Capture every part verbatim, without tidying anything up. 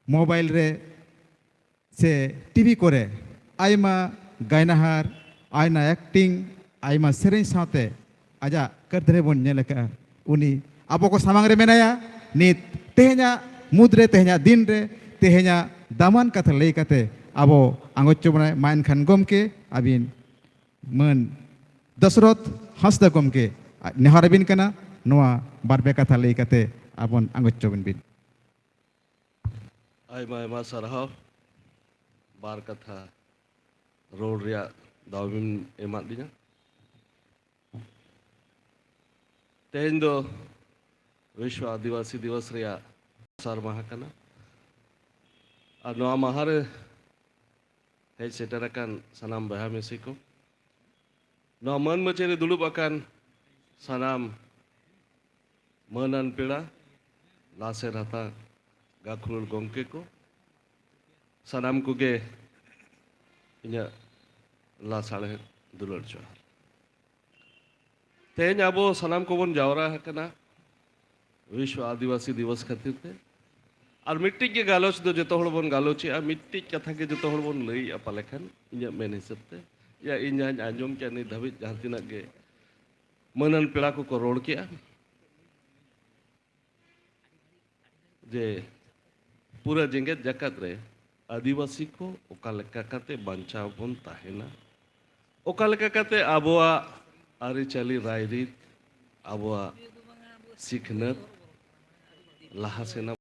Mobile ᱨᱮ ᱥᱮ TV ᱠᱚᱨᱮ ᱟᱭᱢᱟ ᱜᱟᱭᱱᱟᱦᱟᱨ, ᱟᱭᱢᱟ ᱮᱠᱴᱤᱝ, ᱟᱭᱢᱟ ᱥᱮᱨᱮᱧ ᱥᱟᱶᱛᱮ ᱟᱡᱟᱜ ᱠᱟᱹᱨᱫᱷᱟᱹᱱᱤ ᱵᱚᱱ ᱧᱮᱞ ᱟᱠᱟᱫᱼᱟ᱾ ᱩᱱᱤ ᱟᱵᱚ ᱠᱚ ᱥᱟᱢᱟᱝ ᱨᱮ ᱢᱮᱱᱟᱭᱟ᱾ ᱱᱤᱛ ᱛᱮᱦᱮᱧᱟᱜ ᱢᱩᱫᱽ ᱨᱮ, ᱛᱮᱦᱮᱧᱟᱜ ᱫᱤᱱ ᱨᱮ, ᱛᱮᱦᱮᱧᱟᱜ ᱫᱟᱢᱟᱱ ᱠᱟᱛᱷᱟ ᱞᱟᱹᱭ ᱠᱟᱛᱮ ᱟᱵᱚ ᱟᱸᱜᱚᱪ ᱦᱚᱪᱚ ᱵᱚᱱᱟᱭ᱾ ᱢᱟ ᱮᱱᱠᱷᱟᱱ ᱜᱚᱢᱠᱮ, ᱟᱹᱵᱤᱱ ᱢᱟᱹᱱ ᱫᱚᱥᱨᱚᱛᱷ ᱦᱟᱸᱥᱫᱟ ᱜᱚᱢᱠᱮ ᱱᱮᱦᱚᱨ ᱟᱹᱵᱤᱱ ᱠᱟᱱᱟ, ᱱᱚᱣᱟ ᱵᱟᱨ ᱯᱮ ᱠᱟᱛᱷᱟ ᱞᱟᱹᱭ ᱠᱟᱛᱮ ᱟᱵᱚᱱ ᱟᱸᱜᱚᱪ ᱦᱚᱪᱚ ᱵᱤᱱ᱾ ᱟᱭᱢᱟ ᱟᱭᱢᱟ ᱥᱟᱨᱦᱟᱣ, ᱵᱟᱨ ᱠᱟᱛᱷᱟ ᱨᱚᱲ ᱨᱮᱭᱟᱜ ᱫᱟᱣ ᱵᱤᱱ ᱮᱢᱟᱫ ᱞᱤᱧᱟ᱾ ᱛᱮᱦᱮᱧ ᱫᱚ ᱵᱤᱥᱣᱚ ᱟᱹᱫᱤᱵᱟᱹᱥᱤ ᱫᱤᱵᱚᱥ ᱨᱮᱭᱟᱜ ᱫᱚᱥᱟᱨ ᱢᱟᱦᱟ ᱠᱟᱱᱟ᱾ ᱟᱨ ᱱᱚᱣᱟ ᱢᱟᱦᱟ ᱨᱮ ᱦᱮᱡ ᱥᱮᱴᱮᱨ ᱟᱠᱟᱱ ᱥᱟᱱᱟᱢ ᱵᱚᱭᱦᱟ ᱢᱤᱥᱤ ᱠᱚ, ᱱᱚᱣᱟ ᱢᱟᱹᱱ ᱢᱟᱹᱪᱟᱹᱨᱤ ᱫᱩᱲᱩᱵ ᱟᱠᱟᱱ ᱥᱟᱱᱟᱢ ᱢᱟᱹᱱᱟᱱ ᱯᱮᱲᱟ, ᱞᱟᱥᱮᱨ ᱦᱟᱛᱟᱝ ᱜᱟᱹᱠᱷᱩᱲ ᱜᱚᱢᱠᱮ ᱠᱚ, ᱥᱟᱱᱟᱢ ᱠᱚᱜᱮ ᱤᱧᱟᱹᱜ ᱞᱟᱥᱟᱲᱦᱮᱫ ᱫᱩᱞᱟᱹᱲ ᱡᱚᱦᱟᱨ᱾ ᱛᱮᱦᱮᱧ ᱟᱵᱚ ᱥᱟᱱᱟᱢ ᱠᱚᱵᱚᱱ ᱡᱟᱣᱨᱟ ᱟᱠᱟᱱᱟ ᱵᱤᱥᱣᱚ ᱟᱹᱫᱤᱵᱟᱹᱥᱤ ᱫᱤᱵᱚᱥ ᱠᱷᱟᱹᱛᱤᱨ ᱛᱮ᱾ ᱟᱨ ᱢᱤᱫᱴᱤᱡ ᱜᱮ ᱜᱟᱞᱚᱪ ᱫᱚ ᱡᱚᱛᱚ ᱦᱚᱲ ᱵᱚᱱ ᱜᱟᱞᱚᱪᱮᱜᱼᱟ, ᱢᱤᱫᱴᱤᱡ ᱠᱟᱛᱷᱟ ᱜᱮ ᱡᱚᱛᱚ ᱦᱚᱲ ᱵᱚᱱ ᱞᱟᱹᱭᱮᱜᱼᱟ ᱯᱟᱞᱮ ᱠᱷᱟᱱ, ᱤᱧᱟᱹᱜ ᱢᱮᱱ ᱦᱤᱥᱟᱹᱵ ᱛᱮ᱾ ᱭᱟ, ᱤᱧ ᱡᱟᱦᱟᱸᱧ ᱟᱸᱡᱚᱢ ᱠᱮᱜᱼᱟ ᱱᱤᱛ ᱫᱷᱟᱹᱵᱤᱡ, ᱡᱟᱦᱟᱸ ᱛᱤᱱᱟᱹᱜ ᱜᱮ ᱢᱟᱹᱱᱟᱱ ᱯᱮᱲᱟ ᱠᱚᱠᱚ ᱨᱚᱲ ᱠᱮᱜᱼᱟ, ᱡᱮ ᱯᱩᱨᱟᱹ ᱡᱮᱜᱮᱛ ᱡᱟᱠᱟᱛ ᱨᱮ ᱟᱹᱫᱤᱵᱟᱹᱥᱤ ᱠᱚ ᱚᱠᱟ ᱞᱮᱠᱟ ᱠᱟᱛᱮ ᱵᱟᱧᱪᱟᱣ ᱵᱚᱱ ᱛᱟᱦᱮᱱᱟ, ᱚᱠᱟ ᱞᱮᱠᱟ ᱠᱟᱛᱮ ᱟᱵᱚᱣᱟᱜ ᱟᱹᱨᱤᱪᱟᱹᱞᱤ, ᱨᱟᱭᱨᱤᱛ, ᱟᱵᱚᱣᱟᱜ ᱥᱤᱠᱷᱱᱟᱹᱛ ᱞᱟᱦᱟ ᱥᱮᱱᱟ,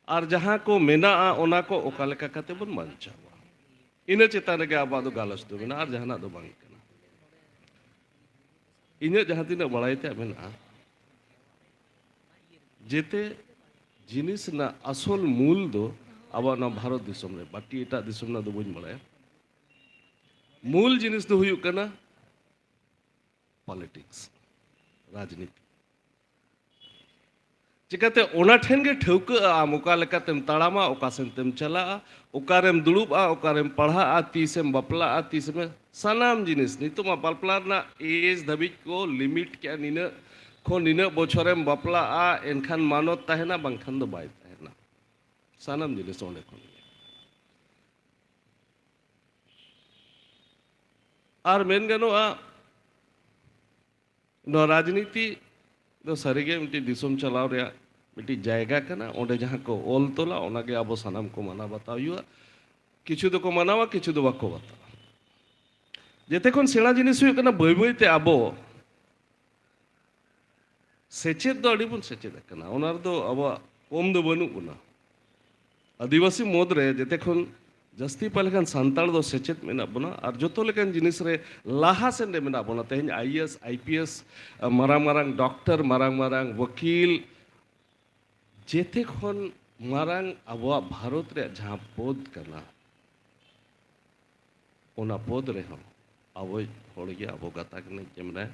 ᱟᱨ ᱡᱟᱦᱟᱸ ᱠᱚ ᱢᱮᱱᱟᱜᱼᱟ, ᱚᱱᱟ ᱠᱚ ᱚᱠᱟ ᱞᱮᱠᱟ ᱠᱟᱛᱮ ᱵᱚᱱ ᱵᱟᱧᱪᱟᱣᱟ, ᱤᱱᱟᱹ ᱪᱮᱛᱟᱱ ᱨᱮᱜᱮ ᱟᱵᱚᱣᱟᱜ ᱫᱚ ᱜᱟᱞᱚᱪ ᱫᱚ ᱢᱮᱱᱟᱜᱼᱟ, ᱟᱨ ᱡᱟᱦᱟᱱᱟᱜ ᱫᱚ ᱵᱟᱝ ᱠᱟᱱᱟ᱾ ᱤᱧᱟᱹᱜ ᱡᱟᱦᱟᱸ ᱛᱤᱱᱟᱹᱜ ᱵᱟᱲᱟᱭ ᱛᱮᱭᱟᱜ ᱢᱮᱱᱟᱜᱼᱟ, ᱡᱮᱛᱮ ᱡᱤᱱᱤᱥ ᱨᱮᱱᱟᱜ ᱟᱥᱚᱞ ᱢᱩᱞ ᱫᱚ ᱟᱵᱚᱣᱟᱜ ᱱᱚᱣᱟ ᱵᱷᱟᱨᱚᱛ ᱫᱤᱥᱚᱢ ᱨᱮ, ᱵᱟᱹᱠᱤ ᱮᱴᱟᱜ ᱫᱤᱥᱚᱢ ᱨᱮᱱᱟᱜ ᱫᱚ ᱵᱟᱹᱧ ᱵᱟᱲᱟᱭᱟ, ᱢᱩᱞ ᱡᱤᱱᱤᱥ ᱫᱚ ᱦᱩᱭᱩᱜ ᱠᱟᱱᱟ ᱯᱚᱞᱤᱴᱤᱠᱥ, ᱨᱟᱡᱽᱱᱤᱛᱤ᱾ ᱪᱤᱠᱟᱹᱛᱮ ᱚᱱᱟ ᱴᱷᱮᱱ ᱜᱮ ᱴᱷᱟᱹᱣᱠᱟᱹᱜᱼᱟ ᱟᱢ ᱚᱠᱟ ᱞᱮᱠᱟᱛᱮᱢ ᱛᱟᱲᱟᱢᱟ, ᱚᱠᱟ ᱥᱮᱱ ᱛᱮᱢ ᱪᱟᱞᱟᱜᱼᱟ, ᱚᱠᱟᱨᱮᱢ ᱫᱩᱲᱩᱵᱼᱟ, ᱚᱠᱟᱨᱮᱢ ᱯᱟᱲᱦᱟᱜᱼᱟ, ᱛᱤᱥᱮᱢ ᱵᱟᱯᱞᱟᱜᱼᱟ, ᱛᱤᱥᱮᱢ, ᱥᱟᱱᱟᱢ ᱡᱤᱱᱤᱥ᱾ ᱱᱤᱛᱚᱜ ᱢᱟ ᱵᱟᱯᱞᱟ ᱨᱮᱱᱟᱜ ᱮᱡᱽ ᱫᱷᱟᱹᱵᱤᱡ ᱠᱚ ᱞᱤᱢᱤᱴ ᱠᱮᱜᱼᱟ, ᱱᱤᱱᱟᱹᱜ ᱠᱷᱚᱱ ᱱᱤᱱᱟᱹᱜ ᱵᱚᱪᱷᱚᱨᱮᱢ ᱵᱟᱯᱞᱟᱜᱼᱟ, ᱮᱱᱠᱷᱟᱱ ᱢᱟᱱᱚᱛ ᱛᱟᱦᱮᱱᱟ, ᱵᱟᱝᱠᱷᱟᱱ ᱫᱚ ᱵᱟᱭ ᱛᱟᱦᱮᱱᱟ᱾ ᱥᱟᱱᱟᱢ ᱡᱤᱱᱤᱥ ᱚᱸᱰᱮ ᱠᱷᱚᱱ ᱜᱮ᱾ ᱟᱨ ᱢᱮᱱ ᱜᱟᱱᱚᱜᱼᱟ, ᱱᱚᱣᱟ ᱨᱟᱡᱽᱱᱤᱛᱤ ᱫᱚ ᱥᱟᱹᱨᱤᱜᱮ ᱢᱤᱫᱴᱤᱡ ᱫᱤᱥᱚᱢ ᱪᱟᱞᱟᱣ ᱨᱮᱭᱟᱜ ᱢᱤᱫᱴᱤᱡ ᱡᱟᱭᱜᱟ ᱠᱟᱱᱟ᱾ ᱚᱸᱰᱮ ᱡᱟᱦᱟᱸ ᱠᱚ ᱚᱞ ᱛᱚᱞᱟ, ᱚᱱᱟᱜᱮ ᱟᱵᱚ ᱥᱟᱱᱟᱢ ᱠᱚ ᱢᱟᱱᱟᱣ ᱵᱟᱛᱟᱣ ᱦᱩᱭᱩᱜᱼᱟ᱾ ᱠᱤᱪᱷᱩ ᱫᱚᱠᱚ ᱢᱟᱱᱟᱣᱟ, ᱠᱤᱪᱷᱩ ᱫᱚ ᱵᱟᱠᱚ ᱵᱟᱛᱟᱣᱟ᱾ ᱡᱮᱛᱮ ᱠᱷᱚᱱ ᱥᱮᱬᱟ ᱡᱤᱱᱤᱥ ᱦᱩᱭᱩᱜ ᱠᱟᱱᱟ, ᱵᱟᱹᱭ ᱵᱟᱹᱭ ᱛᱮ ᱟᱵᱚ ᱥᱮᱪᱮᱫ ᱫᱚ ᱟᱹᱰᱤ ᱵᱚᱱ ᱥᱮᱪᱮᱫ ᱟᱠᱟᱱᱟ, ᱚᱱᱟ ᱨᱮᱫᱚ ᱟᱵᱚᱣᱟᱜ ᱠᱚᱢ ᱫᱚ ᱵᱟᱹᱱᱩᱜ ᱵᱚᱱᱟ᱾ ᱟᱹᱫᱤᱵᱟᱹᱥᱤ ᱢᱩᱫᱽ ᱨᱮ ᱡᱮᱛᱮ ᱠᱷᱚᱱ ᱡᱟᱹᱥᱛᱤ ᱯᱟᱞᱮ ᱠᱷᱟᱱ ᱥᱟᱱᱛᱟᱲ ᱫᱚ ᱥᱮᱪᱮᱫ ᱢᱮᱱᱟᱜ ᱵᱚᱱᱟ ᱟᱨ ᱡᱚᱛᱚ ᱞᱮᱠᱟᱱ ᱡᱤᱱᱤᱥ ᱨᱮ ᱞᱟᱦᱟ ᱥᱮᱱ ᱨᱮ ᱢᱮᱱᱟᱜ ᱵᱚᱱᱟ᱾ ᱛᱮᱦᱮᱧ I A S, I P S, ᱢᱟᱨᱟᱝ ᱢᱟᱨᱟᱝ ᱰᱚᱠᱴᱚᱨ, ᱢᱟᱨᱟᱝ ᱢᱟᱨᱟᱝ ᱣᱟᱹᱠᱤᱞ, ᱡᱮᱛᱮ ᱠᱷᱚᱱ ᱢᱟᱨᱟᱝ ᱟᱵᱚᱣᱟᱜ ᱵᱷᱟᱨᱚᱛ ᱨᱮᱭᱟᱜ ᱡᱟᱦᱟᱸ ᱯᱚᱫᱽ ᱠᱟᱱᱟ, ᱚᱱᱟ ᱯᱚᱫᱽ ᱨᱮᱦᱚᱸ ᱟᱵᱚᱭᱤᱡ ᱦᱚᱲ ᱜᱮ ᱟᱵᱚ ᱜᱟᱛᱟᱠ ᱨᱤᱱᱤᱡ ᱜᱮ ᱢᱮᱱᱟᱭᱟ᱾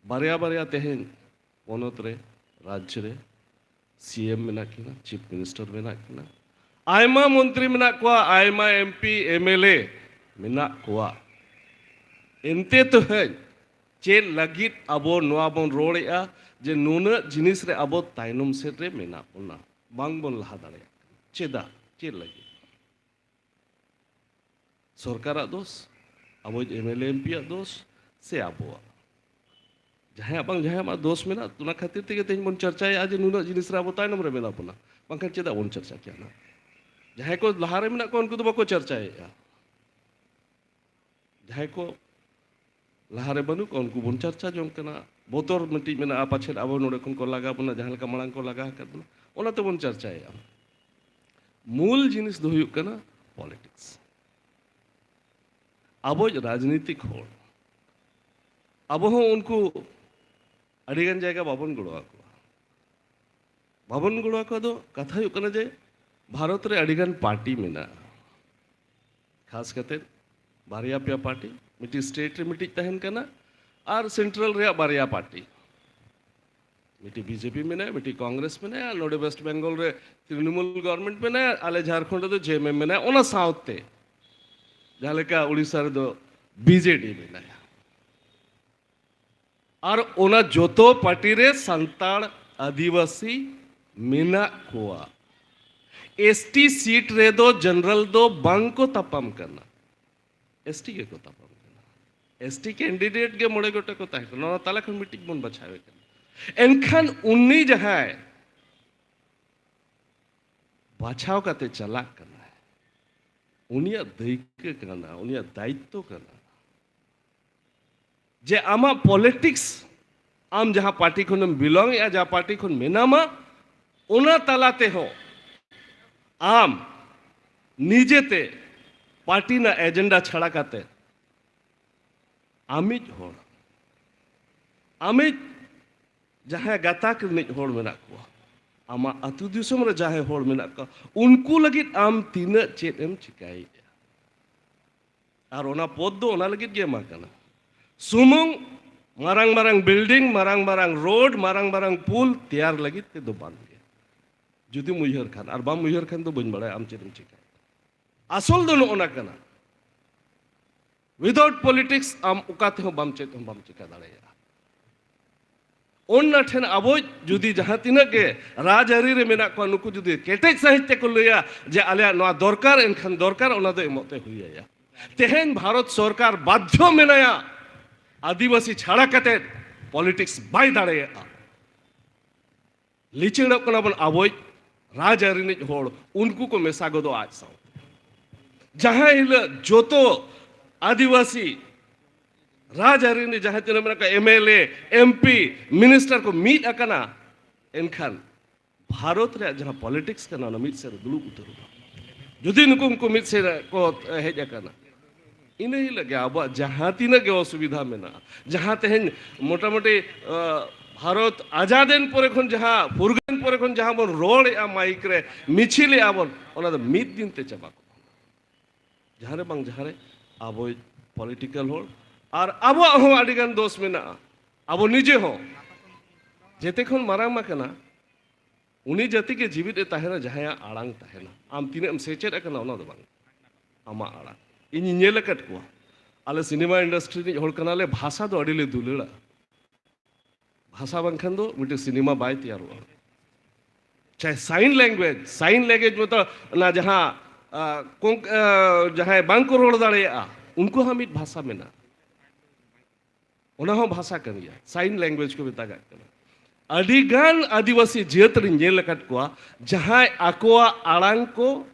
ᱵᱟᱨᱭᱟ ᱵᱟᱨᱭᱟ ᱛᱮᱦᱮᱧ ᱯᱚᱱᱚᱛ ᱨᱮ, ᱨᱟᱡᱽ ᱨᱮ ᱥᱤ ᱮᱢ ᱢᱮᱱᱟᱜ ᱠᱤᱱᱟ, ᱪᱤᱯ ᱢᱤᱱᱤᱥᱴᱟᱨ ᱢᱮᱱᱟᱜ ᱠᱤᱱᱟ, ᱟᱭᱢᱟ ᱢᱚᱱᱛᱨᱤ ᱢᱮᱱᱟᱜ ᱠᱚᱣᱟ, ᱟᱭᱢᱟ M P, M L A ᱢᱮᱱᱟᱜ ᱠᱚᱣᱟ᱾ ᱮᱱᱛᱮ ᱛᱮᱦᱮᱧ ᱪᱮᱫ ᱞᱟᱹᱜᱤᱫ ᱟᱵᱚ ᱱᱚᱣᱟ ᱵᱚᱱ ᱨᱚᱲᱮᱫᱼᱟ ᱡᱮ ᱱᱩᱱᱟᱹᱜ ᱡᱤᱱᱤᱥ ᱨᱮ ᱟᱵᱚ ᱛᱟᱭᱱᱚᱢ ᱥᱮᱫ ᱨᱮ ᱢᱮᱱᱟᱜ ᱵᱚᱱᱟ, ᱵᱟᱝ ᱵᱚᱱ ᱞᱟᱦᱟ ᱫᱟᱲᱮᱭᱟᱜ ᱠᱟᱱᱟ? ᱪᱮᱫᱟᱜ? ᱪᱮᱫ ᱞᱟᱹᱜᱤᱫ? ᱥᱚᱨᱠᱟᱨᱟᱜ ᱫᱳᱥ, ᱟᱵᱚᱭᱤᱡ M L A M P ᱭᱟᱜ ᱫᱳᱥ, ᱥᱮ ᱟᱵᱚᱣᱟᱜ? ᱡᱟᱦᱟᱸᱭᱟᱜ ᱵᱟᱝ ᱡᱟᱦᱟᱸᱭᱟᱜ ᱢᱟ ᱫᱳᱥ ᱢᱮᱱᱟᱜ, ᱚᱱᱟ ᱠᱷᱟᱹᱛᱤᱨ ᱛᱮᱜᱮ ᱛᱮᱦᱮᱧ ᱵᱚᱱ ᱪᱟᱨᱪᱟᱭᱮᱫᱼᱟ ᱡᱮ ᱱᱩᱱᱟᱹᱜ ᱡᱤᱱᱤᱥ ᱨᱮ ᱟᱵᱚ ᱛᱟᱭᱱᱚᱢ ᱨᱮ ᱢᱮᱱᱟᱜ ᱵᱚᱱᱟ, ᱵᱟᱝᱠᱷᱟᱱ ᱪᱮᱫᱟᱜ ᱵᱚᱱ ᱪᱟᱨᱪᱟ ᱠᱮᱭᱟ ᱱᱟᱜ? ᱡᱟᱦᱟᱸᱭ ᱠᱚ ᱞᱟᱦᱟ ᱨᱮ ᱢᱮᱱᱟᱜ ᱠᱚᱣᱟ, ᱩᱱᱠᱩ ᱫᱚ ᱵᱟᱠᱚ ᱪᱟᱨᱪᱟᱭᱮᱫᱼᱟ᱾ ᱡᱟᱦᱟᱸᱭ ᱠᱚ ᱞᱟᱦᱟ ᱨᱮ ᱵᱟᱹᱱᱩᱜ ᱠᱚᱣᱟ, ᱩᱱᱠᱩ ᱵᱚᱱ ᱪᱟᱨᱪᱟ ᱡᱚᱝ ᱠᱟᱱᱟ᱾ ᱵᱚᱛᱚᱨ ᱢᱤᱫᱴᱤᱡ ᱢᱮᱱᱟᱜᱼᱟ, ᱯᱟᱪᱷᱮᱫ ᱟᱵᱚ ᱱᱚᱰᱮ ᱠᱷᱚᱱ ᱠᱚ ᱞᱟᱜᱟ ᱵᱚᱱᱟ, ᱡᱟᱦᱟᱸ ᱞᱮᱠᱟ ᱢᱟᱲᱟᱝ ᱠᱚ ᱞᱟᱜᱟ ᱟᱠᱟᱫ ᱵᱚᱱᱟ, ᱚᱱᱟ ᱛᱮᱵᱚᱱ ᱪᱟᱨᱪᱟᱭᱮᱫᱼᱟ᱾ ᱢᱩᱞ ᱡᱤᱱᱤᱥ ᱫᱚ ᱦᱩᱭᱩᱜ ᱠᱟᱱᱟ ᱯᱚᱞᱤᱴᱤᱠᱥ᱾ ᱟᱵᱚᱭᱤᱡ ᱨᱟᱡᱽᱱᱤᱛᱤᱠ ᱦᱚᱲ, ᱟᱵᱚ ᱦᱚᱸ ᱩᱱᱠᱩ ᱟᱹᱰᱤᱜᱟᱱ ᱡᱟᱭᱜᱟ ᱵᱟᱵᱚᱱ ᱜᱚᱲᱚ ᱟᱠᱚᱣᱟ᱾ ᱵᱟᱵᱚᱱ ᱜᱚᱲᱚ ᱟᱠᱚᱣᱟ ᱫᱚ ᱠᱟᱛᱷᱟ ᱦᱩᱭᱩᱜ ᱠᱟᱱᱟ ᱡᱮ ᱵᱷᱟᱨᱚᱛ ᱨᱮ ᱟᱹᱰᱤᱜᱟᱱ ᱯᱟᱨᱴᱤ ᱢᱮᱱᱟᱜᱼᱟ, ᱠᱷᱟᱥ ᱠᱟᱛᱮ ᱵᱟᱨᱭᱟ ᱯᱮᱭᱟ ᱯᱟᱨᱴᱤ, ᱢᱤᱫᱴᱤᱡ ᱥᱴᱮᱴ ᱨᱮ ᱢᱤᱫᱴᱤᱡ ᱛᱟᱦᱮᱱ ᱠᱟᱱᱟ ᱟᱨ ᱥᱮᱱᱴᱨᱟᱞ ᱨᱮᱭᱟᱜ ᱵᱟᱨᱭᱟ ᱯᱟᱨᱴᱤ, ᱢᱤᱫᱴᱤᱡ ᱵᱤ ᱡᱮ ᱯᱤ ᱢᱮᱱᱟᱭᱟ, ᱢᱤᱫᱴᱤᱡ ᱠᱚᱝᱜᱨᱮᱥ ᱢᱮᱱᱟᱭᱟ, ᱟᱨ ᱱᱚᱰᱮ ᱣᱮᱥᱴ ᱵᱮᱝᱜᱚᱞ ᱨᱮ ᱛᱨᱤᱱᱢᱩᱞ ᱜᱚᱵᱷᱚᱨᱱᱢᱮᱱᱴ ᱢᱮᱱᱟᱭᱟ, ᱟᱞᱮ ᱡᱷᱟᱲᱠᱷᱚᱸᱰ ᱨᱮᱫᱚ ᱡᱮ ᱮᱢ ᱮᱢ ᱢᱮᱱᱟᱭᱟ᱾ ᱚᱱᱟ ᱥᱟᱶᱛᱮ ᱡᱟᱦᱟᱸ ᱞᱮᱠᱟ ᱩᱲᱤᱥᱥᱟ ᱨᱮᱫᱚ ᱵᱤ ᱡᱮ ᱰᱤ ᱢᱮᱱᱟᱭᱟ᱾ ᱟᱨ ᱚᱱᱟ ᱡᱚᱛᱚ ᱯᱟᱨᱴᱤ ᱨᱮ ᱥᱟᱱᱛᱟᱲ, ᱟᱹᱫᱤᱵᱟᱹᱥᱤ, ᱢᱮᱱᱟᱜ ᱠᱚᱣᱟ᱾ ᱮᱥ ᱴᱤ ᱥᱤᱴ ᱨᱮᱫᱚ ᱡᱮᱱᱟᱨᱮᱞ ᱫᱚ ᱵᱟᱝ ᱠᱚ ᱛᱟᱯᱟᱢ ᱠᱟᱱᱟ, ᱮᱥ ᱴᱤ ᱜᱮᱠᱚ ᱛᱟᱯᱟᱢ ᱠᱟᱱᱟ᱾ ᱮᱥ ᱴᱤ ᱠᱮᱱᱰᱤᱰᱮᱴ ᱜᱮ ᱢᱚᱬᱮ ᱜᱚᱴᱮᱡ ᱠᱚ ᱛᱟᱦᱮᱸ ᱠᱟᱱᱟ, ᱚᱱᱟ ᱛᱟᱞᱟ ᱠᱷᱚᱱ ᱢᱤᱫᱴᱤᱡ ᱵᱚᱱ ᱵᱟᱪᱷᱟᱣᱮ ᱠᱟᱱᱟ᱾ ᱮᱱᱠᱷᱟᱱ ᱩᱱᱤ ᱡᱟᱦᱟᱸᱭ ᱵᱟᱪᱷᱟᱣ ᱠᱟᱛᱮ ᱪᱟᱞᱟᱜ ᱠᱟᱱᱟᱭ, ᱩᱱᱤᱭᱟᱜ ᱫᱟᱹᱭᱠᱟᱹ ᱠᱟᱱᱟ, ᱩᱱᱤᱭᱟᱜ ᱫᱟᱭᱤᱛᱛᱚ ᱠᱟᱱᱟ ᱡᱮ ᱟᱢᱟᱜ ᱯᱚᱞᱤᱴᱤᱠᱥ, ᱟᱢ ᱡᱟᱦᱟᱸ ᱯᱟᱨᱴᱤ ᱠᱷᱚᱱᱮᱢ ᱵᱤᱞᱚᱝ ᱮᱜᱼᱟ, ᱡᱟᱦᱟᱸ ᱯᱟᱨᱴᱤ ᱠᱷᱚᱱ ᱢᱮᱱᱟᱢᱟ, ᱚᱱᱟ ᱛᱟᱞᱟ ᱛᱮᱦᱚᱸ ᱟᱢ ᱱᱤᱡᱮᱛᱮ ᱯᱟᱨᱴᱤ ᱨᱮᱱᱟᱜ ᱮᱡᱮᱱᱰᱟ ᱪᱷᱟᱲᱟ ᱠᱟᱛᱮ ᱟᱢᱤᱡ ᱦᱚᱲ, ᱟᱢᱤᱡ ᱡᱟᱦᱟᱸᱭ ᱜᱟᱛᱟᱠ ᱨᱤᱱᱤᱡ ᱦᱚᱲ ᱢᱮᱱᱟᱜ ᱠᱚᱣᱟ, ᱟᱢᱟᱜ ᱟᱹᱛᱩ ᱫᱤᱥᱚᱢ ᱨᱮ ᱡᱟᱦᱟᱸᱭ ᱦᱚᱲ ᱢᱮᱱᱟᱜ ᱠᱚᱣᱟ, ᱩᱱᱠᱩ ᱞᱟᱹᱜᱤᱫ ᱟᱢ ᱛᱤᱱᱟᱹᱜ ᱪᱮᱫ ᱮᱢ ᱪᱤᱠᱟᱹᱭᱮᱫᱼᱟ? ᱟᱨ ᱚᱱᱟ ᱯᱚᱫ ᱫᱚ ᱚᱱᱟ ᱞᱟᱹᱜᱤᱫ ᱜᱮ ᱮᱢᱟ ᱠᱟᱱᱟ, ᱥᱩᱢᱩᱝ ᱢᱟᱨᱟᱝ ᱢᱟᱨᱟᱝ ᱵᱤᱞᱰᱤᱝ, ᱢᱟᱨᱟᱝ ᱢᱟᱨᱟᱝ ᱨᱳᱰ, ᱢᱟᱨᱟᱝ ᱢᱟᱨᱟᱝ ᱯᱩᱞ ᱛᱮᱭᱟᱨ ᱞᱟᱹᱜᱤᱫ ᱛᱮᱫᱚ ᱵᱟᱝ ᱜᱮ᱾ ᱡᱩᱫᱤᱢ ᱩᱭᱦᱟᱹᱨ ᱠᱷᱟᱱ, ᱟᱨ ᱵᱟᱢ ᱩᱭᱦᱟᱹᱨ ᱠᱷᱟᱱ ᱫᱚ ᱵᱟᱹᱧ ᱵᱟᱲᱟᱭᱟ ᱟᱢ ᱪᱮᱫ ᱮᱢ ᱪᱤᱠᱟᱹᱭᱟ᱾ ᱟᱥᱚᱞ ᱫᱚ ᱱᱚᱜᱼᱚ ᱱᱟ ᱠᱟᱱᱟ, ᱣᱤᱫᱟᱣᱩᱴ ᱯᱚᱞᱤᱴᱤᱠᱥ ᱟᱢ ᱚᱠᱟ ᱛᱮᱦᱚᱸ ᱵᱟᱢ ᱪᱮᱫ ᱦᱚᱸ ᱵᱟᱢ ᱪᱤᱠᱟᱹ ᱫᱟᱲᱮᱭᱟᱜᱼᱟ᱾ ᱚᱱᱟ ᱴᱷᱮᱱ ᱟᱵᱚ ᱡᱩᱫᱤ ᱡᱟᱦᱟᱸ ᱛᱤᱱᱟᱹᱜ ᱜᱮ ᱨᱟᱡᱽᱟᱹᱨᱤ ᱨᱮ ᱢᱮᱱᱟᱜ ᱠᱚᱣᱟ, ᱱᱩᱠᱩ ᱡᱩᱫᱤ ᱠᱮᱴᱮᱡ ᱥᱟᱺᱦᱤᱡ ᱛᱮᱠᱚ ᱞᱟᱹᱭᱟ ᱡᱮ ᱟᱞᱮᱭᱟᱜ ᱱᱚᱣᱟ ᱫᱚᱨᱠᱟᱨ, ᱮᱱᱠᱷᱟᱱ ᱫᱚᱨᱠᱟᱨ ᱚᱱᱟ ᱫᱚ ᱮᱢᱚᱜ ᱛᱮ ᱦᱩᱭ ᱟᱭᱟ᱾ ᱛᱮᱦᱮᱧ ᱵᱷᱟᱨᱚᱛ ᱥᱚᱨᱠᱟᱨ ᱵᱟᱫᱽᱫᱷᱚ ᱢᱮᱱᱟᱭᱟ, ᱟᱹᱫᱤᱵᱟᱹᱥᱤ ᱪᱷᱟᱲᱟ ᱠᱟᱛᱮ ᱯᱚᱞᱤᱴᱤᱠᱥ ᱵᱟᱭ ᱫᱟᱲᱮᱭᱟᱜᱼᱟ᱾ ᱞᱤᱪᱟᱹᱲᱚᱜ ᱠᱟᱱᱟ ᱵᱚᱱ ᱟᱵᱚᱭᱤᱡ ᱨᱟᱡᱽᱟᱹᱨᱤ ᱨᱤᱱᱤᱡ ᱦᱚᱲ, ᱩᱱᱠᱩ ᱠᱚ ᱢᱮᱥᱟ ᱜᱚᱫᱚᱜᱼᱟ ᱟᱡ ᱥᱟᱶ᱾ ᱡᱟᱦᱟᱸ ᱦᱤᱞᱳᱜ ᱡᱚᱛᱚ ᱟᱹᱫᱤᱵᱟᱹᱥᱤ ᱨᱟᱡᱽᱟᱹᱨᱤ ᱨᱤᱱᱤᱡ ᱡᱟᱦᱟᱸ ᱛᱤᱱᱟᱹᱜ ᱢᱮᱱᱟᱜ ᱠᱚᱣᱟ, M L A, M P, minister ᱠᱚ ᱢᱤᱫ ᱟᱠᱟᱱᱟ, ᱮᱱᱠᱷᱟᱱ ᱵᱷᱟᱨᱚᱛ ᱨᱮᱭᱟᱜ ᱡᱟᱦᱟᱸ ᱯᱚᱞᱤᱴᱤᱠᱥ ᱠᱟᱱᱟ, ᱚᱱᱟ ᱢᱤᱫ ᱥᱮᱫ ᱨᱮ ᱫᱩᱲᱩᱵ ᱩᱛᱟᱹᱨᱚᱜᱼᱟ᱾ ᱡᱩᱫᱤ ᱱᱩᱠᱩ ᱩᱱᱠᱩ ᱢᱤᱫ ᱥᱮᱫ ᱨᱮ ᱠᱚ ᱦᱮᱡ ᱟᱠᱟᱱᱟ, ᱤᱱᱟᱹ ᱦᱤᱞᱳᱜ ᱜᱮ ᱟᱵᱚᱣᱟᱜ ᱡᱟᱦᱟᱸ ᱛᱤᱱᱟᱹᱜ ᱜᱮ ᱚᱥᱩᱵᱤᱫᱷᱟ ᱢᱮᱱᱟᱜᱼᱟ, ᱡᱟᱦᱟᱸ ᱛᱮᱦᱮᱧ ᱢᱚᱴᱟᱢᱩᱴᱤ, ᱟᱸ, ᱵᱷᱟᱨᱚᱛ ᱟᱡᱟᱫ ᱮᱱ ᱯᱚᱨᱮ ᱠᱷᱚᱱ ᱡᱟᱦᱟᱸ, ᱯᱷᱩᱨᱜᱟᱹᱞ ᱮᱱ ᱯᱚᱨᱮ ᱠᱷᱚᱱ ᱡᱟᱦᱟᱸ ᱵᱚᱱ ᱨᱚᱲᱮᱜᱼᱟ, ᱢᱟᱭᱤᱠ ᱨᱮ ᱢᱤᱪᱷᱤᱞᱮᱜᱼᱟ ᱵᱚᱱ, ᱚᱱᱟ ᱫᱚ ᱢᱤᱫ ᱫᱤᱱ ᱛᱮ ᱪᱟᱵᱟ ᱠᱚᱜᱼᱟ᱾ ᱡᱟᱦᱟᱸ ᱨᱮ ᱵᱟᱝ ᱡᱟᱦᱟᱸ ᱨᱮ ᱟᱵᱚ ᱯᱚᱞᱤᱴᱤᱠᱟᱞ ᱦᱚᱲ, ᱟᱨ ᱟᱵᱚᱣᱟᱜ ᱦᱚᱸ ᱟᱹᱰᱤ ᱜᱟᱱ ᱫᱳᱥ ᱢᱮᱱᱟᱜᱼᱟ, ᱟᱵᱚ ᱱᱤᱡᱮ ᱦᱚᱸ᱾ ᱡᱮᱛᱮ ᱠᱷᱚᱱ ᱢᱟᱨᱟᱝ ᱢᱟ ᱠᱟᱱᱟ, ᱩᱱᱤ ᱡᱟᱹᱛᱤ ᱜᱮ ᱡᱤᱣᱤᱫ ᱮ ᱛᱟᱦᱮᱱᱟ, ᱡᱟᱦᱟᱸᱭᱟᱜ ᱟᱲᱟᱝ ᱛᱟᱦᱮᱱᱟ᱾ ᱟᱢ ᱛᱤᱱᱟᱹᱜ ᱮᱢ ᱥᱮᱪᱮᱫ ᱟᱠᱟᱱᱟ, ᱚᱱᱟ ᱫᱚ ᱵᱟᱝ, ᱟᱢᱟᱜ ᱟᱲᱟᱝ᱾ ᱤᱧᱤᱧ ᱧᱮᱞ ᱟᱠᱟᱫ ᱠᱚᱣᱟ, ᱟᱞᱮ ᱥᱤᱱᱮᱢᱟ ᱤᱱᱰᱟᱥᱴᱨᱤ ᱨᱤᱱᱤᱡ ᱦᱚᱲ ᱠᱟᱱᱟᱞᱮ, ᱵᱷᱟᱥᱟ ᱫᱚ ᱟᱹᱰᱤ ᱞᱮ ᱫᱩᱞᱟᱹᱲᱟ᱾ ᱵᱷᱟᱥᱟ ᱵᱟᱝᱠᱷᱟᱱ ᱫᱚ ᱢᱤᱫᱴᱮᱱ ᱥᱤᱱᱮᱢᱟ ᱵᱟᱭ ᱛᱮᱭᱟᱨᱚᱜᱼᱟ᱾ ᱪᱟᱦᱮ ᱥᱟᱭᱤᱱ ᱞᱮᱝᱜᱩᱭᱮᱡᱽ, ᱥᱟᱭᱤᱱ ᱞᱮᱝᱜᱩᱭᱮᱡᱽ ᱢᱚᱛᱞᱚᱵ ᱚᱱᱟ ᱡᱟᱦᱟᱸ, ᱟ, ᱠᱚᱝ-, ᱟ, ᱡᱟᱦᱟᱸᱭ ᱵᱟᱝ ᱠᱚ ᱨᱚᱲ ᱫᱟᱲᱮᱭᱟᱜᱼᱟ, ᱩᱱᱠᱩ ᱦᱚᱸ ᱢᱤᱫ ᱵᱷᱟᱥᱟ ᱢᱮᱱᱟᱜᱼᱟ, ᱚᱱᱟ ᱦᱚᱸ ᱵᱷᱟᱥᱟ ᱠᱟᱱ ᱜᱮᱭᱟ, ᱥᱟᱭᱤᱱ ᱞᱮᱝᱜᱩᱭᱮᱡᱽ ᱠᱚ ᱢᱮᱛᱟᱜᱟᱜ ᱠᱟᱱᱟ᱾ ᱟᱹᱰᱤ ᱜᱟᱱ ᱟᱹᱫᱤᱵᱟᱹᱥᱤ ᱡᱟᱹᱛ ᱨᱤᱧ ᱧᱮᱞ ᱟᱠᱟᱫ ᱠᱚᱣᱟ, ᱡᱟᱦᱟᱸᱭ ᱟᱠᱚᱣᱟᱜ ᱟᱲᱟᱝ ᱠᱚ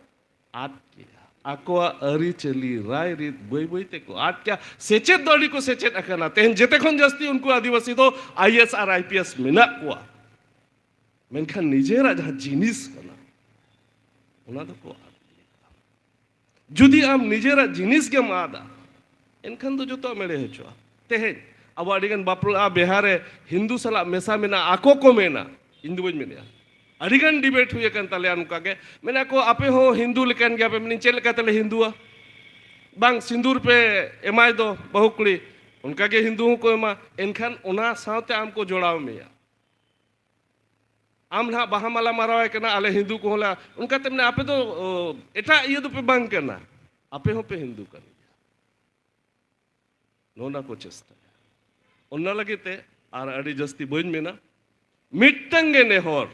ᱟᱫ ᱠᱮᱫᱟ, ᱟᱠᱚᱣᱟᱜ ᱟᱹᱨᱤᱪᱟᱹᱞᱤ, ᱨᱟᱭᱨᱤᱛ ᱵᱟᱹᱭ ᱵᱟᱹᱭ ᱛᱮᱠᱚ ᱟᱫ ᱠᱮᱫᱟ᱾ ᱥᱮᱪᱮᱫ ᱫᱚ ᱟᱹᱰᱤ ᱠᱚ ᱥᱮᱪᱮᱫ ᱟᱠᱟᱱᱟ, ᱛᱮᱦᱮᱧ ᱡᱮᱛᱮ ᱠᱷᱚᱱ ᱡᱟᱹᱥᱛᱤ ᱩᱱᱠᱩ ᱟᱹᱫᱤᱵᱟᱹᱥᱤ ᱫᱚ ᱟᱭ ᱮ ᱮᱥ ᱟᱨ ᱟᱭ ᱯᱤ ᱮᱥ ᱢᱮᱱᱟᱜ ᱠᱚᱣᱟ, ᱢᱮᱱᱠᱷᱟᱱ ᱱᱤᱡᱮᱨᱟᱜ ᱡᱟᱦᱟᱸ ᱡᱤᱱᱤᱥ ᱠᱟᱱᱟ, ᱚᱱᱟ ᱫᱚᱠᱚ ᱟᱫ ᱠᱮᱫᱟ᱾ ᱡᱩᱫᱤ ᱟᱢ ᱱᱤᱡᱮᱨᱟᱜ ᱡᱤᱱᱤᱥ ᱜᱮᱢ ᱟᱫᱟ, ᱮᱱᱠᱷᱟᱱ ᱫᱚ ᱡᱚᱛᱚᱣᱟᱜ ᱮᱲᱮ ᱦᱚᱪᱚᱜᱼᱟ᱾ ᱛᱮᱦᱮᱧ ᱟᱵᱚ ᱟᱹᱰᱤᱜᱟᱱ ᱵᱟᱯᱞᱟ ᱵᱤᱦᱟ ᱨᱮ ᱦᱤᱱᱫᱩ ᱥᱟᱞᱟᱜ ᱢᱮᱥᱟ ᱢᱮᱱᱟᱜᱼᱟ, ᱟᱠᱚ ᱠᱚ ᱢᱮᱱᱟ, ᱤᱧ ᱫᱚ ᱵᱟᱹᱧ ᱢᱮᱱᱮᱫᱼᱟ᱾ ᱟᱹᱰᱤᱜᱟᱱ ᱰᱤᱵᱮᱴ ᱦᱩᱭ ᱟᱠᱟᱱ ᱛᱟᱞᱮᱭᱟ ᱱᱚᱝᱠᱟ ᱜᱮ, ᱢᱮᱱᱟ ᱠᱚ, "ᱟᱯᱮ ᱦᱚᱸ ᱦᱤᱱᱫᱩ ᱞᱮᱠᱟᱱ ᱜᱮᱭᱟᱯᱮ", ᱢᱮᱱᱟᱹᱧ, "ᱪᱮᱫ ᱞᱮᱠᱟ ᱛᱮᱞᱮ ᱦᱤᱱᱫᱩᱣᱟ?" "ᱵᱟᱝ, ᱥᱤᱸᱫᱩᱨ ᱯᱮ ᱮᱢᱟᱭ ᱫᱚ ᱵᱟᱹᱦᱩ ᱠᱩᱲᱤ, ᱚᱱᱠᱟ ᱜᱮ ᱦᱤᱱᱫᱩ ᱦᱚᱸᱠᱚ ᱮᱢᱟ", ᱮᱱᱠᱷᱟᱱ ᱚᱱᱟ ᱥᱟᱶᱛᱮ ᱟᱢ ᱠᱚ ᱡᱚᱲᱟᱣ ᱢᱮᱭᱟ᱾ ᱟᱢ ᱱᱟᱦᱟᱜ ᱵᱟᱦᱟ ᱢᱟᱞᱟ ᱢᱟᱨᱟᱣᱟᱭ ᱠᱟᱱᱟ, ᱟᱞᱮ ᱦᱤᱱᱫᱩ ᱠᱚᱦᱚᱸ ᱞᱮ, ᱚᱱᱠᱟᱛᱮ ᱢᱟᱱᱮ ᱟᱯᱮ ᱫᱚ, ᱚ, ᱮᱴᱟᱜ ᱤᱭᱟᱹ ᱫᱚᱯᱮ ᱵᱟᱝ ᱠᱟᱱᱟ, ᱟᱯᱮ ᱦᱚᱸᱯᱮ ᱦᱤᱱᱫᱩ ᱠᱟᱱ ᱜᱮᱭᱟ᱾ ᱱᱚᱜᱼᱚ ᱱᱟ ᱠᱚ ᱪᱮᱥᱴᱟᱭᱟ᱾ ᱚᱱᱟ ᱞᱟᱹᱜᱤᱫ ᱛᱮ ᱟᱨ ᱟᱹᱰᱤ ᱡᱟᱹᱥᱛᱤ ᱵᱟᱹᱧ ᱢᱮᱱᱟ, ᱢᱤᱫᱴᱟᱝ ᱜᱮ ᱱᱮᱦᱚᱨ,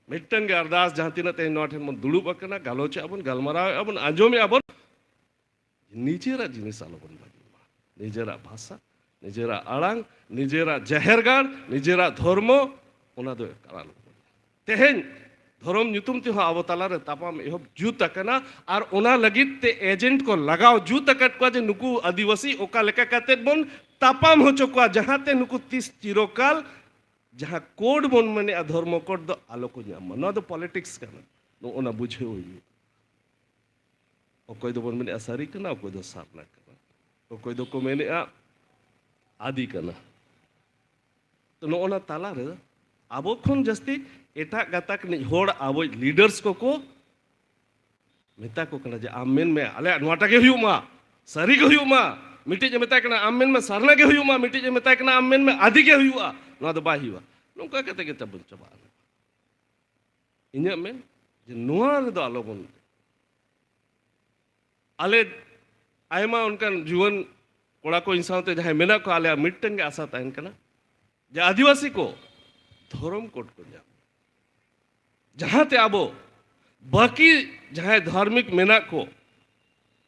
ᱢᱤᱫᱴᱟᱝ ᱜᱮ ᱟᱨᱫᱟᱥ, ᱡᱟᱦᱟᱸ ᱛᱤᱱᱟᱹᱜ ᱛᱮᱦᱮᱧ ᱱᱚᱣᱟ ᱴᱷᱮᱱ ᱵᱚᱱ ᱫᱩᱲᱩᱵ ᱟᱠᱟᱱᱟ, ᱜᱟᱞᱚᱪᱮᱜᱼᱟ ᱵᱚᱱ, ᱜᱟᱞᱢᱟᱨᱟᱣᱮᱜᱼᱟ ᱵᱚᱱ, ᱟᱸᱡᱚᱢᱮᱜᱼᱟ ᱵᱚᱱ, ᱱᱤᱡᱮᱨᱟᱜ ᱡᱤᱱᱤᱥ ᱟᱞᱚᱵᱚᱱ ᱵᱟᱹᱜᱤ ᱢᱟ᱾ ᱱᱤᱡᱮᱨᱟᱜ ᱵᱷᱟᱥᱟ, ᱱᱤᱡᱮᱨᱟᱜ ᱟᱲᱟᱝ, ᱱᱤᱡᱮᱨᱟᱜ ᱡᱟᱦᱮᱨ ᱜᱟᱲ, ᱱᱤᱡᱮᱨᱟᱜ ᱫᱷᱚᱨᱢᱚ, ᱚᱱᱟ ᱫᱚ ᱮᱠᱟᱞ ᱟᱞᱚᱵᱚᱱ ᱵᱟᱹᱜᱤ᱾ ᱛᱮᱦᱮᱧ ᱫᱷᱚᱨᱚᱢ ᱧᱩᱛᱩᱢ ᱛᱮᱦᱚᱸ ᱟᱵᱚ ᱛᱟᱞᱟᱨᱮ ᱛᱟᱯᱟᱢ ᱮᱦᱚᱵ ᱡᱩᱛ ᱟᱠᱟᱱᱟ, ᱟᱨ ᱚᱱᱟ ᱞᱟᱹᱜᱤᱫ ᱛᱮ ᱮᱡᱮᱱᱴ ᱠᱚ ᱞᱟᱜᱟᱣ ᱡᱩᱛ ᱟᱠᱟᱫ ᱠᱚᱣᱟ ᱡᱮ ᱱᱩᱠᱩ ᱟᱹᱫᱤᱵᱟᱹᱥᱤ ᱚᱠᱟ ᱞᱮᱠᱟ ᱠᱟᱛᱮᱫ ᱵᱚᱱ ᱛᱟᱯᱟᱢ ᱦᱚᱪᱚ ᱠᱚᱣᱟ, ᱡᱟᱦᱟᱸᱛᱮ ᱱᱩᱠᱩ ᱛᱤᱥ ᱪᱤᱨᱚᱠᱟᱞ ᱡᱟᱦᱟᱸ ᱠᱳᱰ ᱵᱚᱱ ᱢᱮᱱᱮᱜᱼᱟ, ᱫᱷᱚᱨᱢᱚ ᱠᱳᱰ ᱫᱚ ᱟᱞᱚ ᱠᱚ ᱧᱟᱢ ᱢᱟ᱾ ᱱᱚᱣᱟ ᱫᱚ ᱯᱚᱞᱤᱴᱤᱠᱥ ᱠᱟᱱᱟ, ᱱᱚᱜᱼᱚ ᱱᱟ ᱵᱩᱡᱷᱟᱹᱣ ᱦᱩᱭᱩᱜᱼᱟ᱾ ᱚᱠᱚᱭ ᱫᱚᱵᱚᱱ ᱢᱮᱱᱮᱜᱼᱟ ᱥᱟᱹᱨᱤ ᱠᱟᱱᱟ, ᱚᱠᱚᱭ ᱫᱚ ᱥᱟᱨᱱᱟ ᱠᱟᱱᱟ, ᱚᱠᱚᱭ ᱫᱚᱠᱚ ᱢᱮᱱᱮᱜᱼᱟ ᱟᱫᱤ ᱠᱟᱱᱟ᱾ ᱛᱚ, ᱱᱚᱜᱼᱚ ᱱᱟ ᱛᱟᱞᱟᱨᱮ ᱟᱵᱚ ᱠᱷᱚᱱ ᱡᱟᱹᱥᱛᱤ ᱮᱴᱟᱜ ᱜᱟᱛᱟᱠ ᱨᱤᱱᱤᱡ ᱦᱚᱲ ᱟᱵᱚᱭᱤᱡ ᱞᱤᱰᱟᱨᱥ ᱠᱚᱠᱚ ᱢᱮᱛᱟ ᱠᱚ ᱠᱟᱱᱟ ᱡᱮ, "ᱟᱢ ᱢᱮᱱ ᱢᱮ, ᱟᱞᱮᱭᱟᱜ ᱱᱚᱣᱟᱴᱟᱜ ᱜᱮ ᱦᱩᱭᱩᱜ ᱢᱟ, ᱥᱟᱹᱨᱤ ᱜᱮ ᱦᱩᱭᱩᱜ ᱢᱟ᱾" ᱢᱤᱫᱴᱤᱡ ᱮ ᱢᱮᱛᱟᱭ ᱠᱟᱱᱟ, "ᱟᱢ ᱢᱮᱱ ᱢᱮ, ᱥᱟᱨᱱᱟ ᱜᱮ ᱦᱩᱭᱩᱜ ᱢᱟ᱾" ᱢᱤᱫᱴᱤᱡ ᱮ ᱢᱮᱛᱟᱭ ᱠᱟᱱᱟ, "ᱟᱢ ᱢᱮᱱ ᱢᱮ, ᱟᱫᱤ ᱜᱮ ᱦᱩᱭᱩᱜᱼᱟ, ᱱᱚᱣᱟ ᱫᱚ ᱵᱟᱭ ᱦᱩᱭᱩᱜᱼᱟ᱾" ᱱᱚᱝᱠᱟ ᱠᱟᱛᱮ ᱜᱮ ᱛᱟᱵᱚᱱ ᱪᱟᱵᱟᱜᱼᱟ᱾ ᱤᱧᱟᱹᱜ ᱢᱮᱱ ᱡᱮ ᱱᱚᱣᱟ ᱨᱮᱫᱚ ᱟᱞᱚᱵᱚᱱ, ᱟᱞᱮ ᱟᱭᱢᱟ ᱚᱱᱠᱟᱱ ᱡᱩᱣᱟᱹᱱ ᱠᱚᱲᱟ ᱠᱚ ᱤᱧ ᱥᱟᱶᱛᱮ ᱡᱟᱦᱟᱸᱭ ᱢᱮᱱᱟᱜ ᱠᱚᱣᱟ, ᱟᱞᱮᱭᱟᱜ ᱢᱤᱫᱴᱟᱝ ᱜᱮ ᱟᱥᱟ ᱛᱟᱦᱮᱱ ᱠᱟᱱᱟ ᱡᱮ ᱟᱹᱫᱤᱵᱟᱹᱥᱤ ᱠᱚ ᱫᱷᱚᱨᱚᱢ ᱠᱳᱰ ᱠᱚ ᱧᱟᱢ᱾ ᱡᱟᱦᱟᱸᱛᱮ ᱟᱵᱚ ᱵᱟᱹᱠᱤ ᱡᱟᱦᱟᱸᱭ ᱫᱷᱟᱨᱢᱤᱠ ᱢᱮᱱᱟᱜ ᱠᱚ,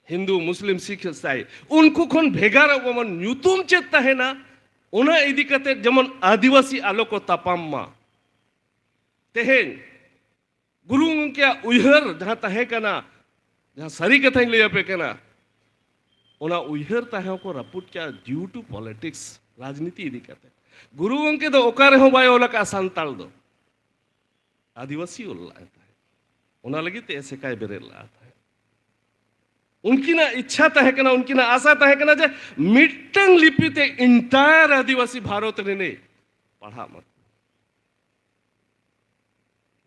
ᱦᱤᱱᱫᱩ, ᱢᱩᱥᱞᱤᱢ, ᱥᱤᱠᱷ, ᱤᱥᱟᱭ, ᱩᱱᱠᱩ ᱠᱷᱚᱱ ᱵᱷᱮᱜᱟᱨᱚᱜ ᱢᱟᱵᱚᱱ᱾ ᱧᱩᱛᱩᱢ ᱪᱮᱫ ᱛᱟᱦᱮᱱᱟ, ᱚᱱᱟ ᱤᱫᱤ ᱠᱟᱛᱮ ᱡᱮᱢᱚᱱ ᱟᱹᱫᱤᱵᱟᱹᱥᱤ ᱟᱞᱚ ᱠᱚ ᱛᱟᱯᱟᱢ ᱢᱟ᱾ ᱛᱮᱦᱮᱧ ᱜᱩᱨᱩ ᱜᱚᱢᱠᱮᱭᱟᱜ ᱩᱭᱦᱟᱹᱨ ᱡᱟᱦᱟᱸ ᱛᱟᱦᱮᱸ ᱠᱟᱱᱟ, ᱡᱟᱦᱟᱸ ᱥᱟᱹᱨᱤ ᱠᱟᱛᱷᱟᱧ ᱞᱟᱹᱭ ᱟᱯᱮ ᱠᱟᱱᱟ, ᱚᱱᱟ ᱩᱭᱦᱟᱹᱨ ᱛᱟᱦᱮᱸ ᱠᱚ ᱨᱟᱹᱯᱩᱫ ᱠᱮᱜᱼᱟ due to politics, ᱨᱟᱡᱽᱱᱤᱛᱤ ᱤᱫᱤ ᱠᱟᱛᱮ᱾ ᱜᱩᱨᱩ ᱜᱚᱢᱠᱮ ᱫᱚ ᱚᱠᱟ ᱨᱮᱦᱚᱸ ᱵᱟᱭ ᱚᱞ ᱟᱠᱟᱫᱼᱟ ᱥᱟᱱᱛᱟᱲ ᱫᱚ, ᱟᱹᱫᱤᱵᱟᱹᱥᱤ ᱚᱞ ᱞᱟᱜᱼᱟᱭ ᱛᱟᱦᱮᱸᱫ᱾ ᱚᱱᱟ ᱞᱟᱹᱜᱤᱫ ᱛᱮ ᱮᱥᱮᱠᱟᱭ ᱵᱮᱨᱮᱫ ᱞᱟᱜᱼᱟ ᱛᱟᱦᱮᱸᱫ᱾ ᱩᱱᱠᱤᱱᱟᱜ ᱤᱪᱪᱷᱟ ᱛᱟᱦᱮᱸ ᱠᱟᱱᱟ, ᱩᱱᱠᱤᱱᱟᱜ ᱟᱥᱟ ᱛᱟᱦᱮᱸ ᱠᱟᱱᱟ ᱡᱮ ᱢᱤᱫᱴᱟᱝ ᱞᱤᱯᱤ ᱛᱮ entire ᱟᱹᱫᱤᱵᱟᱹᱥᱤ ᱵᱷᱟᱨᱚᱛ ᱨᱤᱱᱤᱡ ᱯᱟᱲᱦᱟᱜ ᱢᱟ᱾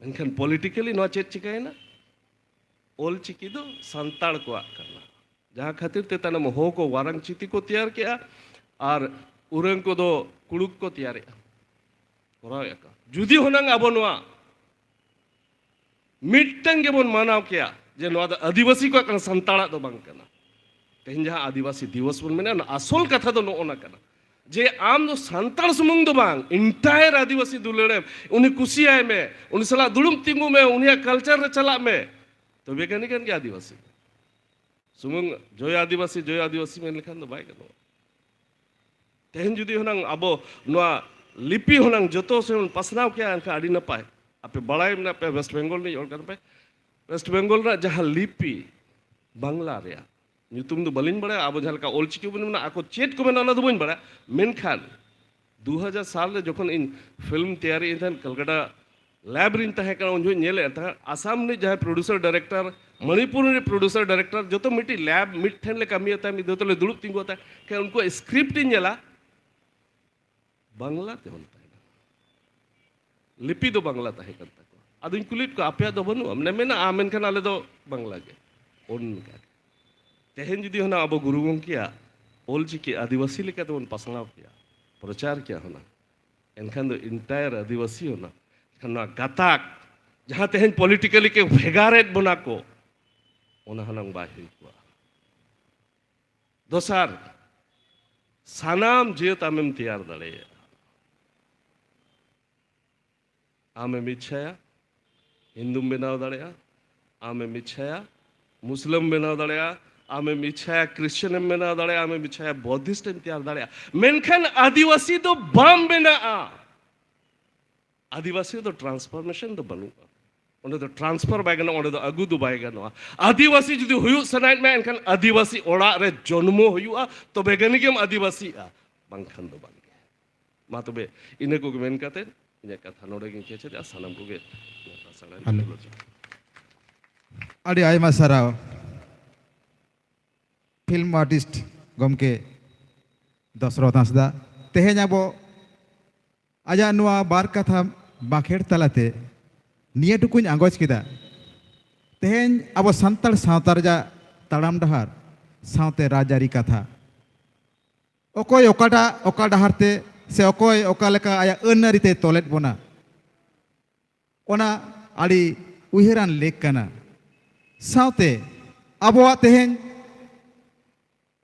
ᱢᱮᱱᱠᱷᱟᱱ politically ᱱᱚᱣᱟ ᱪᱮᱫ ᱪᱤᱠᱟᱹᱭᱮᱱᱟ? ᱚᱞ ᱪᱤᱠᱤ ᱫᱚ ᱥᱟᱱᱛᱟᱲ ᱠᱚᱣᱟᱜ ᱠᱟᱱᱟ, ᱡᱟᱦᱟᱸ ᱠᱷᱟᱹᱛᱤᱨ ᱛᱮ ᱛᱟᱭᱱᱚᱢ ᱦᱳ ᱠᱚ ᱣᱟᱨᱟᱝ ᱪᱤᱛᱤ ᱠᱚ ᱛᱮᱭᱟᱨ ᱠᱮᱜᱼᱟ ᱟᱨ ᱩᱨᱟᱹᱝ ᱠᱚᱫᱚ ᱠᱩᱲᱩᱠ ᱠᱚ ᱛᱮᱭᱟᱨᱮᱜᱼᱟ, ᱠᱚᱨᱟᱣᱮᱫᱼᱟ ᱠᱚ᱾ ᱡᱩᱫᱤ ᱦᱩᱱᱟᱹᱝ ᱟᱵᱚ ᱱᱚᱣᱟ ᱢᱤᱫᱴᱟᱝ ᱜᱮᱵᱚᱱ ᱢᱟᱱᱟᱣ ᱠᱮᱭᱟ ᱡᱮ ᱱᱚᱣᱟ ᱫᱚ ᱟᱹᱫᱤᱵᱟᱹᱥᱤ ᱠᱚᱣᱟᱜ ᱠᱟᱱᱟ, ᱥᱟᱱᱛᱟᱲᱟᱜ ᱫᱚ ᱵᱟᱝ ᱠᱟᱱᱟ᱾ ᱛᱮᱦᱮᱧ ᱡᱟᱦᱟᱸ ᱟᱹᱫᱤᱵᱟᱹᱥᱤ ᱫᱤᱵᱚᱥ ᱵᱚᱱ ᱢᱮᱱᱟ, ᱚᱱᱟ ᱟᱥᱚᱞ ᱠᱟᱛᱷᱟ ᱫᱚ ᱱᱚᱜᱼᱚ ᱱᱟ ᱠᱟᱱᱟ ᱡᱮ ᱟᱢ ᱫᱚ ᱥᱟᱱᱛᱟᱲ ᱥᱩᱢᱩᱝ ᱫᱚ ᱵᱟᱝ, entire ᱟᱹᱫᱤᱵᱟᱹᱥᱤ ᱫᱩᱞᱟᱹᱲᱮᱢ, ᱩᱱᱤ ᱠᱩᱥᱤᱭᱟᱭ ᱢᱮ, ᱩᱱᱤ ᱥᱟᱞᱟᱜ ᱫᱩᱲᱩᱵ ᱛᱤᱸᱜᱩ ᱢᱮ, ᱩᱱᱤᱭᱟᱜ culture ᱨᱮ ᱪᱟᱞᱟᱜ ᱢᱮ, ᱛᱚᱵᱮ ᱠᱟᱹᱱᱤ ᱠᱟᱱ ᱜᱮ ᱟᱹᱫᱤᱵᱟᱹᱥᱤ᱾ ᱥᱩᱢᱩᱝ ᱡᱚᱭ ᱟᱹᱫᱤᱵᱟᱹᱥᱤ, ᱡᱚᱭ ᱟᱹᱫᱤᱵᱟᱹᱥᱤ ᱢᱮᱱ ᱞᱮᱠᱷᱟᱱ ᱫᱚ ᱵᱟᱭ ᱜᱟᱱᱚᱜᱼᱟ᱾ ᱛᱮᱦᱮᱧ ᱡᱩᱫᱤ ᱦᱩᱱᱟᱹᱝ ᱟᱵᱚ ᱱᱚᱣᱟ ᱞᱤᱯᱤ ᱦᱩᱱᱟᱹᱝ ᱡᱚᱛᱚ ᱥᱮᱫ ᱵᱚᱱ ᱯᱟᱥᱱᱟᱣ ᱠᱮᱭᱟ, ᱮᱱᱠᱷᱟᱱ ᱟᱹᱰᱤ ᱱᱟᱯᱟᱭ᱾ ᱟᱯᱮ ᱵᱟᱲᱟᱭ ᱢᱮᱱᱟᱜ ᱯᱮᱭᱟ, West Bengal ᱨᱤᱱᱤᱡ ᱦᱚᱲ ᱠᱟᱱᱟ ᱯᱮ, West Bengal ᱨᱮᱱᱟᱜ ᱡᱟᱦᱟᱸ ᱞᱤᱯᱤ, ᱵᱟᱝᱞᱟ ᱨᱮᱭᱟᱜ ᱧᱩᱛᱩᱢ ᱫᱚ ᱵᱟᱹᱞᱤᱧ ᱵᱟᱲᱟᱭᱟ, ᱟᱵᱚ ᱡᱟᱦᱟᱸ ᱞᱮᱠᱟ ᱚᱞᱪᱤᱠᱤ ᱵᱚᱱ ᱢᱮᱱᱟ, ᱟᱠᱚ ᱪᱮᱫ ᱠᱚ ᱢᱮᱱᱟ ᱚᱱᱟ ᱫᱚ ᱵᱟᱹᱧ ᱵᱟᱲᱟᱭᱟ, ᱢᱮᱱᱠᱷᱟᱱ ᱫᱩ ᱦᱟᱡᱟᱨ ᱥᱟᱞ ᱨᱮ ᱡᱚᱠᱷᱚᱱ ᱤᱧ film ᱛᱮᱭᱟᱨᱤᱧ ᱛᱟᱦᱮᱸᱫ, ᱠᱟᱞᱠᱟᱴᱟ lab ᱨᱤᱧ ᱛᱟᱦᱮᱸ ᱠᱟᱱᱟ, ᱩᱱ ᱡᱚᱠᱷᱚᱱ ᱧᱮᱞᱮᱫ ᱛᱟᱦᱮᱸᱫ, ᱟᱥᱟᱢ ᱨᱤᱱᱤᱡ ᱡᱟᱦᱟᱸᱭ producer director, ᱢᱚᱱᱤᱯᱩᱨ ᱨᱤᱱᱤᱡ producer director, ᱡᱚᱛᱚ ᱢᱤᱫᱴᱤᱡ lab ᱢᱤᱫ ᱴᱷᱮᱱ ᱞᱮ ᱠᱟᱹᱢᱤᱭᱮᱫ ᱛᱟᱦᱮᱸᱫ, ᱢᱤᱫ ᱫᱷᱟᱣ ᱛᱮᱞᱮ ᱫᱩᱲᱩᱵ ᱛᱤᱸᱜᱩ ᱛᱟᱦᱮᱸᱫ, ᱠᱷᱟᱱ ᱩᱱᱠᱩᱣᱟᱜ script ᱤᱧ ᱧᱮᱞᱟ, ᱵᱟᱝᱞᱟ ᱛᱮ ᱚᱞ ᱛᱟᱦᱮᱸ ᱠᱟᱱᱟ, ᱞᱤᱯᱤ ᱫᱚ ᱵᱟᱝᱞᱟ ᱛᱟᱦᱮᱸ ᱠᱟᱱ ᱛᱟᱠᱚᱣᱟ᱾ ᱟᱫᱚᱧ ᱠᱩᱞᱤᱭᱮᱫ ᱠᱚᱣᱟ, "ᱟᱯᱮᱭᱟᱜ ᱫᱚ ᱵᱟᱹᱱᱩᱜᱼᱟ?" ᱢᱟᱱᱮ, "ᱢᱮᱱᱟᱜᱼᱟ, ᱢᱮᱱᱠᱷᱟᱱ ᱟᱞᱮ ᱫᱚ ᱵᱟᱝᱞᱟ ᱜᱮ᱾" ᱚᱱᱠᱟ ᱜᱮ᱾ ᱛᱮᱦᱮᱧ ᱡᱩᱫᱤ ᱦᱩᱱᱟᱹᱝ ᱟᱵᱚ ᱜᱩᱨᱩ ᱜᱚᱢᱠᱮᱭᱟᱜ ᱚᱞᱪᱤᱠᱤ ᱟᱹᱫᱤᱵᱟᱹᱥᱤ ᱞᱮᱠᱟ ᱛᱮᱵᱚᱱ ᱯᱟᱥᱱᱟᱣ ᱠᱮᱭᱟ, ᱯᱨᱚᱪᱟᱨ ᱠᱮᱭᱟ ᱦᱩᱱᱟᱹᱝ, ᱮᱱᱠᱷᱟᱱ ᱫᱚ entire ᱟᱹᱫᱤᱵᱟᱹᱥᱤ ᱦᱩᱱᱟᱹᱝ, ᱮᱱᱠᱷᱟᱱ ᱱᱚᱣᱟ ᱜᱟᱛᱟᱠ ᱡᱟᱦᱟᱸ ᱛᱮᱦᱮᱧ politically ᱠᱚ ᱵᱷᱮᱜᱟᱨᱮᱫ ᱵᱚᱱᱟ ᱠᱚ, ᱚᱱᱟ ᱦᱩᱱᱟᱹᱝ ᱵᱟᱭ ᱦᱩᱭ ᱠᱚᱜᱼᱟ᱾ ᱫᱚᱥᱟᱨ, ᱥᱟᱱᱟᱢ ᱡᱟᱹᱛ ᱟᱢᱮᱢ ᱛᱮᱭᱟᱨ ᱫᱟᱲᱮᱭᱟᱜᱼᱟ᱾ ᱟᱢᱮᱢ ᱤᱪᱪᱷᱟᱭᱟ, ᱦᱤᱱᱫᱩᱢ ᱵᱮᱱᱟᱣ ᱫᱟᱲᱮᱭᱟᱜᱼᱟ, ᱟᱢᱮᱢ ᱤᱪᱪᱷᱟᱭᱟ, ᱢᱩᱥᱞᱟᱹᱢ ᱵᱮᱱᱟᱣ ᱫᱟᱲᱮᱭᱟᱜᱼᱟ, ᱟᱢᱮᱢ ᱤᱪᱪᱷᱟᱭᱟ, ᱠᱨᱤᱥᱪᱟᱱ ᱮᱢ ᱵᱮᱱᱟᱣ ᱫᱟᱲᱮᱭᱟᱜᱼᱟ, ᱟᱢᱮᱢ ᱤᱪᱪᱷᱟᱭᱟ, ᱵᱚᱫᱷᱤᱥᱴ ᱮᱢ ᱛᱮᱭᱟᱨ ᱫᱟᱲᱮᱭᱟᱜᱼᱟ᱾ ᱢᱮᱱᱠᱷᱟᱱ ᱟᱹᱫᱤᱵᱟᱹᱥᱤ ᱫᱚ ᱵᱟᱢ ᱵᱮᱱᱟᱜᱼᱟ᱾ ᱟᱹᱫᱤᱵᱟᱹᱥᱤ ᱫᱚ ᱴᱨᱟᱱᱥᱯᱷᱚᱨᱢᱮᱥᱚᱱ ᱫᱚ ᱵᱟᱹᱱᱩᱜᱼᱟ᱾ ᱚᱸᱰᱮ ᱫᱚ ᱴᱨᱟᱱᱥᱯᱷᱟᱨ ᱵᱟᱭ ᱜᱟᱱᱚᱜᱼᱟ, ᱚᱸᱰᱮ ᱫᱚ ᱟᱹᱜᱩ ᱫᱚ ᱵᱟᱭ ᱜᱟᱱᱚᱜᱼᱟ᱾ ᱟᱹᱫᱤᱵᱟᱹᱥᱤ ᱡᱩᱫᱤ ᱦᱩᱭᱩᱜ ᱥᱟᱱᱟᱭᱮᱫ ᱢᱮᱭᱟ, ᱮᱱᱠᱷᱟᱱ ᱟᱹᱫᱤᱵᱟᱹᱥᱤ ᱚᱲᱟᱜ ᱨᱮ ᱡᱚᱱᱢᱚ ᱦᱩᱭᱩᱜᱼᱟ, ᱛᱚᱵᱮ ᱜᱟᱱᱤ ᱜᱮᱢ ᱟᱹᱫᱤᱵᱟᱹᱥᱤᱜᱼᱟ, ᱵᱟᱝᱠᱷᱟᱱ ᱫᱚ ᱵᱟᱝᱜᱮ᱾ ᱢᱟ ᱛᱚᱵᱮ ᱤᱱᱟᱹ ᱠᱚᱜᱮ ᱢᱮᱱ ᱠᱟᱛᱮ ᱤᱧᱟᱹᱜ ᱠᱟᱛᱷᱟ ᱱᱚᱰᱮ ᱜᱤᱧ ᱠᱮᱪᱮᱫᱟ᱾ ᱥᱟᱱᱟᱢ ᱠᱚᱜᱮ ᱟᱥᱲᱟ ᱨᱮ ᱦᱮᱞᱳ᱾ ᱡᱚᱦᱟᱨ᱾ ᱟᱹᱰᱤ ᱟᱭᱢᱟ ᱥᱟᱨᱦᱟᱣ ᱯᱷᱤᱞᱢ ᱟᱨᱴᱤᱥᱴ ᱜᱚᱢᱠᱮ ᱫᱚᱥᱨᱚᱛᱷ ᱦᱟᱸᱥᱫᱟ᱾ ᱛᱮᱦᱮᱧ ᱟᱵᱚ ᱟᱡᱟᱜ ᱱᱚᱣᱟ ᱵᱟᱨ ᱠᱟᱛᱷᱟ ᱵᱟᱸᱠᱷᱮᱲ ᱛᱟᱞᱟᱛᱮ ᱱᱤᱭᱟᱹ ᱴᱩᱠᱩᱧ ᱟᱸᱜᱚᱪ ᱠᱮᱫᱟ, ᱛᱮᱦᱮᱧ ᱟᱵᱚ ᱥᱟᱱᱛᱟᱲ ᱥᱟᱶᱛᱟ ᱨᱮᱭᱟᱜ ᱛᱟᱲᱟᱢ ᱰᱟᱦᱟᱨ ᱥᱟᱶᱛᱮ ᱨᱟᱡᱽᱟᱹᱨᱤ ᱠᱟᱛᱷᱟ, ᱚᱠᱚᱭ ᱚᱠᱟᱴᱟᱜ, ᱚᱠᱟ ᱰᱟᱦᱟᱨ ᱛᱮ ᱥᱮ ᱚᱠᱚᱭ ᱚᱠᱟ ᱞᱮᱠᱟ ᱟᱭᱟᱜ ᱟᱹᱱ ᱟᱹᱨᱤ ᱛᱮᱭ ᱛᱚᱞᱮᱫ ᱵᱚᱱᱟ, ᱚᱱᱟ ᱟᱹᱰᱤ ᱩᱭᱦᱟᱹᱨᱟᱱ ᱞᱮᱠ ᱠᱟᱱᱟ᱾ ᱥᱟᱶᱛᱮ ᱟᱵᱚᱣᱟᱜ ᱛᱮᱦᱮᱧ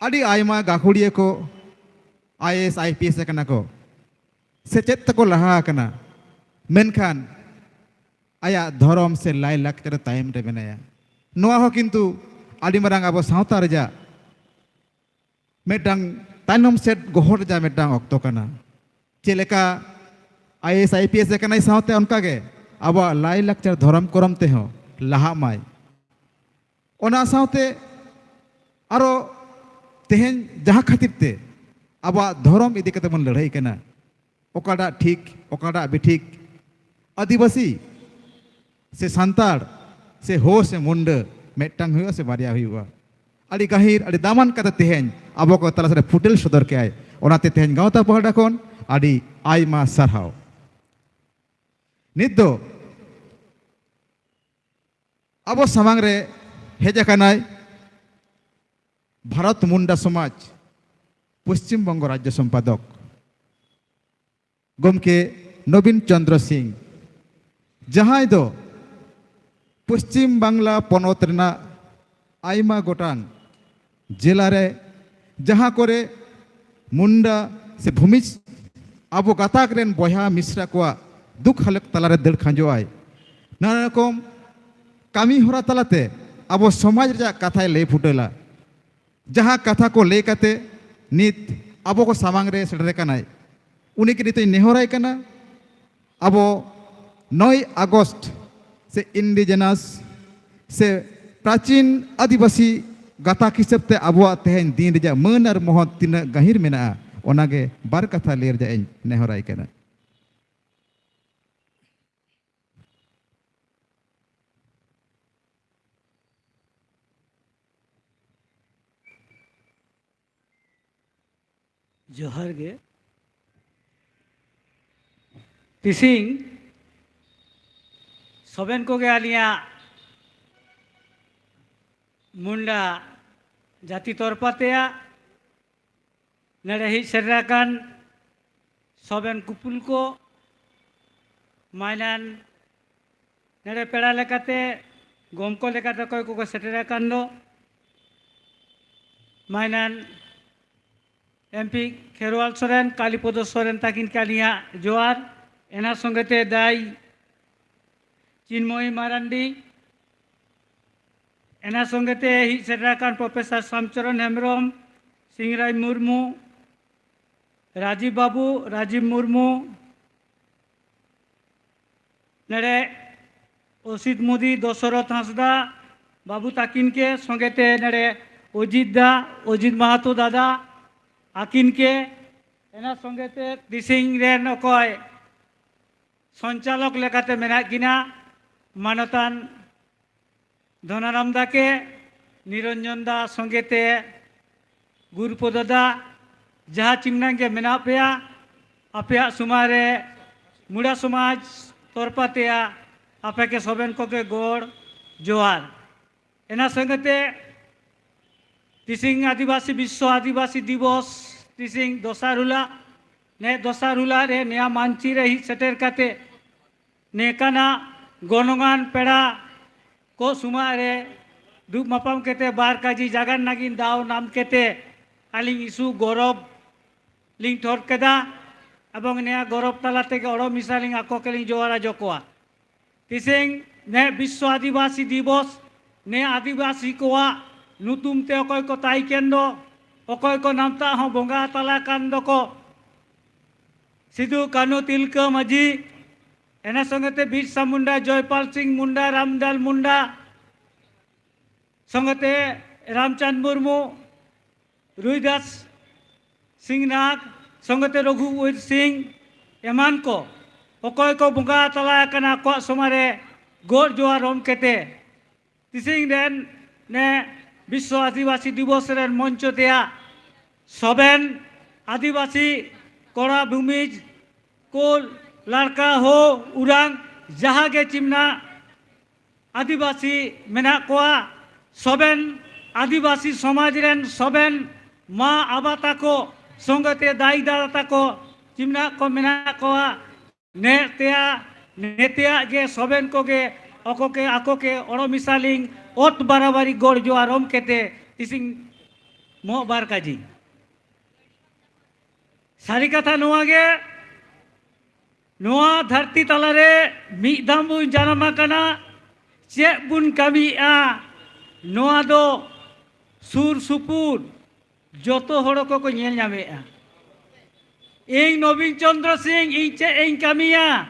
ᱟᱹᱰᱤ ᱟᱭᱢᱟ ᱜᱟᱹᱠᱷᱩᱲᱤᱭᱟᱹ ᱠᱚ I A S, I P S ᱟᱠᱟᱱᱟ ᱠᱚ, ᱥᱮᱪᱮᱫ ᱛᱮᱠᱚ ᱞᱟᱦᱟ ᱟᱠᱟᱱᱟ, ᱢᱮᱱᱠᱷᱟᱱ ᱟᱭᱟᱜ ᱫᱷᱚᱨᱚᱢ ᱥᱮ ᱞᱟᱭᱼᱞᱟᱠᱪᱟᱨ ᱛᱟᱭᱚᱢ ᱨᱮ ᱢᱮᱱᱟᱭᱟ᱾ ᱱᱚᱣᱟ ᱦᱚᱸ ᱠᱤᱱᱛᱩ ᱟᱹᱰᱤ ᱢᱟᱨᱟᱝ ᱟᱵᱚ ᱥᱟᱶᱛᱟ ᱨᱮᱭᱟᱜ ᱢᱤᱫᱴᱟᱝ ᱛᱟᱭᱱᱚᱢ ᱥᱮᱫ ᱜᱚᱦᱚᱲ ᱨᱮᱭᱟᱜ ᱢᱤᱫᱴᱟᱝ ᱚᱠᱛᱚ ᱠᱟᱱᱟ᱾ ᱪᱮᱫ ᱞᱮᱠᱟ I A S, I P S ᱟᱠᱟᱱᱟᱭ, ᱥᱟᱶᱛᱮ ᱚᱱᱠᱟᱜᱮ ᱟᱵᱚᱣᱟᱜ ᱞᱟᱭᱼᱞᱟᱠᱪᱟᱨ ᱫᱷᱚᱨᱚᱢ ᱠᱚᱨᱚᱢ ᱛᱮᱦᱚᱸ ᱞᱟᱦᱟᱜ ᱢᱟᱭ᱾ ᱚᱱᱟ ᱥᱟᱶᱛᱮ ᱟᱨᱚ ᱛᱮᱦᱮᱧ ᱡᱟᱦᱟᱸ ᱠᱷᱟᱹᱛᱤᱨ ᱛᱮ ᱟᱵᱚᱣᱟᱜ ᱫᱷᱚᱨᱚᱢ ᱤᱫᱤ ᱠᱟᱛᱮ ᱵᱚᱱ ᱞᱟᱹᱲᱦᱟᱹᱭ ᱠᱟᱱᱟ, ᱚᱠᱟᱴᱟᱜ ᱴᱷᱤᱠ, ᱚᱠᱟᱴᱟᱜ ᱵᱮᱴᱷᱤᱠ, ᱟᱹᱫᱤᱵᱟᱹᱥᱤ ᱥᱮ ᱥᱟᱱᱛᱟᱲ ᱥᱮ ᱦᱳ ᱥᱮ ᱢᱩᱱᱰᱟᱹ, ᱢᱤᱫᱴᱟᱝ ᱦᱩᱭᱩᱜᱼᱟ ᱥᱮ ᱵᱟᱨᱭᱟ ᱦᱩᱭᱩᱜᱼᱟ? ᱟᱹᱰᱤ ᱜᱟᱹᱦᱤᱨ, ᱟᱹᱰᱤ ᱫᱟᱢᱟᱱ ᱠᱟᱛᱷᱟ ᱛᱮᱦᱮᱧ ᱟᱵᱚ ᱠᱚ ᱛᱟᱞᱟ ᱥᱮᱫ ᱯᱷᱩᱴᱮᱞ ᱥᱚᱫᱚᱨ ᱠᱮᱜᱼᱟᱭ᱾ ᱚᱱᱟᱛᱮ ᱛᱮᱦᱮᱧ ᱜᱟᱶᱛᱟ ᱯᱟᱦᱴᱟ ᱠᱷᱚᱱ ᱟᱹᱰᱤ ᱟᱭᱢᱟ ᱥᱟᱨᱦᱟᱣ᱾ ᱱᱤᱛ ᱫᱚ ᱟᱵᱚ ᱥᱟᱢᱟᱝ ᱨᱮ ᱦᱮᱡ ᱟᱠᱟᱱᱟᱭ ᱵᱷᱟᱨᱚᱛ ᱢᱩᱱᱰᱟ ᱥᱚᱢᱟᱡᱽ ᱯᱚᱥᱪᱤᱢ ᱵᱚᱝᱜᱚ ᱨᱟᱡᱽᱡᱚ ᱥᱚᱢᱯᱟᱫᱚᱠ ᱜᱚᱢᱠᱮ ᱱᱚᱵᱤᱱ ᱪᱚᱱᱫᱨᱚ ᱥᱤᱝ, ᱡᱟᱦᱟᱸᱭ ᱫᱚ ᱯᱚᱥᱪᱤᱢ ᱵᱟᱝᱞᱟ ᱯᱚᱱᱚᱛ ᱨᱮᱱᱟᱜ ᱟᱭᱢᱟ ᱜᱚᱴᱟᱝ ᱡᱮᱞᱟ ᱨᱮ, ᱡᱟᱦᱟᱸ ᱠᱚᱨᱮ ᱢᱩᱱᱰᱟ ᱥᱮ ᱵᱷᱩᱢᱤᱡᱽ ᱟᱵᱚ ᱜᱟᱛᱟᱠ ᱨᱮᱱ ᱵᱚᱭᱦᱟ ᱢᱤᱥᱨᱟ ᱠᱚᱣᱟᱜ ᱫᱩᱠ ᱦᱟᱞᱚᱛ ᱛᱟᱞᱟᱨᱮ ᱫᱟᱹᱲ ᱠᱷᱟᱸᱡᱚᱜ ᱟᱭ, ᱱᱟᱱᱟ ᱨᱚᱠᱚᱢ ᱠᱟᱹᱢᱤ ᱦᱚᱨᱟ ᱛᱟᱞᱟᱛᱮ ᱟᱵᱚ ᱥᱚᱢᱟᱡᱽ ᱨᱮᱭᱟᱜ ᱠᱟᱛᱷᱟᱭ ᱞᱟᱹᱭ ᱯᱷᱩᱴᱮᱞᱟ᱾ ᱡᱟᱦᱟᱸ ᱠᱟᱛᱷᱟ ᱠᱚ ᱞᱟᱹᱭ ᱠᱟᱛᱮ ᱱᱤᱛ ᱟᱵᱚ ᱠᱚ ᱥᱟᱢᱟᱝ ᱨᱮ ᱥᱮᱴᱮᱨ ᱟᱠᱟᱱᱟᱭ, ᱩᱱᱤ ᱜᱮ ᱱᱤᱛᱚᱜ ᱤᱧ ᱱᱮᱦᱚᱨᱟᱭ ᱠᱟᱱᱟ, ᱟᱵᱚ ᱱᱚᱭ ᱟᱜᱚᱥᱴ ᱥᱮ ᱤᱱᱰᱤᱡᱮᱱᱟᱥ ᱥᱮ ᱯᱨᱟᱪᱤᱱ ᱟᱹᱫᱤᱵᱟᱹᱥᱤ ᱜᱟᱛᱟᱠ ᱦᱤᱥᱟᱹᱵ ᱛᱮ ᱟᱵᱚᱣᱟᱜ ᱛᱮᱦᱮᱧ ᱫᱤᱱ ᱨᱮᱭᱟᱜ ᱢᱟᱹᱱ ᱟᱨ ᱢᱚᱦᱚᱛ ᱛᱤᱱᱟᱹᱜ ᱜᱟᱹᱦᱤᱨ ᱢᱮᱱᱟᱜᱼᱟ, ᱚᱱᱟᱜᱮ ᱵᱟᱨ ᱠᱟᱛᱷᱟ ᱞᱟᱹᱭ ᱨᱮᱭᱟᱜ ᱤᱧ ᱱᱮᱦᱚᱨᱟᱭ ᱠᱟᱱᱟ᱾ ᱡᱚᱦᱟᱨ ᱜᱮ᱾ ᱛᱤᱥᱤᱧ ᱥᱚᱵᱮᱱ ᱠᱚᱜᱮ ᱟᱹᱞᱤᱧᱟᱜ ᱢᱩᱱᱰᱟ ᱡᱟᱹᱛᱤ ᱛᱚᱨᱯᱟ ᱛᱮᱭᱟᱜ ᱱᱚᱰᱮ ᱦᱮᱡ ᱥᱮᱴᱮᱨ ᱟᱠᱟᱱ ᱥᱚᱵᱮᱱ ᱠᱩᱯᱩᱞ ᱠᱚ, ᱢᱟᱭᱱᱟᱱ ᱱᱚᱰᱮ ᱯᱮᱲᱟ ᱞᱮᱠᱟᱛᱮ, ᱜᱚᱢᱠᱚ ᱞᱮᱠᱟᱛᱮ ᱚᱠᱚᱭ ᱠᱚᱠᱚ ᱥᱮᱴᱮᱨ ᱟᱠᱟᱱ ᱫᱚ, ᱢᱟᱭᱱᱟᱱ ᱮᱢ ᱯᱤ ᱠᱷᱮᱨᱣᱟᱞ ᱥᱚᱨᱮᱱ, ᱠᱟᱞᱤᱯᱚᱫᱚ ᱥᱚᱨᱮᱱ ᱛᱟᱹᱠᱤᱱ ᱠᱮ ᱟᱹᱞᱤᱧᱟᱜ ᱡᱚᱦᱟᱨ᱾ ᱮᱱᱟ ᱥᱚᱸᱜᱮ ᱛᱮ ᱫᱟᱹᱭ ᱪᱤᱱᱢᱚᱭ ᱢᱟᱨᱟᱱᱰᱤ, ᱮᱱᱟ ᱥᱚᱸᱜᱮ ᱛᱮ ᱦᱮᱡ ᱥᱮᱴᱮᱨ ᱟᱠᱟᱱ ᱯᱨᱚᱯᱷᱮᱥᱚᱨ ᱥᱟᱢᱪᱚᱨᱚᱱ ᱦᱮᱢᱵᱨᱚᱢ, ᱥᱤᱝᱨᱟᱭ ᱢᱩᱨᱢᱩ, ᱨᱟᱡᱤᱵ ᱵᱟᱹᱵᱩ, ᱨᱟᱡᱤᱵ ᱢᱩᱨᱢᱩ, ᱱᱚᱰᱮ ᱚᱥᱤᱛ ᱢᱳᱫᱤ, ᱫᱚᱥᱚᱨᱚᱛᱷ ᱦᱟᱸᱥᱫᱟ ᱵᱟᱹᱵᱩ ᱛᱟᱹᱠᱤᱱ ᱠᱮ, ᱥᱚᱸᱜᱮ ᱛᱮ ᱱᱚᱰᱮ ᱚᱡᱤᱛ ᱫᱟ, ᱚᱡᱤᱛ ᱢᱟᱦᱟᱛᱚ ᱫᱟᱫᱟ ᱟᱹᱠᱤᱱ ᱠᱮ, ᱮᱱᱟ ᱥᱚᱸᱜᱮ ᱛᱮ ᱛᱤᱥᱤᱧ ᱨᱮᱱ ᱚᱠᱚᱭ ᱥᱚᱧᱪᱟᱞᱚᱠ ᱞᱮᱠᱟᱛᱮ ᱢᱮᱱᱟᱜ ᱠᱤᱱᱟ, ᱢᱟᱱᱚᱛᱟᱱ ᱫᱷᱚᱱᱟᱨᱟᱢ ᱫᱟ ᱠᱮ, ᱱᱤᱨᱚᱧᱡᱚᱱ ᱫᱟ ᱥᱚᱸᱜᱮ ᱛᱮ ᱜᱩᱨᱩᱯᱚᱫᱚ ᱫᱟ, ᱡᱟᱦᱟᱸ ᱪᱤᱢᱱᱟᱝ ᱜᱮ ᱢᱮᱱᱟᱜ ᱯᱮᱭᱟ, ᱟᱯᱮᱭᱟᱜ ᱥᱚᱢᱟᱡᱽ ᱨᱮ ᱢᱩᱰᱟ ᱥᱚᱢᱟᱡᱽ ᱛᱚᱨᱯᱟ ᱛᱮᱭᱟᱜ ᱟᱯᱮ ᱠᱮ ᱥᱚᱵᱮᱱ ᱠᱚᱜᱮ ᱜᱚᱲ ᱡᱚᱦᱟᱨ᱾ ᱮᱱᱟ ᱥᱚᱸᱜᱮ ᱛᱮ ᱛᱤᱥᱤᱝ ᱟᱹᱫᱤᱵᱟᱹᱥᱤ, ᱵᱤᱥᱥᱚ ᱟᱹᱫᱤᱵᱟᱹᱥᱤ ᱫᱤᱵᱚᱥ ᱛᱤᱥᱤᱝ ᱫᱚᱥᱟᱨ ᱦᱤᱞᱳᱜ, ᱱᱮ ᱫᱚᱥᱟᱨ ᱦᱤᱞᱳᱜ ᱨᱮ ᱱᱮᱭᱟ ᱢᱟᱹᱱᱪᱤ ᱨᱮ ᱦᱮᱡ ᱥᱮᱴᱮᱨ ᱠᱟᱛᱮ ᱱᱮᱠᱟᱱᱟᱜ ᱜᱚᱱᱚᱝᱟᱱ ᱯᱮᱲᱟ ᱠᱚ ᱥᱩᱢᱟᱜ ᱨᱮ ᱫᱩᱜ ᱢᱟᱯᱟᱢ ᱠᱟᱛᱮ ᱵᱟᱨ ᱠᱟᱹᱡᱤ ᱡᱟᱜᱟᱱ ᱱᱟᱜᱤᱱ ᱫᱟᱣ ᱱᱟᱢ ᱠᱟᱛᱮ ᱟᱹᱞᱤᱧ ᱤᱥᱩ ᱜᱚᱨᱚᱵᱽ ᱞᱤᱧ ᱴᱷᱚᱨ ᱠᱮᱫᱟ᱾ ᱮᱵᱚᱝ ᱱᱤᱭᱟᱹ ᱜᱚᱨᱚᱵᱽ ᱛᱟᱞᱟ ᱛᱮᱜᱮ ᱚᱲᱚ ᱢᱤᱥᱟ ᱞᱤᱧ ᱟᱠᱚ ᱠᱮᱞᱤᱧ ᱡᱚᱦᱟᱨ ᱟᱡᱚ ᱠᱚᱣᱟ᱾ ᱛᱮᱥᱮᱧ ᱱᱮ ᱵᱤᱥᱥᱚ ᱟᱹᱫᱤᱵᱟᱹᱥᱤ ᱫᱤᱵᱚᱥ, ᱱᱮ ᱟᱹᱫᱤᱵᱟᱹᱥᱤ ᱠᱚᱣᱟᱜ ᱧᱩᱛᱩᱢ ᱛᱮ ᱚᱠᱚᱭ ᱠᱚ ᱛᱟᱦᱮᱸ ᱠᱮᱱ ᱫᱚ, ᱚᱠᱚᱭ ᱠᱚ ᱱᱟᱢᱛᱟᱜ ᱦᱚᱸ ᱵᱚᱸᱜᱟ ᱛᱟᱞᱟ ᱠᱟᱱ ᱫᱚᱠᱚ, ᱥᱤᱫᱩ, ᱠᱟᱹᱱᱦᱩ, ᱛᱤᱞᱠᱟᱹ ᱢᱟᱹᱡᱷᱤ, ᱮᱱᱟ ᱥᱚᱸᱜᱮᱛᱮ ᱵᱤᱨᱥᱟ ᱢᱩᱱᱰᱟ, ᱡᱚᱭᱯᱟᱞ ᱥᱤᱝ ᱢᱩᱱᱰᱟ, ᱨᱟᱢᱫᱟᱞ ᱢᱩᱱᱰᱟ, ᱥᱚᱸᱜᱮᱛᱮ ᱨᱟᱢᱪᱟᱸᱫᱽ ᱢᱩᱨᱢᱩ, ᱨᱩᱭᱫᱟᱥ ᱥᱤᱝ ᱱᱟᱜᱽ, ᱥᱚᱸᱜᱮᱛᱮ ᱨᱚᱜᱷᱩᱵᱤᱨ ᱥᱤᱝ, ᱮᱢᱟᱱ ᱠᱚ, ᱚᱠᱚᱭ ᱠᱚ ᱵᱚᱸᱜᱟ ᱛᱟᱞᱟ ᱟᱠᱟᱱᱟ ᱟᱠᱚᱣᱟᱜ ᱥᱚᱢᱟᱭ ᱨᱮ ᱜᱚᱰ ᱡᱚᱦᱟᱨ ᱚᱢ ᱠᱟᱛᱮ, ᱛᱤᱥᱤᱝ ᱨᱮᱱ ᱱᱮ ᱵᱤᱥᱥᱚ ᱟᱹᱫᱤᱵᱟᱹᱥᱤ ᱫᱤᱵᱚᱥ ᱨᱮᱱ ᱢᱚᱧᱪᱚ ᱛᱮᱭᱟᱜ ᱥᱚᱵᱮᱱ ᱟᱹᱫᱤᱵᱟᱹᱥᱤ ᱠᱚᱲᱟ ᱵᱷᱩᱢᱤᱡᱽ ᱠᱚ ᱞᱟᱲᱠᱟ ᱦᱳ ᱩᱨᱟᱝ ᱡᱟᱦᱟᱸ ᱜᱮ ᱪᱤᱢᱱᱟ ᱟᱹᱫᱤᱵᱟᱹᱥᱤ ᱢᱮᱱᱟᱜ ᱠᱚᱣᱟ, ᱥᱚᱵᱮᱱ ᱟᱹᱫᱤᱵᱟᱹᱥᱤ ᱥᱚᱢᱟᱡᱽ ᱨᱮᱱ ᱥᱚᱵᱮᱱ ᱢᱟ ᱟᱵᱟ ᱛᱟᱠᱚ ᱥᱚᱸᱜᱮᱛᱮ ᱫᱟᱹᱭ ᱫᱟᱫᱟ ᱛᱟᱠᱚ ᱪᱤᱢᱱᱟ ᱠᱚ ᱢᱮᱱᱟᱜ ᱠᱚᱣᱟ᱾ ᱱᱮᱛᱮᱭᱟᱜ ᱱᱮᱛᱮᱭᱟᱜ ᱜᱮ ᱥᱚᱵᱮᱱ ᱠᱚᱜᱮ ᱚᱠᱚ ᱠᱮ ᱟᱠᱚ ᱠᱮ ᱚᱲᱚ ᱢᱤᱥᱟᱞᱤᱝ ᱚᱛ ᱵᱟᱨᱟᱵᱟᱨᱤ ᱜᱚᱲ ᱡᱚᱦᱟᱨ ᱚᱢ ᱠᱮᱛᱮ ᱛᱤᱥᱤᱝ ᱢᱚᱜ ᱵᱟᱨ ᱠᱟᱡᱤ᱾ ᱥᱟᱹᱨᱤ ᱠᱟᱛᱷᱟ ᱱᱚᱣᱟ ᱜᱮ, ᱱᱚᱣᱟ ᱫᱷᱟᱹᱨᱛᱤ ᱛᱟᱞᱟᱨᱮ ᱢᱤᱫ ᱫᱷᱟᱣ ᱵᱚᱱ ᱡᱟᱱᱟᱢ ᱟᱠᱟᱱᱟ, ᱪᱮᱫ ᱵᱚᱱ ᱠᱟᱹᱢᱤᱭᱮᱫᱼᱟ, ᱱᱚᱣᱟ ᱫᱚ ᱥᱩᱨ ᱥᱩᱯᱩᱨ ᱡᱚᱛᱚ ᱦᱚᱲ ᱠᱚᱠᱚ ᱧᱮᱞ ᱧᱟᱢᱮᱫᱼᱟ᱾ ᱤᱧ ᱱᱚᱵᱤᱱ ᱪᱚᱸᱫᱽᱨᱚ ᱥᱤᱝ, ᱤᱧ ᱪᱮᱫ ᱤᱧ ᱠᱟᱹᱢᱤᱭᱟ,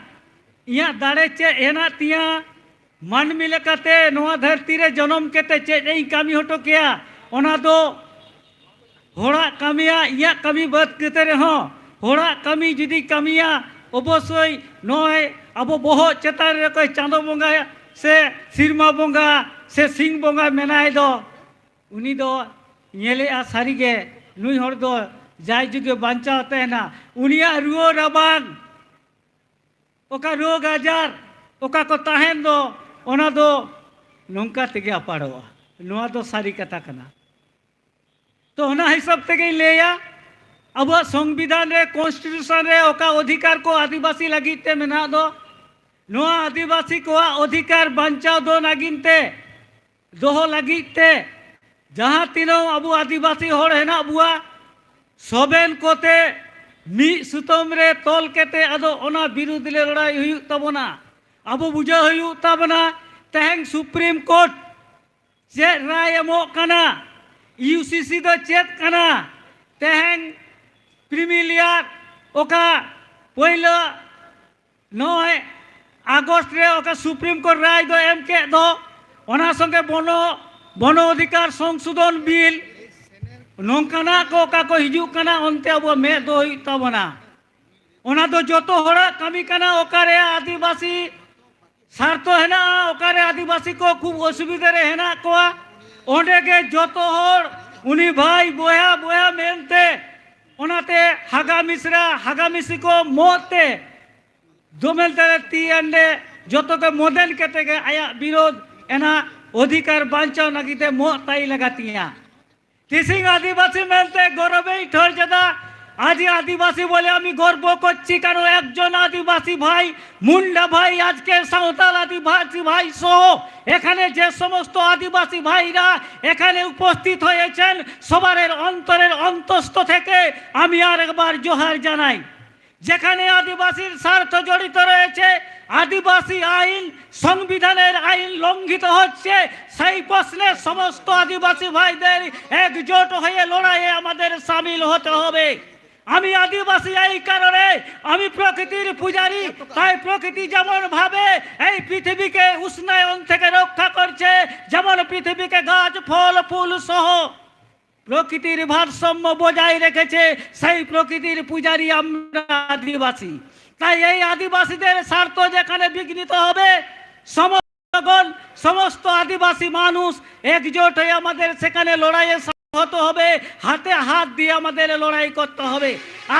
ᱤᱧᱟᱹᱜ ᱫᱟᱲᱮ ᱪᱮᱫ ᱦᱮᱱᱟᱜ ᱛᱤᱧᱟ, ᱢᱟᱹᱱᱢᱤ ᱞᱮᱠᱟᱛᱮ ᱱᱚᱣᱟ ᱫᱷᱟᱹᱨᱛᱤ ᱨᱮ ᱡᱚᱱᱚᱢ ᱠᱟᱛᱮ ᱪᱮᱫ ᱤᱧ ᱠᱟᱹᱢᱤ ᱦᱚᱴᱚ ᱠᱮᱭᱟ, ᱚᱱᱟ ᱫᱚ ᱦᱚᱲᱟᱜ ᱠᱟᱹᱢᱤᱭᱟ, ᱤᱧᱟᱹᱜ ᱠᱟᱹᱢᱤ ᱵᱟᱫ ᱠᱟᱛᱮ ᱨᱮᱦᱚᱸ, ᱦᱚᱲᱟᱜ ᱠᱟᱹᱢᱤ ᱡᱩᱫᱤ ᱠᱟᱹᱢᱤᱭᱟ, ᱚᱵᱚᱥᱥᱳᱭ ᱱᱚᱜᱼᱚᱭ ᱟᱵᱚ ᱵᱚᱦᱚᱜ ᱪᱮᱛᱟᱱ ᱨᱮ ᱚᱠᱚᱭ ᱪᱟᱸᱫᱚ ᱵᱚᱸᱜᱟ ᱥᱮ ᱥᱤᱨᱢᱟ ᱵᱚᱸᱜᱟ ᱥᱮ ᱥᱤᱝ ᱵᱚᱸᱜᱟ ᱢᱮᱱᱟᱭ ᱫᱚ, ᱩᱱᱤ ᱫᱚ ᱧᱮᱞᱮᱜᱼᱟ ᱥᱟᱹᱨᱤᱜᱮ ᱱᱩᱭ ᱦᱚᱲ ᱫᱚ ᱡᱟᱭ ᱡᱩᱜᱮ ᱵᱟᱧᱪᱟᱣ ᱛᱟᱦᱮᱱᱟ᱾ ᱩᱱᱤᱭᱟᱜ ᱨᱩᱣᱟᱹ ᱨᱟᱵᱟᱝ, ᱚᱠᱟ ᱨᱳᱜᱽ ᱟᱡᱟᱨ, ᱚᱠᱟ ᱠᱚ ᱛᱟᱦᱮᱱ ᱫᱚ, ᱚᱱᱟ ᱫᱚ ᱱᱚᱝᱠᱟ ᱛᱮᱜᱮ ᱟᱯᱟᱲᱚᱜᱼᱟ᱾ ᱱᱚᱣᱟ ᱫᱚ ᱥᱟᱹᱨᱤ ᱠᱟᱛᱷᱟ ᱠᱟᱱᱟ᱾ ᱛᱚ, ᱚᱱᱟ ᱦᱤᱥᱟᱹᱵ ᱛᱮᱜᱮᱧ ᱞᱟᱹᱭᱟ, ᱟᱵᱚᱣᱟᱜ ᱥᱚᱝᱵᱤᱫᱷᱟᱱ ᱨᱮ, ᱠᱚᱱᱥᱴᱤᱴᱤᱭᱩᱥᱚᱱ ᱨᱮ ᱚᱠᱟ ᱚᱫᱷᱤᱠᱟᱨ ᱠᱚ ᱟᱹᱫᱤᱵᱟᱹᱥᱤ ᱞᱟᱹᱜᱤᱫ ᱛᱮ ᱢᱮᱱᱟᱜ ᱫᱚ, ᱱᱚᱣᱟ ᱟᱹᱫᱤᱵᱟᱹᱥᱤ ᱠᱚᱣᱟᱜ ᱚᱫᱷᱤᱠᱟᱨ ᱵᱟᱧᱪᱟᱣ ᱫᱚ ᱞᱟᱹᱜᱤᱫ ᱛᱮ, ᱫᱚᱦᱚ ᱞᱟᱹᱜᱤᱫ ᱛᱮ ᱡᱟᱦᱟᱸ ᱛᱤᱱᱟᱹᱜ ᱟᱵᱚ ᱟᱹᱫᱤᱵᱟᱹᱥᱤ ᱦᱚᱲ ᱦᱮᱱᱟᱜ ᱵᱚᱣᱟ, ᱥᱚᱵᱮᱱ ᱠᱚᱛᱮ ᱢᱤᱫ ᱥᱩᱛᱟᱹᱢ ᱨᱮ ᱛᱚᱞ ᱠᱟᱛᱮ ᱟᱫᱚ ᱚᱱᱟ ᱵᱤᱨᱩᱫᱽ ᱞᱮ ᱞᱟᱹᱲᱦᱟᱹᱭ ᱦᱩᱭᱩᱜ ᱛᱟᱵᱚᱱᱟ᱾ ᱟᱵᱚ ᱵᱩᱡᱷᱟᱹᱣ ᱦᱩᱭᱩᱜ ᱛᱟᱵᱚᱱᱟ᱾ ᱛᱮᱦᱮᱧ ᱥᱩᱯᱨᱤᱢ ᱠᱳᱨᱴ ᱪᱮᱫ ᱨᱟᱭ ᱮᱢᱚᱜ ᱠᱟᱱᱟ, ᱤᱭᱩᱥᱤᱥᱤ ᱫᱚ ᱪᱮᱫ ᱠᱟᱱᱟ, ᱛᱮᱦᱮᱧ ᱯᱨᱤᱢᱤᱞᱤᱭᱟᱨ ᱚᱠᱟ ᱯᱳᱭᱞᱳ ᱱᱚᱜᱼᱚᱭ ᱟᱜᱚᱥᱴ ᱨᱮ ᱚᱠᱟ ᱥᱩᱯᱨᱤᱢ ᱠᱳᱨᱴ ᱨᱟᱭ ᱫᱚ ᱮᱢ ᱠᱮᱫ ᱫᱚ, ᱚᱱᱟ ᱥᱚᱸᱜᱮ ᱵᱚᱱᱚ ᱵᱚᱱᱚ ᱚᱫᱷᱤᱠᱟᱨ ᱥᱚᱝᱥᱳᱫᱷᱚᱱ ᱵᱤᱞ, ᱱᱚᱝᱠᱟᱱᱟᱜ ᱠᱚ ᱚᱠᱟ ᱠᱚ ᱦᱤᱡᱩᱜ ᱠᱟᱱᱟ, ᱚᱱᱛᱮ ᱟᱵᱚ ᱢᱮᱫ ᱫᱚ ᱦᱩᱭᱩᱜ ᱛᱟᱵᱚᱱᱟ᱾ ᱚᱱᱟ ᱫᱚ ᱡᱚᱛᱚ ᱦᱚᱲᱟᱜ ᱠᱟᱹᱢᱤ ᱠᱟᱱᱟ᱾ ᱚᱠᱟᱨᱮ ᱟᱹᱫᱤᱵᱟᱹᱥᱤ ᱥᱟᱨᱛᱷᱚ ᱦᱮᱱᱟᱜᱼᱟ, ᱚᱠᱟᱨᱮ ᱟᱹᱫᱤᱵᱟᱹᱥᱤ ᱠᱚ ᱠᱷᱩᱵ ᱚᱥᱩᱵᱤᱫᱷᱟ ᱨᱮ ᱦᱮᱱᱟᱜ ᱠᱚᱣᱟ, ᱚᱸᱰᱮ ᱜᱮ ᱡᱚᱛᱚ ᱦᱚᱲ ᱩᱱᱤ ᱵᱷᱟᱭ ᱵᱚᱭᱦᱟ ᱵᱚᱭᱦᱟ ᱢᱮᱱᱛᱮ, ᱚᱱᱟᱛᱮ ᱦᱟᱜᱟ ᱢᱤᱥᱨᱟ ᱦᱟᱜᱟ ᱢᱤᱥᱤ ᱠᱚ ᱢᱚᱛ ᱛᱮ ᱫᱚᱢᱮᱞ ᱛᱮ ᱛᱤ ᱮᱱᱰᱮ ᱡᱚᱛᱚ ᱜᱮ ᱢᱚᱫᱮᱱ ᱠᱟᱛᱮ ᱜᱮ ᱟᱭᱟᱜ ᱵᱤᱨᱳᱫᱷ ᱮᱱᱟ ᱚᱫᱷᱤᱠᱟᱨ ᱵᱟᱧᱪᱟᱣ ᱞᱟᱹᱜᱤᱫ ᱛᱮ ᱢᱚᱛ ᱛᱟᱭ ᱞᱟᱜᱟ ᱛᱤᱧᱟ᱾ ᱛᱤᱥᱤᱝ ᱟᱹᱫᱤᱵᱟᱹᱥᱤ ᱢᱮᱱᱛᱮ ᱜᱚᱨᱚᱵᱮ ᱤᱴᱷᱟᱹᱨ ᱡᱮᱫᱟ, ᱟᱡ ᱟᱹᱫᱤᱵᱟᱹᱥᱤ ᱵᱚᱞᱮ ᱟᱢᱤ ᱜᱚᱨᱵᱚ ᱠᱚᱨᱪᱤ, ᱠᱟᱨᱚᱱ ᱮᱠᱡᱚᱱ ᱟᱹᱫᱤᱵᱟᱹᱥᱤ ᱵᱷᱟᱭ, ᱢᱩᱱᱰᱟ ᱵᱷᱟᱭ, আজকে সাঁওতাল আদিবাসী ভাই সহ এখানে যে সমস্ত আদিবাসী ভাইরা এখানে উপস্থিত হয়েছেন, সবার অন্তরের অন্তস্থ থেকে আমি আর একবার জোহার জানাই। যেখানে আদিবাসীর স্বার্থ জড়িত রয়েছে, আদিবাসী আইন, সংবিধানের আইন লঙ্ঘিত হচ্ছে, সেই প্রশ্নে সমস্ত আদিবাসী ভাইদের একজোট হয়ে লড়াইয়ে আমাদের সামিল হতে হবে। আমি আদিবাসী, এই কারণে আমি প্রকৃতির পূজারী। তাই প্রকৃতি যেমন ভাবে এই পৃথিবীকে উষ্ণায়ন থেকে রক্ষা করছে, যেমন পৃথিবীকে গাছ, ফল, ফুল সহ প্রকৃতির ভারসাম্য বজায় রেখেছে, সেই প্রকৃতির পূজারী আমরা আদিবাসী। তাই এই আদিবাসীদের স্বার্থ যেখানে বিঘ্নিত হবে, সমস্ত জনগণ, সমস্ত আদিবাসী মানুষ একজোট হয়ে আমাদের সেখানে লড়াইয়ে সামিল হতে হবে, হাতে হাত দিয়ে আমাদের লড়াই করতে হবে।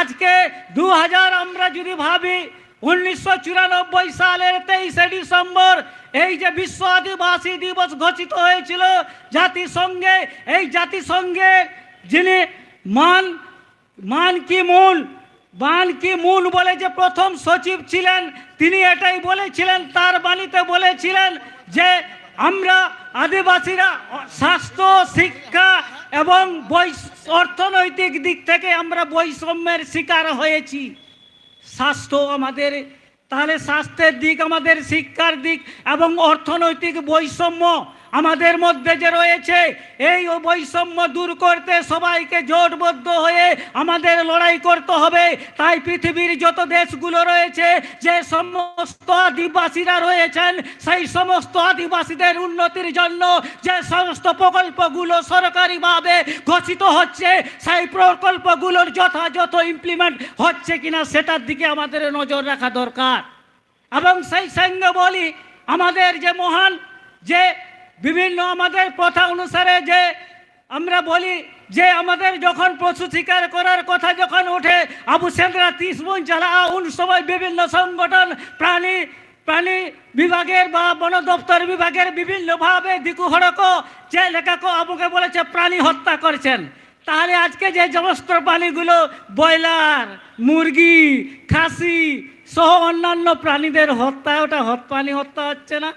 আজকে দু হাজার আমরা যদি ভাবি, উনিশশো চুরানব্বই সালের তেইশে ডিসেম্বর এই যে বিশ্ব আদিবাসী দিবস ঘোষিত হয়েছিল জাতিসংঘে, এই জাতিসংঘের যিনি মান মান কি মুন, বান কি মুন বলে যে প্রথম সচিব ছিলেন, তিনি এটাই বলেছিলেন, তার বাণীতে বলেছিলেন যে আমরা আদিবাসীরা স্বাস্থ্য, শিক্ষা এবং বৈ-, অর্থনৈতিক দিক থেকে আমরা বৈষম্যের শিকার হয়েছি। স্বাস্থ্য আমাদের তাহলে স্বাস্থ্যের দিক, আমাদের শিক্ষার দিক এবং অর্থনৈতিক বৈষম্য আমাদের মধ্যে যে রয়েছে, এই বৈষম্য দূর করতে সবাইকে জোটবদ্ধ হয়ে আমাদের লড়াই করতে হবে। তাই পৃথিবীর যত দেশগুলো রয়েছে, যে সমস্ত আদিবাসীরা রয়েছেন, সেই সমস্ত আদিবাসীদের উন্নতির জন্য যে সমস্ত প্রকল্পগুলো সরকারিভাবে ঘোষিত হচ্ছে, সেই প্রকল্পগুলোর যথাযথ ইমপ্লিমেন্ট হচ্ছে কিনা সেটার দিকে আমাদের নজর রাখা দরকার। এবং সেই সঙ্গে বলি, আমাদের যে মহান, যে বিভিন্ন আমাদের প্রথা অনুসারে যে আমরা বলি যে আমাদের যখন পশু শিকার করার কথা যখন ওঠে, ᱟᱵᱚ ᱥᱮᱸᱫᱽᱨᱟ ᱛᱤᱥ ᱵᱚᱱ ᱪᱟᱞᱟᱜᱼᱟ, ᱩᱱ ᱥᱚᱢᱚᱭ ᱵᱤᱵᱷᱤᱱᱱᱚ ᱥᱚᱝᱜᱚᱴᱷᱚᱱ, ᱯᱨᱟᱱᱤ, ᱯᱨᱟᱱᱤ ᱵᱤᱵᱷᱟᱜᱮᱨ ᱵᱟ ᱵᱚᱱᱚ ᱫᱚᱯᱛᱚᱨ ᱵᱤᱵᱷᱟᱜᱮᱨ ᱵᱤᱵᱷᱤᱱᱱᱚ ᱵᱷᱟᱵᱮ ᱫᱤᱠᱩ ᱦᱚᱲ ᱠᱚ ᱪᱮᱫ ᱞᱮᱠᱟ ᱠᱚ ᱟᱵᱚ ᱜᱮ ᱵᱚᱞᱮ ᱪᱮ ᱯᱨᱟᱱᱤ ᱦᱚᱛᱛᱟ ᱠᱚᱨᱪᱮᱱ᱾ তাহলে আজকে যে সমস্ত প্রাণীগুলো ব্রয়লার, মুরগি, খাসি সহ অন্যান্য প্রাণীদের হত্যা, ওটা হত-, প্রাণী হত্যা হচ্ছে না?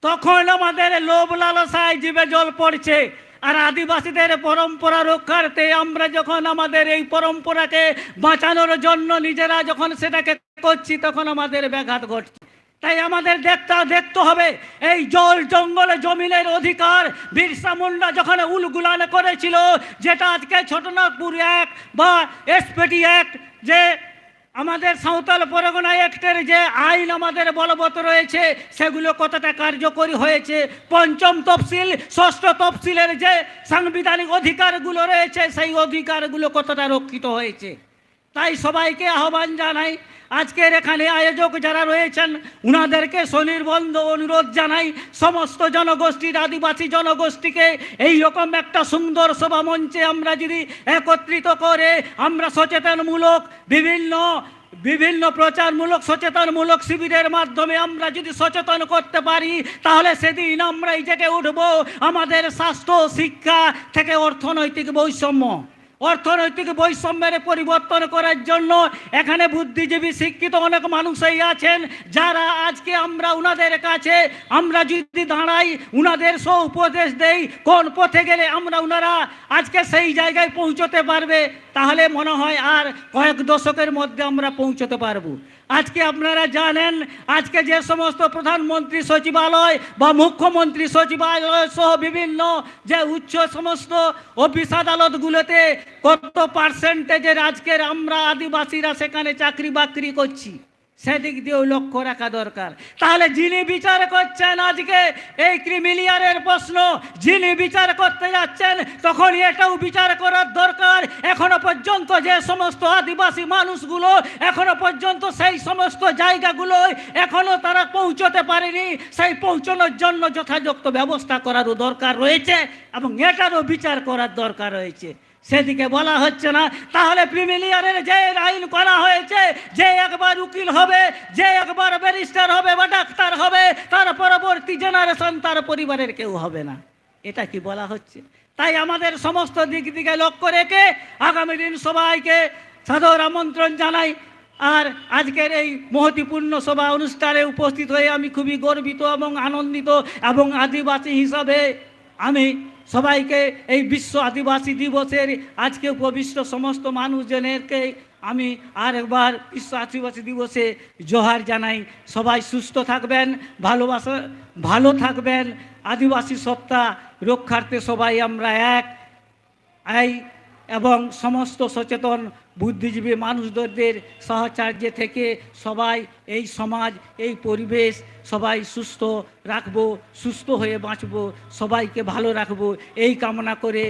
তখন আমাদের লোভ লালসায় জিভে জল পড়ছে। আর আদিবাসীদের পরম্পরা রক্ষার্থে আমরা যখন আমাদের এই পরম্পরাকে বাঁচানোর জন্য নিজেরা যখন সেটাকে করছি, তখন আমাদের ব্যাঘাত ঘটছে। তাই আমাদের দেখতে, দেখতে হবে এই জল, জঙ্গল, জমিনের অধিকার। বিরসা মুন্ডা যখন উলগুলান করেছিল, যেটা আজকে ছোটনাগপুর অ্যাক্ট বা এসপিটি অ্যাক্ট, যে আমাদের সাঁওতাল পরগনা অ্যাক্টের যে আইন আমাদের বলবৎ রয়েছে, সেগুলো কতটা কার্যকরী হয়েছে, পঞ্চম তফসিল, ষষ্ঠ তফসিলের যে সাংবিধানিক অধিকারগুলো রয়েছে, সেই অধিকারগুলো কতটা রক্ষিত হয়েছে। তাই সবাইকে আহ্বান জানাই, আজকের এখানে আয়োজক যারা রয়েছেন, উনাদেরকে সনির্বন্ধ অনুরোধ জানাই, সমস্ত জনগোষ্ঠীর, আদিবাসী জনগোষ্ঠীকে এই রকম একটা সুন্দর সভা মঞ্চে আমরা যদি একত্রিত করে আমরা সচেতনমূলক বিভিন্ন, বিভিন্ন প্রচারমূলক, সচেতনমূলক শিবিরের মাধ্যমে আমরা যদি সচেতন করতে পারি, তাহলে সেদিন আমরাই জেগে উঠব আমাদের স্বাস্থ্য, শিক্ষা থেকে অর্থনৈতিক বৈষম্য। অর্থনৈতিক বৈষম্যের পরিবর্তন করার জন্য এখানে বুদ্ধিজীবী শিক্ষিত অনেক মানুষই আছেন, যারা আজকে আমরা ওনাদের কাছে, আমরা যদি দাঁড়াই, ওনাদের সব উপদেশ দেই, কোন পথে গেলে আমরা, ওনারা আজকে সেই জায়গায় পৌঁছতে পারবে, তাহলে মনে হয় আর কয়েক দশকের মধ্যে আমরা পৌঁছতে পারবো। আজকে আপনারা জানেন, আজকে যে সমস্ত প্রধানমন্ত্রী সচিবালয় বা মুখ্যমন্ত্রী সচিবালয় সহ বিভিন্ন যে উচ্চ সমস্ত অফিস আদালতগুলোতে কত পার্সেন্টেজের আজকের আমরা আদিবাসীরা সেখানে চাকরি বাকরি করছি, সেদিক দিয়েও লক্ষ্য রাখা দরকার। তাহলে যিনি বিচার করছেন আজকে এই ক্রিমিলিয়ারের প্রশ্ন, যিনি বিচার করতে যাচ্ছেন, তখন এটাও বিচার করার দরকার। এখনো পর্যন্ত যে সমস্ত আদিবাসী মানুষগুলো এখনো পর্যন্ত সেই সমস্ত জায়গাগুলোয় এখনো তারা পৌঁছতে পারেনি, সেই পৌঁছানোর জন্য যথাযথ ব্যবস্থা করারও দরকার রয়েছে এবং এটারও বিচার করার দরকার রয়েছে। সেদিকে বলা হচ্ছে না। তাহলে ক্রিমিলিয়ারের যে আইন করা হয়েছে, যে একবার উকিল হবে, যে একবার ব্যারিস্টার হবে বা ডাক্তার হবে, তার পরবর্তী জেনারেশন তার পরিবারের কেউ হবে না, এটা কি বলা হচ্ছে? তাই আমাদের সমস্ত দিক দিকে লক্ষ্য রেখে আগামী দিন সবাইকে সাদর আমন্ত্রণ জানাই। আর আজকের এই মহতিপূর্ণ সভা অনুষ্ঠানে উপস্থিত হয়ে আমি খুবই গর্বিত এবং আনন্দিত, এবং আদিবাসী হিসাবে আমি সবাইকে এই বিশ্ব আদিবাসী দিবসের আজকে উপবিষ্ট সমস্ত মানুষজনেরকে আমি আর একবার বিশ্ব আদিবাসী দিবসে জোহার জানাই। সবাই সুস্থ থাকবেন, ভালোবাসা, ভালো থাকবেন। আদিবাসী সত্তা রক্ষার্থে সবাই আমরা এক। এই এবং সমস্ত সচেতন বুদ্ধিজীবী মানুষদের সাহচর্যে থেকে সবাই এই সমাজ, এই পরিবেশ, সবাই সুস্থ রাখবো, সুস্থ হয়ে বাঁচবো, সবাইকে ভালো রাখবো, এই কামনা করে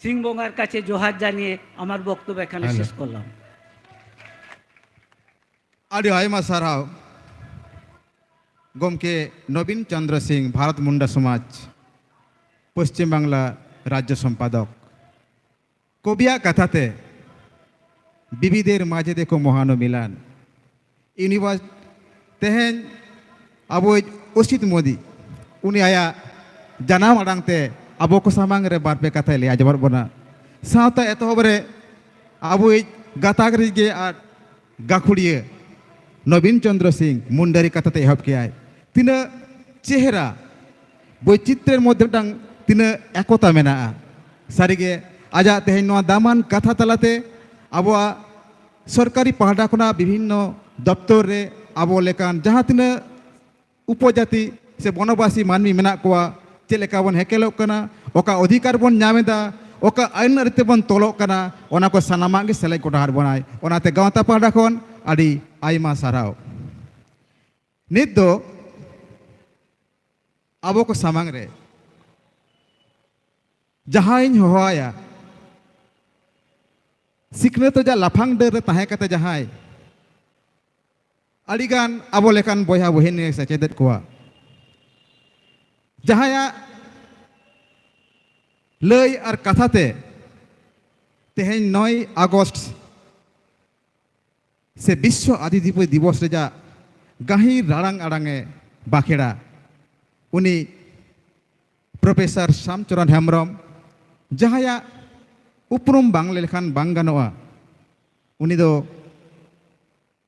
সিং ᱵᱚᱸᱜᱟর কাছে জোহার জানিয়ে আমার বক্তব্য এখানে শেষ করলাম। ᱟᱹᱰᱤ ᱟᱭᱢᱟ ᱥᱟᱨᱦᱟᱣ ᱜᱚᱢᱠᱮ ᱱᱚᱵᱤᱱ ᱪᱚᱸᱫᱽᱨᱚ ᱥᱤᱝ, ᱵᱷᱟᱨᱚᱛ ᱢᱩᱱᱰᱟ ᱥᱚᱢᱟᱡᱽ, ᱯᱚᱥᱪᱤᱢ ᱵᱟᱝᱞᱟ ᱨᱟᱡᱽᱡᱚ ᱥᱚᱢᱯᱟᱫᱚᱠ᱾ ᱠᱚᱵᱤᱭᱟᱜ ᱠᱟᱛᱷᱟ ᱛᱮ, ᱵᱤᱵᱤᱫᱮᱨ ᱢᱟᱡᱷᱮ ᱫᱮᱠᱚ ᱢᱚᱦᱟᱱᱚ ᱢᱤᱞᱟᱱ᱾ ᱤᱭᱩᱱᱤᱵᱷᱟᱨᱥ-, ᱛᱮᱦᱮᱧ ᱟᱵᱚᱭᱤᱡ ᱚᱥᱤᱛ ᱢᱳᱫᱤ, ᱩᱱᱤ ᱟᱭᱟᱜ ᱡᱟᱱᱟᱢ ᱟᱲᱟᱝ ᱛᱮ ᱟᱵᱚ ᱠᱚ ᱥᱟᱢᱟᱝ ᱨᱮ ᱵᱟᱨ ᱯᱮ ᱠᱟᱛᱷᱟᱭ ᱞᱟᱹᱭ ᱟᱸᱡᱚᱢᱟᱫ ᱵᱚᱱᱟ᱾ ᱥᱟᱶᱛᱟ ᱮᱛᱚᱦᱚᱵ ᱨᱮ ᱟᱵᱚᱭᱤᱡ ᱜᱟᱛᱟᱠ ᱨᱤᱡ ᱜᱮ ᱟᱨ ᱜᱟᱹᱠᱷᱩᱲᱤᱭᱟᱹ ᱱᱚᱵᱤᱱ ᱪᱚᱸᱫᱽᱨᱚ ᱥᱤᱝ ᱢᱩᱱᱰᱟᱹᱨᱤ ᱠᱟᱛᱷᱟ ᱛᱮ ᱮᱦᱚᱵ ᱠᱮᱜᱼᱟᱭ᱾ ᱛᱤᱱᱟᱹᱜ ᱪᱮᱦᱨᱟ ᱵᱳᱭᱪᱤᱛᱨᱚ ᱢᱚᱫᱽᱫᱷᱮ ᱢᱤᱫᱴᱟᱝ ᱛᱤᱱᱟᱹᱜ ᱮᱠᱚᱛᱟ ᱢᱮᱱᱟᱜᱼᱟ᱾ ᱥᱟᱹᱨᱤᱜᱮ ᱟᱡᱟᱜ ᱛᱮᱦᱮᱧ ᱱᱚᱣᱟ ᱫᱟᱢᱟᱱ ᱠᱟᱛᱷᱟ ᱛᱟᱞᱟᱛᱮ ᱟᱵᱚᱣᱟᱜ ᱥᱚᱨᱠᱟᱨᱤ ᱯᱟᱦᱴᱟ ᱠᱷᱚᱱᱟᱜ ᱵᱤᱵᱷᱤᱱᱱᱚ ᱫᱚᱯᱛᱚᱨ ᱨᱮ ᱟᱵᱚ ᱞᱮᱠᱟᱱ ᱡᱟᱦᱟᱸ ᱛᱤᱱᱟᱹᱜ ᱩᱯᱚᱡᱟᱹᱛᱤ ᱥᱮ ᱵᱚᱱᱚᱵᱟᱥᱤ ᱢᱟᱹᱱᱢᱤ ᱢᱮᱱᱟᱜ ᱠᱚᱣᱟ, ᱪᱮᱫ ᱞᱮᱠᱟ ᱵᱚᱱ ᱦᱮᱠᱮᱞᱚᱜ ᱠᱟᱱᱟ, ᱚᱠᱟ ᱚᱫᱷᱤᱠᱟᱨ ᱵᱚᱱ ᱧᱟᱢ ᱮᱫᱟ, ᱚᱠᱟ ᱟᱹᱱ ᱟᱹᱨᱤ ᱛᱮᱵᱚᱱ ᱛᱚᱞᱚᱜ ᱠᱟᱱᱟ, ᱚᱱᱟ ᱠᱚ ᱥᱟᱱᱟᱢᱟᱜ ᱜᱮ ᱥᱮᱞᱮᱫ ᱜᱚᱴᱟ ᱟᱫ ᱵᱚᱱᱟᱭ᱾ ᱚᱱᱟᱛᱮ ᱜᱟᱶᱛᱟ ᱯᱟᱦᱴᱟ ᱠᱷᱚᱱ ᱟᱹᱰᱤ ᱟᱭᱢᱟ ᱥᱟᱨᱦᱟᱣ᱾ ᱱᱤᱛ ᱫᱚ ᱟᱵᱚ ᱠᱚ ᱥᱟᱢᱟᱝ ᱨᱮ ᱡᱟᱦᱟᱸᱭᱤᱧ ᱦᱚᱦᱚᱣᱟᱭᱟ, ᱥᱤᱠᱷᱱᱟᱹᱛ ᱨᱮᱭᱟᱜ ᱞᱟᱯᱷᱟᱝ ᱰᱟᱹᱨ ᱨᱮ ᱛᱟᱦᱮᱸ ᱠᱟᱛᱮ ᱡᱟᱦᱟᱸᱭ ᱟᱹᱰᱤᱜᱟᱱ ᱟᱵᱚ ᱞᱮᱠᱟᱱ ᱵᱚᱭᱦᱟ ᱵᱚᱦᱤᱱ ᱮ ᱥᱮᱪᱮᱫᱮᱫ ᱠᱚᱣᱟ, ᱡᱟᱦᱟᱸᱭᱟᱜ ᱞᱟᱹᱭ ᱟᱨ ᱠᱟᱛᱷᱟ ᱛᱮ ᱛᱮᱦᱮᱧ ᱱᱚᱭ ᱟᱜᱚᱥᱴ ᱥᱮ ᱵᱤᱥᱥᱚ ᱟᱹᱫᱤᱵᱟᱹᱥᱤ ᱫᱤᱵᱚᱥ ᱨᱮᱭᱟᱜ ᱜᱟᱹᱦᱤᱨ ᱨᱟᱲᱟᱝ ᱟᱲᱟᱝ ᱮ ᱵᱟᱠᱷᱮᱲᱟ, ᱩᱱᱤ ᱯᱨᱚᱯᱷᱮᱥᱚᱨ ᱥᱟᱢᱪᱚᱨᱚᱱ ᱦᱮᱢᱵᱨᱚᱢ, ᱡᱟᱦᱟᱸᱭᱟᱜ ᱩᱯᱨᱩᱢ ᱵᱟᱝ ᱞᱟᱹᱭ ᱞᱮᱠᱷᱟᱱ ᱵᱟᱝ ᱜᱟᱱᱚᱜᱼᱟ᱾ ᱩᱱᱤ ᱫᱚ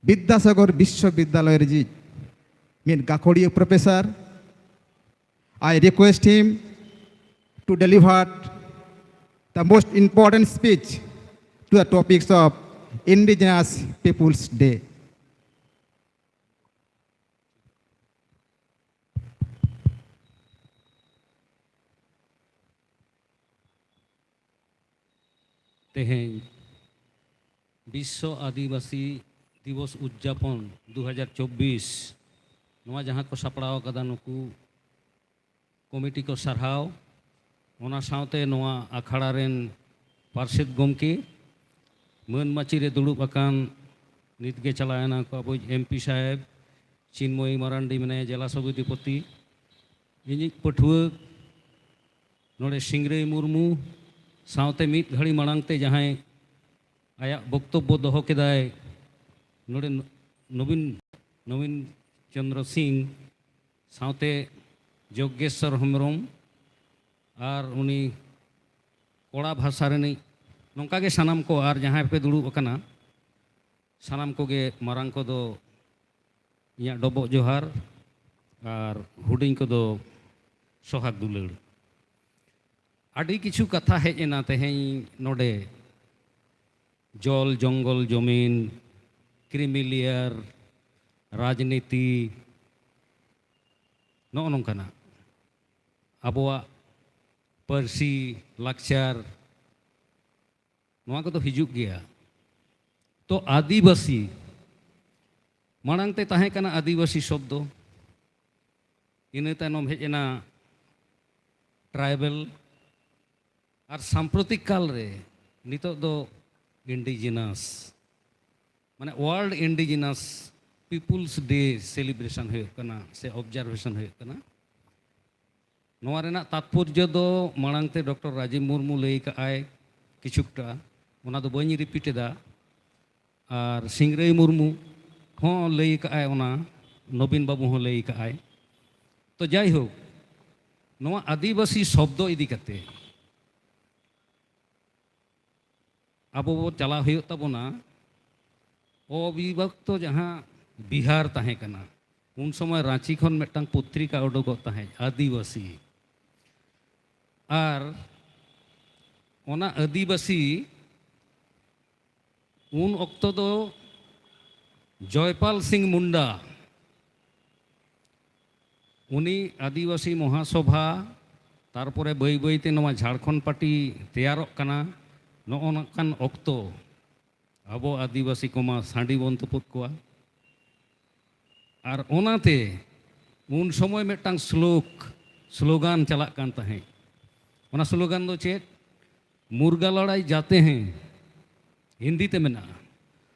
ᱵᱤᱫᱽᱫᱟᱥᱟᱜᱚᱨ ᱵᱤᱥᱥᱚᱵᱤᱫᱽᱫᱟᱞᱚᱭ ᱨᱤᱡᱤᱡ ᱢᱤᱫ ᱜᱟᱹᱠᱷᱩᱲᱤᱭᱟᱹ professor. I request him to deliver the most important speech to the topics of Indigenous Peoples Day. ᱛᱮᱦᱮᱧ ᱵᱤᱥᱥᱚ ᱟᱹᱫᱤᱵᱟᱹᱥᱤ ᱫᱤᱵᱚᱥ ᱩᱫᱽᱡᱟᱯᱚᱱ ᱫᱩ ᱦᱟᱡᱟᱨ ᱪᱚᱵᱵᱤᱥ, ᱱᱚᱣᱟ ᱡᱟᱦᱟᱸ ᱠᱚ ᱥᱟᱯᱲᱟᱣ ᱟᱠᱟᱫᱟ, ᱱᱩᱠᱩ ᱠᱚᱢᱤᱴᱤ ᱠᱚ ᱥᱟᱨᱦᱟᱣ᱾ ᱚᱱᱟ ᱥᱟᱶᱛᱮ ᱱᱚᱣᱟ ᱟᱠᱷᱲᱟ ᱨᱮᱱ ᱯᱟᱨᱥᱮᱛ ᱜᱚᱢᱠᱮ, ᱢᱟᱹᱱ ᱢᱟᱹᱪᱤ ᱨᱮ ᱫᱩᱲᱩᱵ ᱟᱠᱟᱱ ᱱᱤᱛᱜᱮ ᱪᱟᱞᱟᱣᱮᱱᱟ ᱠᱚ ᱟᱵᱚᱭᱤᱡ ᱮᱢ ᱯᱤ ᱥᱟᱦᱮᱵᱽ ᱪᱤᱱᱢᱚᱭ ᱢᱟᱨᱟᱱᱰᱤ ᱢᱮᱱᱟᱭᱟ, ᱡᱮᱞᱟ ᱥᱚᱵᱷᱟᱯᱚᱛᱤ, ᱤᱧᱤᱡ ᱯᱟᱹᱴᱷᱩᱣᱟᱹ ᱱᱚᱰᱮ ᱥᱤᱝᱨᱟᱹᱭ ᱢᱩᱨᱢᱩ, ᱥᱟᱶᱛᱮ ᱢᱤᱫ ᱜᱷᱟᱹᱲᱤ ᱢᱟᱲᱟᱝ ᱛᱮ ᱡᱟᱦᱟᱸᱭ ᱟᱭᱟᱜ ᱵᱚᱠᱛᱚᱵᱵᱚ ᱫᱚᱦᱚ ᱠᱮᱫᱟᱭ, ᱱᱚᱰᱮ ᱱᱚᱵᱤᱱ, ᱱᱚᱵᱤᱱ ᱪᱚᱸᱫᱽᱨᱚ ᱥᱤᱝ, ᱥᱟᱶᱛᱮ ᱡᱚᱜᱽᱜᱮᱥᱥᱚᱨ ᱦᱮᱢᱵᱨᱚᱢ, ᱟᱨ ᱩᱱᱤ ᱠᱚᱲᱟ ᱵᱷᱟᱥᱟ ᱨᱤᱱᱤᱡ, ᱱᱚᱝᱠᱟ ᱜᱮ ᱥᱟᱱᱟᱢ ᱠᱚ, ᱟᱨ ᱡᱟᱦᱟᱸᱭ ᱯᱮ ᱫᱩᱲᱩᱵ ᱟᱠᱟᱱᱟ, ᱥᱟᱱᱟᱢ ᱠᱚᱜᱮ, ᱢᱟᱨᱟᱝ ᱠᱚᱫᱚ ᱤᱧᱟᱹᱜ ᱰᱚᱵᱚᱜ ᱡᱚᱦᱟᱨ, ᱟᱨ ᱦᱩᱰᱤᱧ ᱠᱚᱫᱚ ᱥᱚᱦᱟᱜᱽ ᱫᱩᱞᱟᱹᱲ᱾ ᱟᱹᱰᱤ ᱠᱤᱪᱷᱩ ᱠᱟᱛᱷᱟ ᱦᱮᱡ ᱮᱱᱟ ᱛᱮᱦᱮᱧ ᱱᱚᱰᱮ, ᱡᱚᱞ, ᱡᱚᱝᱜᱚᱞ, ᱡᱚᱢᱤᱱ, ᱠᱨᱤᱢᱤᱞᱤᱭᱟᱨ, ᱨᱟᱡᱽᱱᱤᱛᱤ, ᱱᱚᱜᱼᱚ ᱱᱚᱝᱠᱟᱱᱟᱜ᱾ ᱟᱵᱚᱣᱟᱜ ᱯᱟᱹᱨᱥᱤ, ᱞᱟᱠᱪᱟᱨ, ᱱᱚᱣᱟ ᱠᱚᱫᱚ ᱦᱤᱡᱩᱜ ᱜᱮᱭᱟ᱾ ᱛᱚ, ᱟᱹᱫᱤᱵᱟᱹᱥᱤ, ᱢᱟᱲᱟᱝ ᱛᱮ ᱛᱟᱦᱮᱸ ᱠᱟᱱᱟ ᱟᱹᱫᱤᱵᱟᱹᱥᱤ ᱥᱚᱵᱫᱚ, ᱤᱱᱟᱹ ᱛᱟᱭᱱᱚᱢ ᱦᱮᱡ ᱮᱱᱟ ᱴᱨᱟᱭᱵᱮᱞ, ᱟᱨ ᱥᱟᱢᱯᱨᱚᱛᱤᱠ ᱠᱟᱞ ᱨᱮ ᱱᱤᱛᱚᱜ ᱫᱚ ᱤᱱᱰᱤᱡᱤᱱᱟᱥ, ᱢᱟᱱᱮ, World Indigenous Peoples Day celebration ᱦᱩᱭᱩᱜ ᱠᱟᱱᱟ ᱥᱮ observation ᱦᱩᱭᱩᱜ ᱠᱟᱱᱟ᱾ ᱱᱚᱣᱟ ᱨᱮᱱᱟᱜ ᱛᱟᱛᱯᱚᱨᱡᱚ ᱫᱚ ᱢᱟᱲᱟᱝ ᱛᱮ ᱰᱚᱠᱴᱚᱨ ᱨᱟᱡᱤᱵᱽ ᱢᱩᱨᱢᱩ ᱞᱟᱹᱭ ᱠᱟᱜᱼᱟᱭ ᱠᱤᱪᱷᱩᱠᱴᱟ, ᱚᱱᱟ ᱫᱚ ᱵᱟᱹᱧ ᱨᱤᱯᱤᱴ ᱮᱫᱟ, ᱟᱨ ᱥᱤᱝᱨᱟᱹᱭ ᱢᱩᱨᱢᱩ ᱦᱚᱸ ᱞᱟᱹᱭ ᱠᱟᱜᱼᱟᱭ, ᱚᱱᱟ ᱱᱚᱵᱤᱱ ᱵᱟᱹᱵᱩ ᱦᱚᱸ ᱞᱟᱹᱭ ᱠᱟᱜᱼᱟᱭ᱾ ᱛᱚ, ᱡᱟᱭᱦᱳᱠ, ᱱᱚᱣᱟ ᱟᱹᱫᱤᱵᱟᱹᱥᱤ ᱥᱚᱵᱫᱚ ᱤᱫᱤ ᱠᱟᱛᱮ ᱟᱵᱚ ᱵᱚ ᱪᱟᱞᱟᱣ ᱦᱩᱭᱩᱜ ᱛᱟᱵᱚᱱᱟ ᱚᱵᱤᱵᱷᱚᱠᱛᱚ ᱡᱟᱦᱟᱸ ᱵᱤᱦᱟᱨ ᱛᱟᱦᱮᱸ ᱠᱟᱱᱟ, ᱩᱱ ᱥᱚᱢᱚᱭ ᱨᱟᱸᱪᱤ ᱠᱷᱚᱱ ᱢᱤᱫᱴᱟᱝ ᱯᱚᱛᱨᱤᱠᱟ ᱩᱰᱩᱠᱚᱜ ᱛᱟᱦᱮᱸᱫ, ᱟᱹᱫᱤᱵᱟᱹᱥᱤ᱾ ᱟᱨ ᱚᱱᱟ ᱟᱹᱫᱤᱵᱟᱹᱥᱤ, ᱩᱱ ᱚᱠᱛᱚ ᱫᱚ ᱡᱚᱭᱯᱟᱞ ᱥᱤᱝ ᱢᱩᱱᱰᱟ, ᱩᱱᱤ ᱟᱹᱫᱤᱵᱟᱹᱥᱤ ᱢᱚᱦᱟᱥᱚᱵᱷᱟ, ᱛᱟᱨᱯᱚᱨᱮ ᱵᱟᱹᱭ ᱵᱟᱹᱭᱛᱮ ᱱᱚᱣᱟ ᱡᱷᱟᱲᱠᱷᱚᱸᱰ ᱯᱟᱨᱴᱤ ᱛᱮᱭᱟᱨᱚᱜ ᱠᱟᱱᱟ᱾ ᱱᱚᱜᱼᱚ ᱱᱚᱝᱠᱟᱱ ᱚᱠᱛᱚ ᱟᱵᱚ ᱟᱹᱫᱤᱵᱟᱹᱥᱤ ᱠᱚᱢᱟ ᱥᱟᱺᱰᱤ ᱵᱚᱱ ᱛᱩᱯᱩᱫ ᱠᱚᱣᱟ᱾ ᱟᱨ ᱚᱱᱟᱛᱮ ᱩᱱ ᱥᱚᱢᱚᱭ ᱢᱤᱫᱴᱟᱝ ᱥᱞᱳᱠ, ᱥᱞᱳᱜᱟᱱ ᱪᱟᱞᱟᱜ ᱠᱟᱱ ᱛᱟᱦᱮᱸᱫ᱾ ᱚᱱᱟ ᱥᱞᱳᱜᱟᱱ ᱫᱚ ᱪᱮᱫ? "ᱢᱩᱨᱜᱟ ᱞᱟᱲᱟᱭ ᱡᱟᱛᱮ ᱦᱮᱸ", ᱦᱤᱱᱫᱤ ᱛᱮ ᱢᱮᱱᱟᱜᱼᱟ,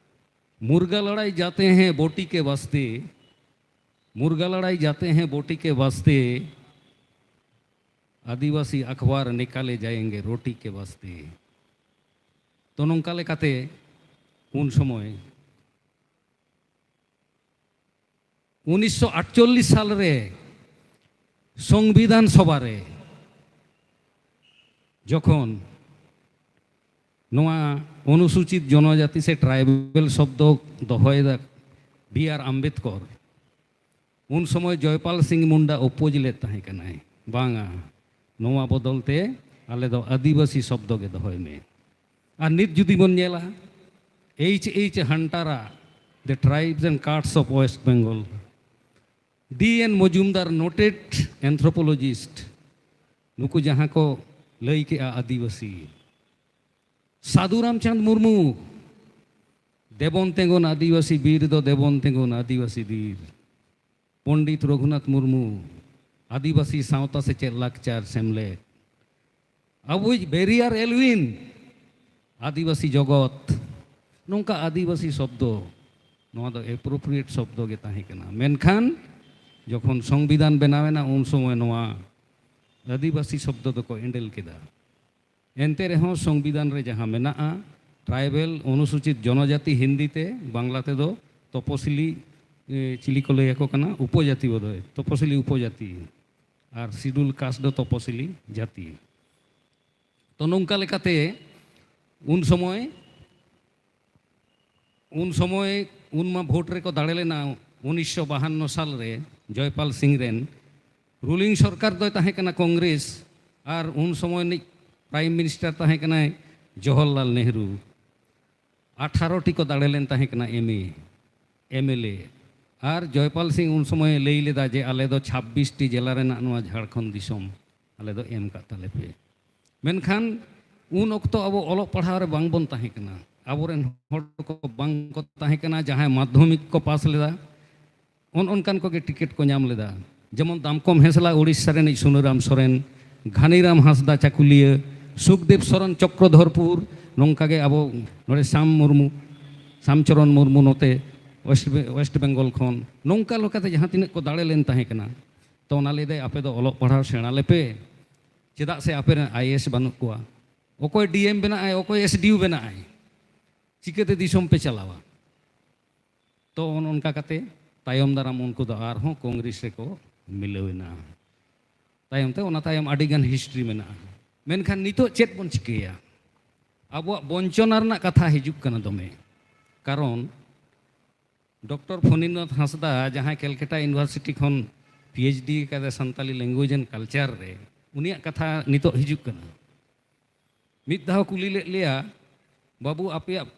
"ᱢᱩᱨᱜᱟ ᱞᱟᱲᱟᱭ ᱡᱟᱛᱮ ᱦᱮᱸ ᱵᱳᱴᱤ ᱠᱮ ᱵᱟᱥᱛᱮ, ᱢᱩᱨᱜᱟ ᱞᱟᱲᱟᱭ ᱡᱟᱛᱮ ᱦᱮᱸ ᱵᱳᱴᱤ ᱠᱮ ᱵᱟᱥᱛᱮ, ᱟᱹᱫᱤᱵᱟᱹᱥᱤ ᱟᱠᱷᱵᱟᱨ ᱱᱤᱠᱟᱞᱮ ᱡᱟᱭᱮᱸᱜᱮ ᱨᱳᱴᱤ ᱠᱮ ᱵᱟᱥᱛᱮ᱾" ᱛᱚ, ᱱᱚᱝᱠᱟ ᱞᱮᱠᱟᱛᱮ ᱩᱱ ᱥᱚᱢᱚᱭ ᱩᱱᱤᱥᱥᱚ ᱟᱴᱪᱚᱞᱞᱤᱥ ᱥᱟᱞ ᱨᱮ ᱥᱚᱝᱵᱤᱫᱷᱟᱱ ᱥᱚᱵᱷᱟ ᱨᱮ ᱡᱚᱠᱷᱚᱱ ᱱᱚᱣᱟ ᱚᱱᱩᱥᱩᱪᱤᱛ ᱡᱚᱱᱚᱡᱟᱛᱤ ᱥᱮ ᱴᱨᱟᱭᱵᱮᱞ ᱥᱚᱵᱫᱚ ᱫᱚᱦᱚᱭᱮᱫᱟ ᱵᱤ ᱟᱨ ᱟᱢᱵᱮᱫᱠᱚᱨ, ᱩᱱ ᱥᱚᱢᱚᱭ ᱡᱚᱭᱯᱟᱞ ᱥᱤᱝ ᱢᱩᱱᱰᱟ ᱚᱯᱳᱡᱽ ᱞᱮᱫ ᱛᱟᱦᱮᱸ ᱠᱟᱱᱟᱭ, ᱵᱟᱝᱟ, ᱱᱚᱣᱟ ᱵᱚᱫᱚᱞ ᱛᱮ ᱟᱞᱮ ᱫᱚ ᱟᱹᱫᱤᱵᱟᱹᱥᱤ ᱥᱚᱵᱫᱚ ᱜᱮ ᱫᱚᱦᱚᱭ ᱢᱮ᱾ ᱟᱨ ᱱᱤᱛ ᱡᱩᱫᱤ ᱵᱚᱱ ᱧᱮᱞᱟ, ᱮᱭᱤᱪ ᱮᱭᱤᱪ ᱦᱟᱱᱴᱟᱨᱟᱜ The Tribes and Cults of West Bengal, D N Majumdar, noted anthropologist, ᱱᱩᱠᱩ ᱡᱟᱦᱟᱸ ᱠᱚ ᱞᱟᱹᱭ ᱠᱮᱜᱼᱟ ᱟᱹᱫᱤᱵᱟᱹᱥᱤ, ᱥᱟᱹᱫᱷᱩ ᱨᱟᱢᱪᱟᱸᱫᱽ ᱢᱩᱨᱢᱩ, ᱫᱮᱵᱚᱱ ᱛᱮᱸᱜᱚᱱ ᱟᱹᱫᱤᱵᱟᱹᱥᱤ ᱵᱤᱨ ᱫᱚ ᱫᱮᱵᱚᱱ ᱛᱮᱸᱜᱚᱱ ᱟᱹᱫᱤᱵᱟᱹᱥᱤ ᱵᱤᱨ, ᱯᱚᱱᱰᱤᱛ ᱨᱚᱜᱷᱩᱱᱟᱛᱷ ᱢᱩᱨᱢᱩ, ᱟᱹᱫᱤᱵᱟᱹᱥᱤ ᱥᱟᱶᱛᱟ ᱥᱮᱪᱮᱫ ᱞᱟᱠᱪᱟᱨ ᱥᱮᱢᱞᱮᱫ, ᱟᱵᱚᱭᱤᱡ ᱵᱮᱨᱤᱭᱟᱨ ᱮᱞᱣᱤᱱ, ᱟᱹᱫᱤᱵᱟᱹᱥᱤ ᱡᱚᱜᱚᱛ, ᱱᱚᱝᱠᱟ ᱟᱹᱫᱤᱵᱟᱹᱥᱤ ᱥᱚᱵᱫᱚ, ᱱᱚᱣᱟ ᱫᱚ appropriate ᱥᱚᱵᱫᱚ ᱜᱮ ᱛᱟᱦᱮᱸ ᱠᱟᱱᱟ᱾ ᱢᱮᱱᱠᱷᱟᱱ ᱡᱚᱠᱷᱚᱱ ᱥᱚᱝᱵᱤᱫᱷᱟᱱ ᱵᱮᱱᱟᱣ ᱮᱱᱟ, ᱩᱱ ᱥᱚᱢᱚᱭ ᱱᱚᱣᱟ ᱟᱹᱫᱤᱵᱟᱹᱥᱤ ᱥᱚᱵᱫᱚ ᱫᱚᱠᱚ ᱮᱸᱰᱮᱞ ᱠᱮᱫᱟ᱾ ᱮᱱᱛᱮ ᱨᱮᱦᱚᱸ ᱥᱚᱝᱵᱤᱫᱷᱟᱱ ᱨᱮ ᱡᱟᱦᱟᱸ ᱢᱮᱱᱟᱜᱼᱟ, ᱴᱨᱟᱭᱵᱮᱞ, ᱚᱱᱩᱥᱩᱪᱤᱛ ᱡᱚᱱᱚᱡᱟᱛᱤ, ᱦᱤᱱᱫᱤ ᱛᱮ, ᱵᱟᱝᱞᱟ ᱛᱮᱫᱚ ᱛᱚᱯᱚᱥᱤᱞᱤ, ᱮ, ᱪᱤᱞᱤ ᱠᱚ ᱞᱟᱹᱭ ᱟᱠᱚ ᱠᱟᱱᱟ, ᱩᱯᱚᱡᱟᱛᱤ ᱵᱚᱫᱷᱚᱭ, ᱛᱚᱯᱚᱥᱤᱞᱤ ᱩᱯᱚᱡᱟᱛᱤ, ᱟᱨ schedule caste ᱫᱚ ᱛᱚᱯᱚᱥᱤᱞᱤ ᱡᱟᱹᱛᱤ᱾ ᱛᱚ ᱱᱚᱝᱠᱟ ᱞᱮᱠᱟᱛᱮ ᱩᱱ ᱥᱚᱢᱚᱭ ᱩᱱ ᱥᱚᱢᱚᱭ, ᱩᱱ ᱢᱟ ᱵᱷᱳᱴ ᱨᱮᱠᱚ ᱫᱟᱲᱮ ᱞᱮᱱᱟ ᱩᱱᱤᱥᱥᱚ ᱵᱟᱦᱟᱱᱱᱚ ᱥᱟᱞ ᱨᱮ ᱡᱚᱭᱯᱟᱞ ᱥᱤᱝ ᱨᱮᱱ᱾ ᱨᱩᱞᱤᱝ ᱥᱚᱨᱠᱟᱨ ᱫᱚᱭ ᱛᱟᱦᱮᱸ ᱠᱟᱱᱟ ᱠᱚᱝᱜᱨᱮᱥ, ᱟᱨ ᱩᱱ ᱥᱚᱢᱚᱭ ᱨᱤᱱᱤᱡ ᱯᱨᱟᱭᱤᱢ ᱢᱤᱱᱤᱥᱴᱟᱨ ᱛᱟᱦᱮᱸ ᱠᱟᱱᱟᱭ ᱡᱚᱣᱟᱦᱚᱨᱞᱟᱞ ᱱᱮᱦᱨᱩ᱾ ᱟᱴᱷᱟᱨᱚ ᱴᱤ ᱠᱚ ᱫᱟᱲᱮ ᱞᱮᱱ ᱛᱟᱦᱮᱸ ᱠᱟᱱᱟ ᱮᱢ ᱮ, ᱮᱢ ᱮᱞ ᱮ᱾ ᱟᱨ ᱡᱚᱭᱯᱟᱞ ᱥᱤᱝ ᱩᱱ ᱥᱚᱢᱚᱭᱮ ᱞᱟᱹᱭ ᱞᱮᱫᱟ ᱡᱮ, "ᱟᱞᱮ ᱫᱚ ᱪᱷᱟᱵᱵᱤᱥ ᱴᱤ ᱡᱮᱞᱟ ᱨᱮᱱᱟᱜ ᱱᱚᱣᱟ ᱡᱷᱟᱲᱠᱷᱚᱸᱰ ᱫᱤᱥᱚᱢ ᱟᱞᱮ ᱫᱚ ᱮᱢ ᱠᱟᱜ ᱛᱟᱞᱮ ᱯᱮ᱾" ᱢᱮᱱᱠᱷᱟᱱ ᱩᱱ ᱚᱠᱛᱚ ᱟᱵᱚ ᱚᱞᱚᱜ ᱯᱟᱲᱦᱟᱣ ᱨᱮ ᱵᱟᱝ ᱵᱚᱱ ᱛᱟᱦᱮᱸ ᱠᱟᱱᱟ, ᱟᱵᱚᱨᱮᱱ ᱦᱚᱲ ᱠᱚ ᱵᱟᱝ ᱠᱚ ᱛᱟᱦᱮᱸ ᱠᱟᱱᱟ, ᱡᱟᱦᱟᱸᱭ ᱢᱟᱫᱽᱫᱷᱚᱢᱤᱠ ᱠᱚ ᱯᱟᱥ ᱞᱮᱫᱟ, ᱚᱱ ᱚᱱᱠᱟᱱ ᱠᱚᱜᱮ ᱴᱤᱠᱤᱴ ᱠᱚ ᱧᱟᱢ ᱞᱮᱫᱟ᱾ ᱡᱮᱢᱚᱱ ᱫᱟᱢᱠᱚᱢ ᱦᱮᱸᱥᱞᱟ ᱳᱰᱤᱥᱟ ᱨᱤᱱᱤᱡ ᱥᱩᱱᱟᱹᱨᱟᱢ ᱥᱚᱨᱮᱱ, ᱜᱷᱟᱱᱤᱨᱟᱢ ᱦᱟᱸᱥᱫᱟ ᱪᱟᱠᱩᱞᱤᱭᱟᱹ, ᱥᱩᱠᱫᱮᱵ ᱥᱚᱨᱮᱱ ᱪᱚᱠᱨᱚᱫᱷᱚᱨᱯᱩᱨ, ᱱᱚᱝᱠᱟ ᱜᱮ ᱟᱵᱚ ᱱᱚᱰᱮ ᱥᱟᱢ ᱢᱩᱨᱢᱩ, ᱥᱟᱢᱪᱚᱨᱚᱱ ᱢᱩᱨᱢᱩ ᱱᱚᱛᱮ ᱳᱭᱮᱥᱴ ᱵᱮ-, ᱳᱭᱮᱥᱴ ᱵᱮᱝᱜᱚᱞ ᱠᱷᱚᱱ, ᱱᱚᱝᱠᱟ ᱞᱮᱠᱟᱛᱮ ᱡᱟᱦᱟᱸ ᱛᱤᱱᱟᱹᱜ ᱠᱚ ᱫᱟᱲᱮ ᱞᱮᱱ ᱛᱟᱦᱮᱸ ᱠᱟᱱᱟ᱾ ᱛᱚ ᱚᱱᱟ ᱞᱟᱹᱭ ᱫᱟᱭ, ᱟᱯᱮ ᱫᱚ ᱚᱞᱚᱜ ᱯᱟᱲᱦᱟᱣ ᱥᱮᱬᱟ ᱞᱮᱯᱮ, ᱪᱮᱫᱟᱜ ᱥᱮ ᱟᱯᱮ ᱨᱮᱱ ᱟᱭ ᱮ ᱮᱥ ᱵᱟᱹᱱᱩᱜ ᱠᱚᱣᱟ᱾ ᱚᱠᱚᱭ ᱰᱤ ᱮᱢ ᱵᱮᱱᱟᱜ ᱟᱭ, ᱚᱠᱚᱭ ᱮᱥ ᱰᱤ ᱭᱩ ᱵᱮᱱᱟᱜ ᱟᱭ, ᱪᱤᱠᱟᱹᱛᱮ ᱫᱤᱥᱚᱢ ᱯᱮ ᱪᱟᱞᱟᱣᱟ? ᱛᱚ ᱚᱱ-, ᱚᱱᱠᱟ ᱠᱟᱛᱮ ᱛᱟᱭᱚᱢ ᱫᱟᱨᱟᱢ ᱩᱱᱠᱩ ᱫᱚ ᱟᱨᱦᱚᱸ ᱠᱚᱝᱜᱨᱮᱥ ᱨᱮᱠᱚ ᱢᱤᱞᱟᱹᱣ ᱮᱱᱟ᱾ ᱛᱟᱭᱚᱢ ᱛᱮ ᱚᱱᱟ ᱛᱟᱭᱚᱢ ᱟᱹᱰᱤ ᱜᱟᱱ ᱦᱤᱥᱴᱨᱤ ᱢᱮᱱᱟᱜᱼᱟ᱾ ᱢᱮᱱᱠᱷᱟᱱ ᱱᱤᱛᱚᱜ ᱪᱮᱫ ᱵᱚᱱ ᱪᱤᱠᱟᱹᱭᱟ? ᱟᱵᱚᱣᱟᱜ ᱵᱚᱧᱪᱚᱱᱟ ᱨᱮᱱᱟᱜ ᱠᱟᱛᱷᱟ ᱦᱤᱡᱩᱜ ᱠᱟᱱᱟ ᱫᱚᱢᱮ᱾ ᱠᱟᱨᱚᱱ ᱰᱚᱠᱴᱚᱨ ᱯᱷᱚᱱᱤᱱᱫᱨᱚᱱᱟᱛᱷ ᱦᱟᱸᱥᱫᱟ, ᱡᱟᱦᱟᱸᱭ ᱠᱮᱞᱠᱟᱴᱟ ᱤᱭᱩᱱᱤᱵᱷᱟᱨᱥᱤᱴᱤ ᱠᱷᱚᱱ ᱯᱤ ᱮᱭᱤᱪ ᱰᱤ ᱟᱠᱟᱫᱟᱭ ᱥᱟᱱᱛᱟᱞᱤ ᱞᱮᱝᱜᱩᱭᱮᱡᱽ ᱮᱱᱰ ᱠᱟᱞᱪᱟᱨ ᱨᱮ, ᱩᱱᱤᱭᱟᱜ ᱠᱟᱛᱷᱟ ᱱᱤᱛᱚᱜ ᱦᱤᱡᱩᱜ ᱠᱟᱱᱟ᱾ ᱢᱤᱫ ᱫᱷᱟᱣ ᱠᱩᱞᱤ ᱞᱮᱫ ᱞᱮᱭᱟ, "ᱵᱟᱹᱵᱩ, ᱟᱯᱮᱭᱟᱜ,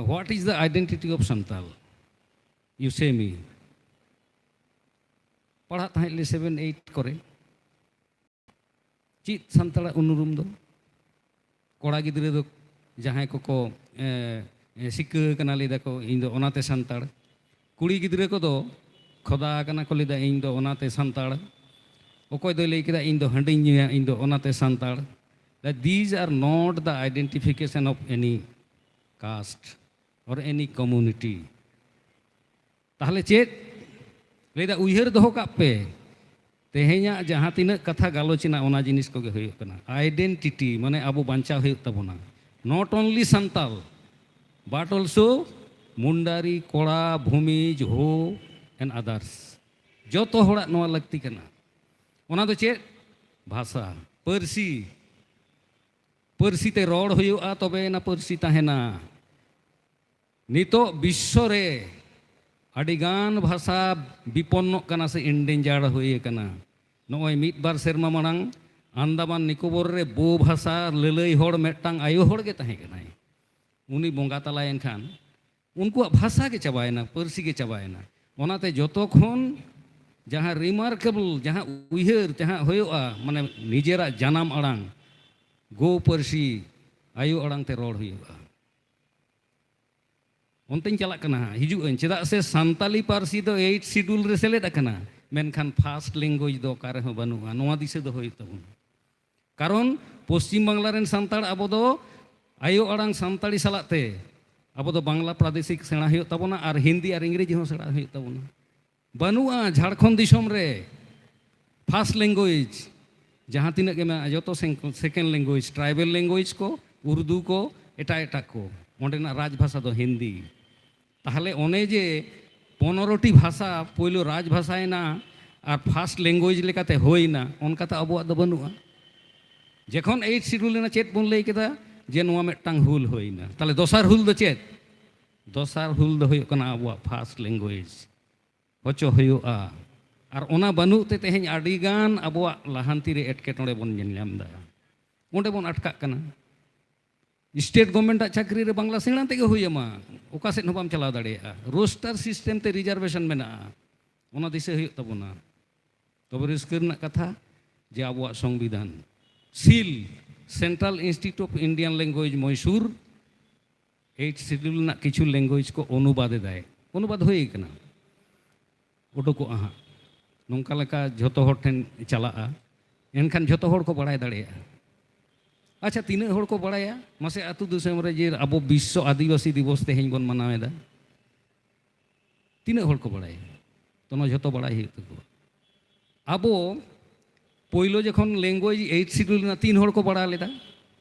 what is the identity of Santal? You say me." ᱯᱟᱲᱦᱟᱜ ᱛᱟᱦᱮᱸᱫ ᱞᱮ ᱥᱮᱵᱷᱮᱱ ᱮᱭᱤᱴ ᱠᱚᱨᱮ᱾ ᱪᱮᱫ ᱥᱟᱱᱛᱟᱲᱟᱜ ᱩᱱᱩᱨᱩᱢ ᱫᱚ? ᱠᱚᱲᱟ ᱜᱤᱫᱽᱨᱟᱹ ᱫᱚ ᱡᱟᱦᱟᱸᱭ ᱠᱚᱠᱚ, ᱮ, ᱮ, ᱥᱤᱠᱟᱹ ᱟᱠᱟᱱᱟ, ᱞᱟᱹᱭ ᱫᱟᱠᱚ, "ᱤᱧ ᱫᱚ ᱚᱱᱟᱛᱮ ᱥᱟᱱᱛᱟᱲ᱾" ᱠᱩᱲᱤ ᱜᱤᱫᱽᱨᱟᱹ ᱠᱚᱫᱚ ᱠᱷᱚᱫᱟ ᱟᱠᱟᱱᱟ ᱠᱚ, ᱞᱟᱹᱭ ᱫᱟ, "ᱤᱧ ᱫᱚ ᱚᱱᱟᱛᱮ ᱥᱟᱱᱛᱟᱲ᱾" ᱚᱠᱚᱭ ᱫᱚᱭ ᱞᱟᱹᱭ ᱠᱮᱫᱟ, "ᱤᱧ ᱫᱚ ᱦᱟᱺᱰᱤᱧ ᱧᱩᱭᱟ, ᱤᱧ ᱫᱚ ᱚᱱᱟᱛᱮ Santal." That these are not the identification of any caste or any community. ᱛᱟᱦᱞᱮ ᱪᱮᱫ? ᱞᱟᱹᱭᱫᱟ, ᱩᱭᱦᱟᱹᱨ ᱫᱚᱦᱚ ᱠᱟᱜ ᱯᱮ, ᱛᱮᱦᱮᱧᱟᱜ ᱡᱟᱦᱟᱸ ᱛᱤᱱᱟᱹᱜ ᱠᱟᱛᱷᱟ ᱜᱟᱞᱚᱪ ᱮᱱᱟ, ᱚᱱᱟ ᱡᱤᱱᱤᱥ ᱠᱚᱜᱮ ᱦᱩᱭᱩᱜ ᱠᱟᱱᱟ ᱟᱭᱰᱮᱱᱴᱤᱴᱤ, ᱢᱟᱱᱮ ᱟᱵᱚ ᱵᱟᱧᱪᱟᱣ ᱦᱩᱭᱩᱜ ᱛᱟᱵᱚᱱᱟ᱾ Not only Santal, but also Mundari, ᱠᱚᱲᱟ, ᱵᱷᱩᱢᱤᱡᱽ, ᱦᱳ and others, ᱡᱚᱛᱚ ᱦᱚᱲᱟᱜ ᱱᱚᱣᱟ ᱞᱟᱹᱠᱛᱤ ᱠᱟᱱᱟ᱾ ᱚᱱᱟ ᱫᱚ ᱪᱮᱫ? ᱵᱷᱟᱥᱟ, ᱯᱟᱹᱨᱥᱤ᱾ ᱯᱟᱹᱨᱥᱤ ᱛᱮ ᱨᱚᱲ ᱦᱩᱭᱩᱜᱼᱟ, ᱛᱚᱵᱮ ᱮᱱᱟ ᱯᱟᱹᱨᱥᱤ ᱛᱟᱦᱮᱱᱟ᱾ ᱱᱤᱛᱚᱜ ᱵᱤᱥᱥᱚ ᱨᱮ ᱟᱹᱰᱤᱜᱟᱱ ᱵᱷᱟᱥᱟ ᱵᱤᱯᱚᱱᱱᱚᱜ ᱠᱟᱱᱟ ᱥᱮ endanger ᱦᱩᱭ ᱟᱠᱟᱱᱟ᱾ ᱱᱚᱜᱼᱚᱭ ᱢᱤᱫ ᱵᱟᱨ ᱥᱮᱨᱢᱟ ᱢᱟᱲᱟᱝ ᱟᱱᱫᱟᱢᱟᱱ ᱱᱤᱠᱳᱵᱚᱨ ᱨᱮ ᱵᱳ ᱵᱷᱟᱥᱟ ᱞᱟᱹᱞᱟᱹᱭ ᱦᱚᱲ ᱢᱤᱫᱴᱟᱝ ᱟᱭᱳ ᱦᱚᱲ ᱜᱮ ᱛᱟᱦᱮᱸ ᱠᱟᱱᱟᱭ᱾ ᱩᱱᱤ ᱵᱚᱸᱜᱟ ᱛᱟᱞᱟᱭᱮᱱ ᱠᱷᱟᱱ ᱩᱱᱠᱩᱣᱟᱜ ᱵᱷᱟᱥᱟ ᱜᱮ ᱪᱟᱵᱟᱭᱮᱱᱟ, ᱯᱟᱹᱨᱥᱤ ᱜᱮ ᱪᱟᱵᱟᱭᱮᱱᱟ᱾ ᱚᱱᱟᱛᱮ ᱡᱚᱛᱚ ᱠᱷᱚᱱ ᱡᱟᱦᱟᱸ remarkable, ᱡᱟᱦᱟᱸ ᱩᱭᱦᱟᱹᱨ, ᱡᱟᱦᱟᱸ ᱦᱩᱭᱩᱜᱼᱟ, ᱢᱟᱱᱮ ᱱᱤᱡᱮᱨᱟᱜ ᱡᱟᱱᱟᱢ ᱟᱲᱟᱝ, ᱜᱳ ᱯᱟᱹᱨᱥᱤ, ᱟᱭᱳ ᱟᱲᱟᱝ ᱛᱮ ᱨᱚᱲ ᱦᱩᱭᱩᱜᱼᱟ᱾ ᱚᱱᱛᱮᱧ ᱪᱟᱞᱟᱜ ᱠᱟᱱᱟ ᱦᱟᱸᱜ, ᱦᱤᱡᱩᱜ ᱟᱹᱧ᱾ ᱪᱮᱫᱟᱜ ᱥᱮ ᱥᱟᱱᱛᱟᱞᱤ ᱯᱟᱹᱨᱥᱤ ᱫᱚ eighth schedule ᱨᱮ ᱥᱮᱞᱮᱫ ᱟᱠᱟᱱᱟ, ᱢᱮᱱᱠᱷᱟᱱ first language ᱫᱚ ᱚᱠᱟ ᱨᱮᱦᱚᱸ ᱵᱟᱹᱱᱩᱜᱼᱟ᱾ ᱱᱚᱣᱟ ᱫᱤᱥᱟᱹ ᱫᱚᱦᱚ ᱦᱩᱭᱩᱜ ᱛᱟᱵᱚᱱᱟ᱾ ᱠᱟᱨᱚᱱ ᱯᱚᱥᱪᱤᱢ ᱵᱟᱝᱞᱟ ᱨᱮᱱ ᱥᱟᱱᱛᱟᱲ ᱟᱵᱚ ᱫᱚ ᱟᱭᱳ ᱟᱲᱟᱝ ᱥᱟᱱᱛᱟᱲᱤ ᱥᱟᱞᱟᱜ ᱛᱮ ᱟᱵᱚ ᱫᱚ ᱵᱟᱝᱞᱟ ᱯᱨᱟᱫᱮᱥᱤᱠ ᱥᱮᱬᱟ ᱦᱩᱭᱩᱜ ᱛᱟᱵᱚᱱᱟ ᱟᱨ ᱦᱤᱱᱫᱤ ᱟᱨ ᱤᱝᱨᱮᱡᱤ ᱦᱚᱸ ᱥᱮᱬᱟ ᱦᱩᱭᱩᱜ ᱛᱟᱵᱚᱱᱟ᱾ ᱵᱟᱹᱱᱩᱜᱼᱟ ᱡᱷᱟᱲᱠᱷᱚᱸᱰ ᱫᱤᱥᱚᱢ ᱨᱮ first language᱾ ᱡᱟᱦᱟᱸ ᱛᱤᱱᱟᱹᱜ ᱜᱮ ᱢᱮᱱᱟᱜᱼᱟ, ᱡᱚᱛᱚ second language, tribal language ᱠᱚ, ᱩᱨᱫᱩ ᱠᱚ, ᱮᱴᱟᱜ ᱮᱴᱟᱜ ᱠᱚ᱾ ᱚᱸᱰᱮᱱᱟᱜ ᱨᱟᱡᱽ ᱵᱷᱟᱥᱟ ᱫᱚ ᱦᱤᱱᱫᱤ᱾ ᱛᱟᱦᱞᱮ ᱚᱱᱮ ᱡᱮ ᱯᱚᱱᱨᱚ ᱴᱤ ᱵᱷᱟᱥᱟ ᱯᱳᱭᱞᱳ ᱨᱟᱡᱽ ᱵᱷᱟᱥᱟᱭᱮᱱᱟ ᱟᱨ first language ᱞᱮᱠᱟᱛᱮ ᱦᱩᱭᱱᱟ, ᱚᱱᱠᱟ ᱛᱚ ᱟᱵᱚᱣᱟᱜ ᱫᱚ ᱵᱟᱹᱱᱩᱜᱼᱟ᱾ ᱡᱮᱠᱷᱚᱱ ᱮᱭᱤᱴ ᱥᱤᱰᱩᱞ ᱮᱱᱟ, ᱪᱮᱫ ᱵᱚᱱ ᱞᱟᱹᱭ ᱠᱮᱫᱟ? ᱡᱮ ᱱᱚᱣᱟ ᱢᱤᱫᱴᱟᱝ ᱦᱩᱞ ᱦᱩᱭᱱᱟ᱾ ᱛᱟᱦᱞᱮ ᱫᱚᱥᱟᱨ ᱦᱩᱞ ᱫᱚ ᱪᱮᱫ? ᱫᱚᱥᱟᱨ ᱦᱩᱞ ᱫᱚ ᱦᱩᱭᱩᱜ ᱠᱟᱱᱟ ᱟᱵᱚᱣᱟᱜ ᱯᱷᱟᱥᱴ ᱞᱮᱝᱜᱩᱭᱮᱡᱽ ᱦᱚᱪᱚ ᱦᱩᱭᱩᱜᱼᱟ᱾ ᱟᱨ ᱚᱱᱟ ᱵᱟᱹᱱᱩᱜ ᱛᱮ ᱛᱮᱦᱮᱧ ᱟᱹᱰᱤᱜᱟᱱ ᱟᱵᱚᱣᱟᱜ ᱞᱟᱦᱟᱱᱛᱤ ᱨᱮ ᱮᱴᱠᱮᱴᱚᱬᱮ ᱵᱚᱱ ᱧᱮᱞ ᱧᱟᱢ ᱮᱫᱟ᱾ ᱚᱸᱰᱮ ᱵᱚᱱ ᱟᱴᱠᱟᱜ ᱠᱟᱱᱟ᱾ ᱥᱴᱮᱴ ᱜᱚᱵᱷᱢᱮᱱᱴᱟᱜ ᱪᱟᱹᱠᱨᱤ ᱨᱮ ᱵᱟᱝᱞᱟ ᱥᱮᱬᱟ ᱛᱮᱜᱮ ᱦᱩᱭ ᱟᱢᱟ, ᱚᱠᱟ ᱥᱮᱫ ᱦᱚᱸ ᱵᱟᱢ ᱪᱟᱞᱟᱣ ᱫᱟᱲᱮᱭᱟᱜᱼᱟ᱾ ᱨᱳᱥᱴᱟᱨ ᱥᱤᱥᱴᱮᱢ ᱛᱮ ᱨᱤᱡᱟᱨᱵᱷᱮᱥᱚᱱ ᱢᱮᱱᱟᱜᱼᱟ, ᱚᱱᱟ ᱫᱤᱥᱟᱹ ᱦᱩᱭᱩᱜ ᱛᱟᱵᱚᱱᱟ᱾ ᱛᱚᱵᱮ ᱨᱟᱹᱥᱠᱟᱹ ᱨᱮᱱᱟᱜ ᱠᱟᱛᱷᱟ ᱡᱮ ᱟᱵᱚᱣᱟᱜ ᱥᱚᱝᱵᱤᱫᱷᱟᱱ ᱥᱤᱞ, Central Institute of Indian Language, Mysore, eight schedule ᱨᱮᱱᱟᱜ ᱠᱤᱪᱷᱩ ᱞᱮᱝᱜᱩᱭᱮᱡᱽ ᱠᱚ ᱚᱱᱩᱵᱟᱫ ᱮᱫᱟᱭ, ᱚᱱᱩᱵᱟᱫ ᱦᱩᱭ ᱠᱟᱱᱟ, ᱩᱰᱩᱠᱚᱜᱼᱟ ᱦᱟᱸᱜ᱾ ᱱᱚᱝᱠᱟ ᱞᱮᱠᱟ ᱡᱷᱚᱛᱚ ᱦᱚᱲ ᱴᱷᱮᱱ ᱪᱟᱞᱟᱜᱼᱟ, ᱮᱱᱠᱷᱟᱱ ᱡᱷᱚᱛᱚ ᱦᱚᱲ ᱠᱚ ᱵᱟᱲᱟᱭ ᱫᱟᱲᱮᱭᱟᱜᱼᱟ᱾ ᱟᱪᱪᱷᱟ, ᱛᱤᱱᱟᱹᱜ ᱦᱚᱲ ᱠᱚ ᱵᱟᱲᱟᱭᱟ ᱢᱟᱥᱮ? ᱟᱹᱛᱩ ᱫᱤᱥᱚᱢ ᱨᱮ ᱡᱮ ᱟᱵᱚ ᱵᱤᱥᱥᱚ ᱟᱹᱫᱤᱵᱟᱹᱥᱤ ᱫᱤᱵᱚᱥ ᱛᱮᱦᱮᱧ ᱵᱚᱱ ᱢᱟᱱᱟᱣ ᱮᱫᱟ, ᱛᱤᱱᱟᱹᱜ ᱦᱚᱲ ᱠᱚ ᱵᱟᱲᱟᱭᱟ? ᱛᱚ, ᱱᱚᱣᱟ ᱡᱷᱚᱛᱚ ᱵᱟᱲᱟᱭ ᱦᱩᱭᱩᱜ ᱛᱟᱠᱚᱣᱟ᱾ ᱟᱵᱚ ᱯᱳᱭᱞᱳ ᱡᱚᱠᱷᱚᱱ ᱞᱮᱝᱜᱩᱭᱮᱡᱽ ᱮᱭᱤᱴ ᱥᱤᱰᱩᱞ ᱨᱮᱱᱟᱜ ᱛᱤᱱ ᱦᱚᱲ ᱠᱚ ᱵᱟᱲᱟᱭ ᱞᱮᱫᱟ?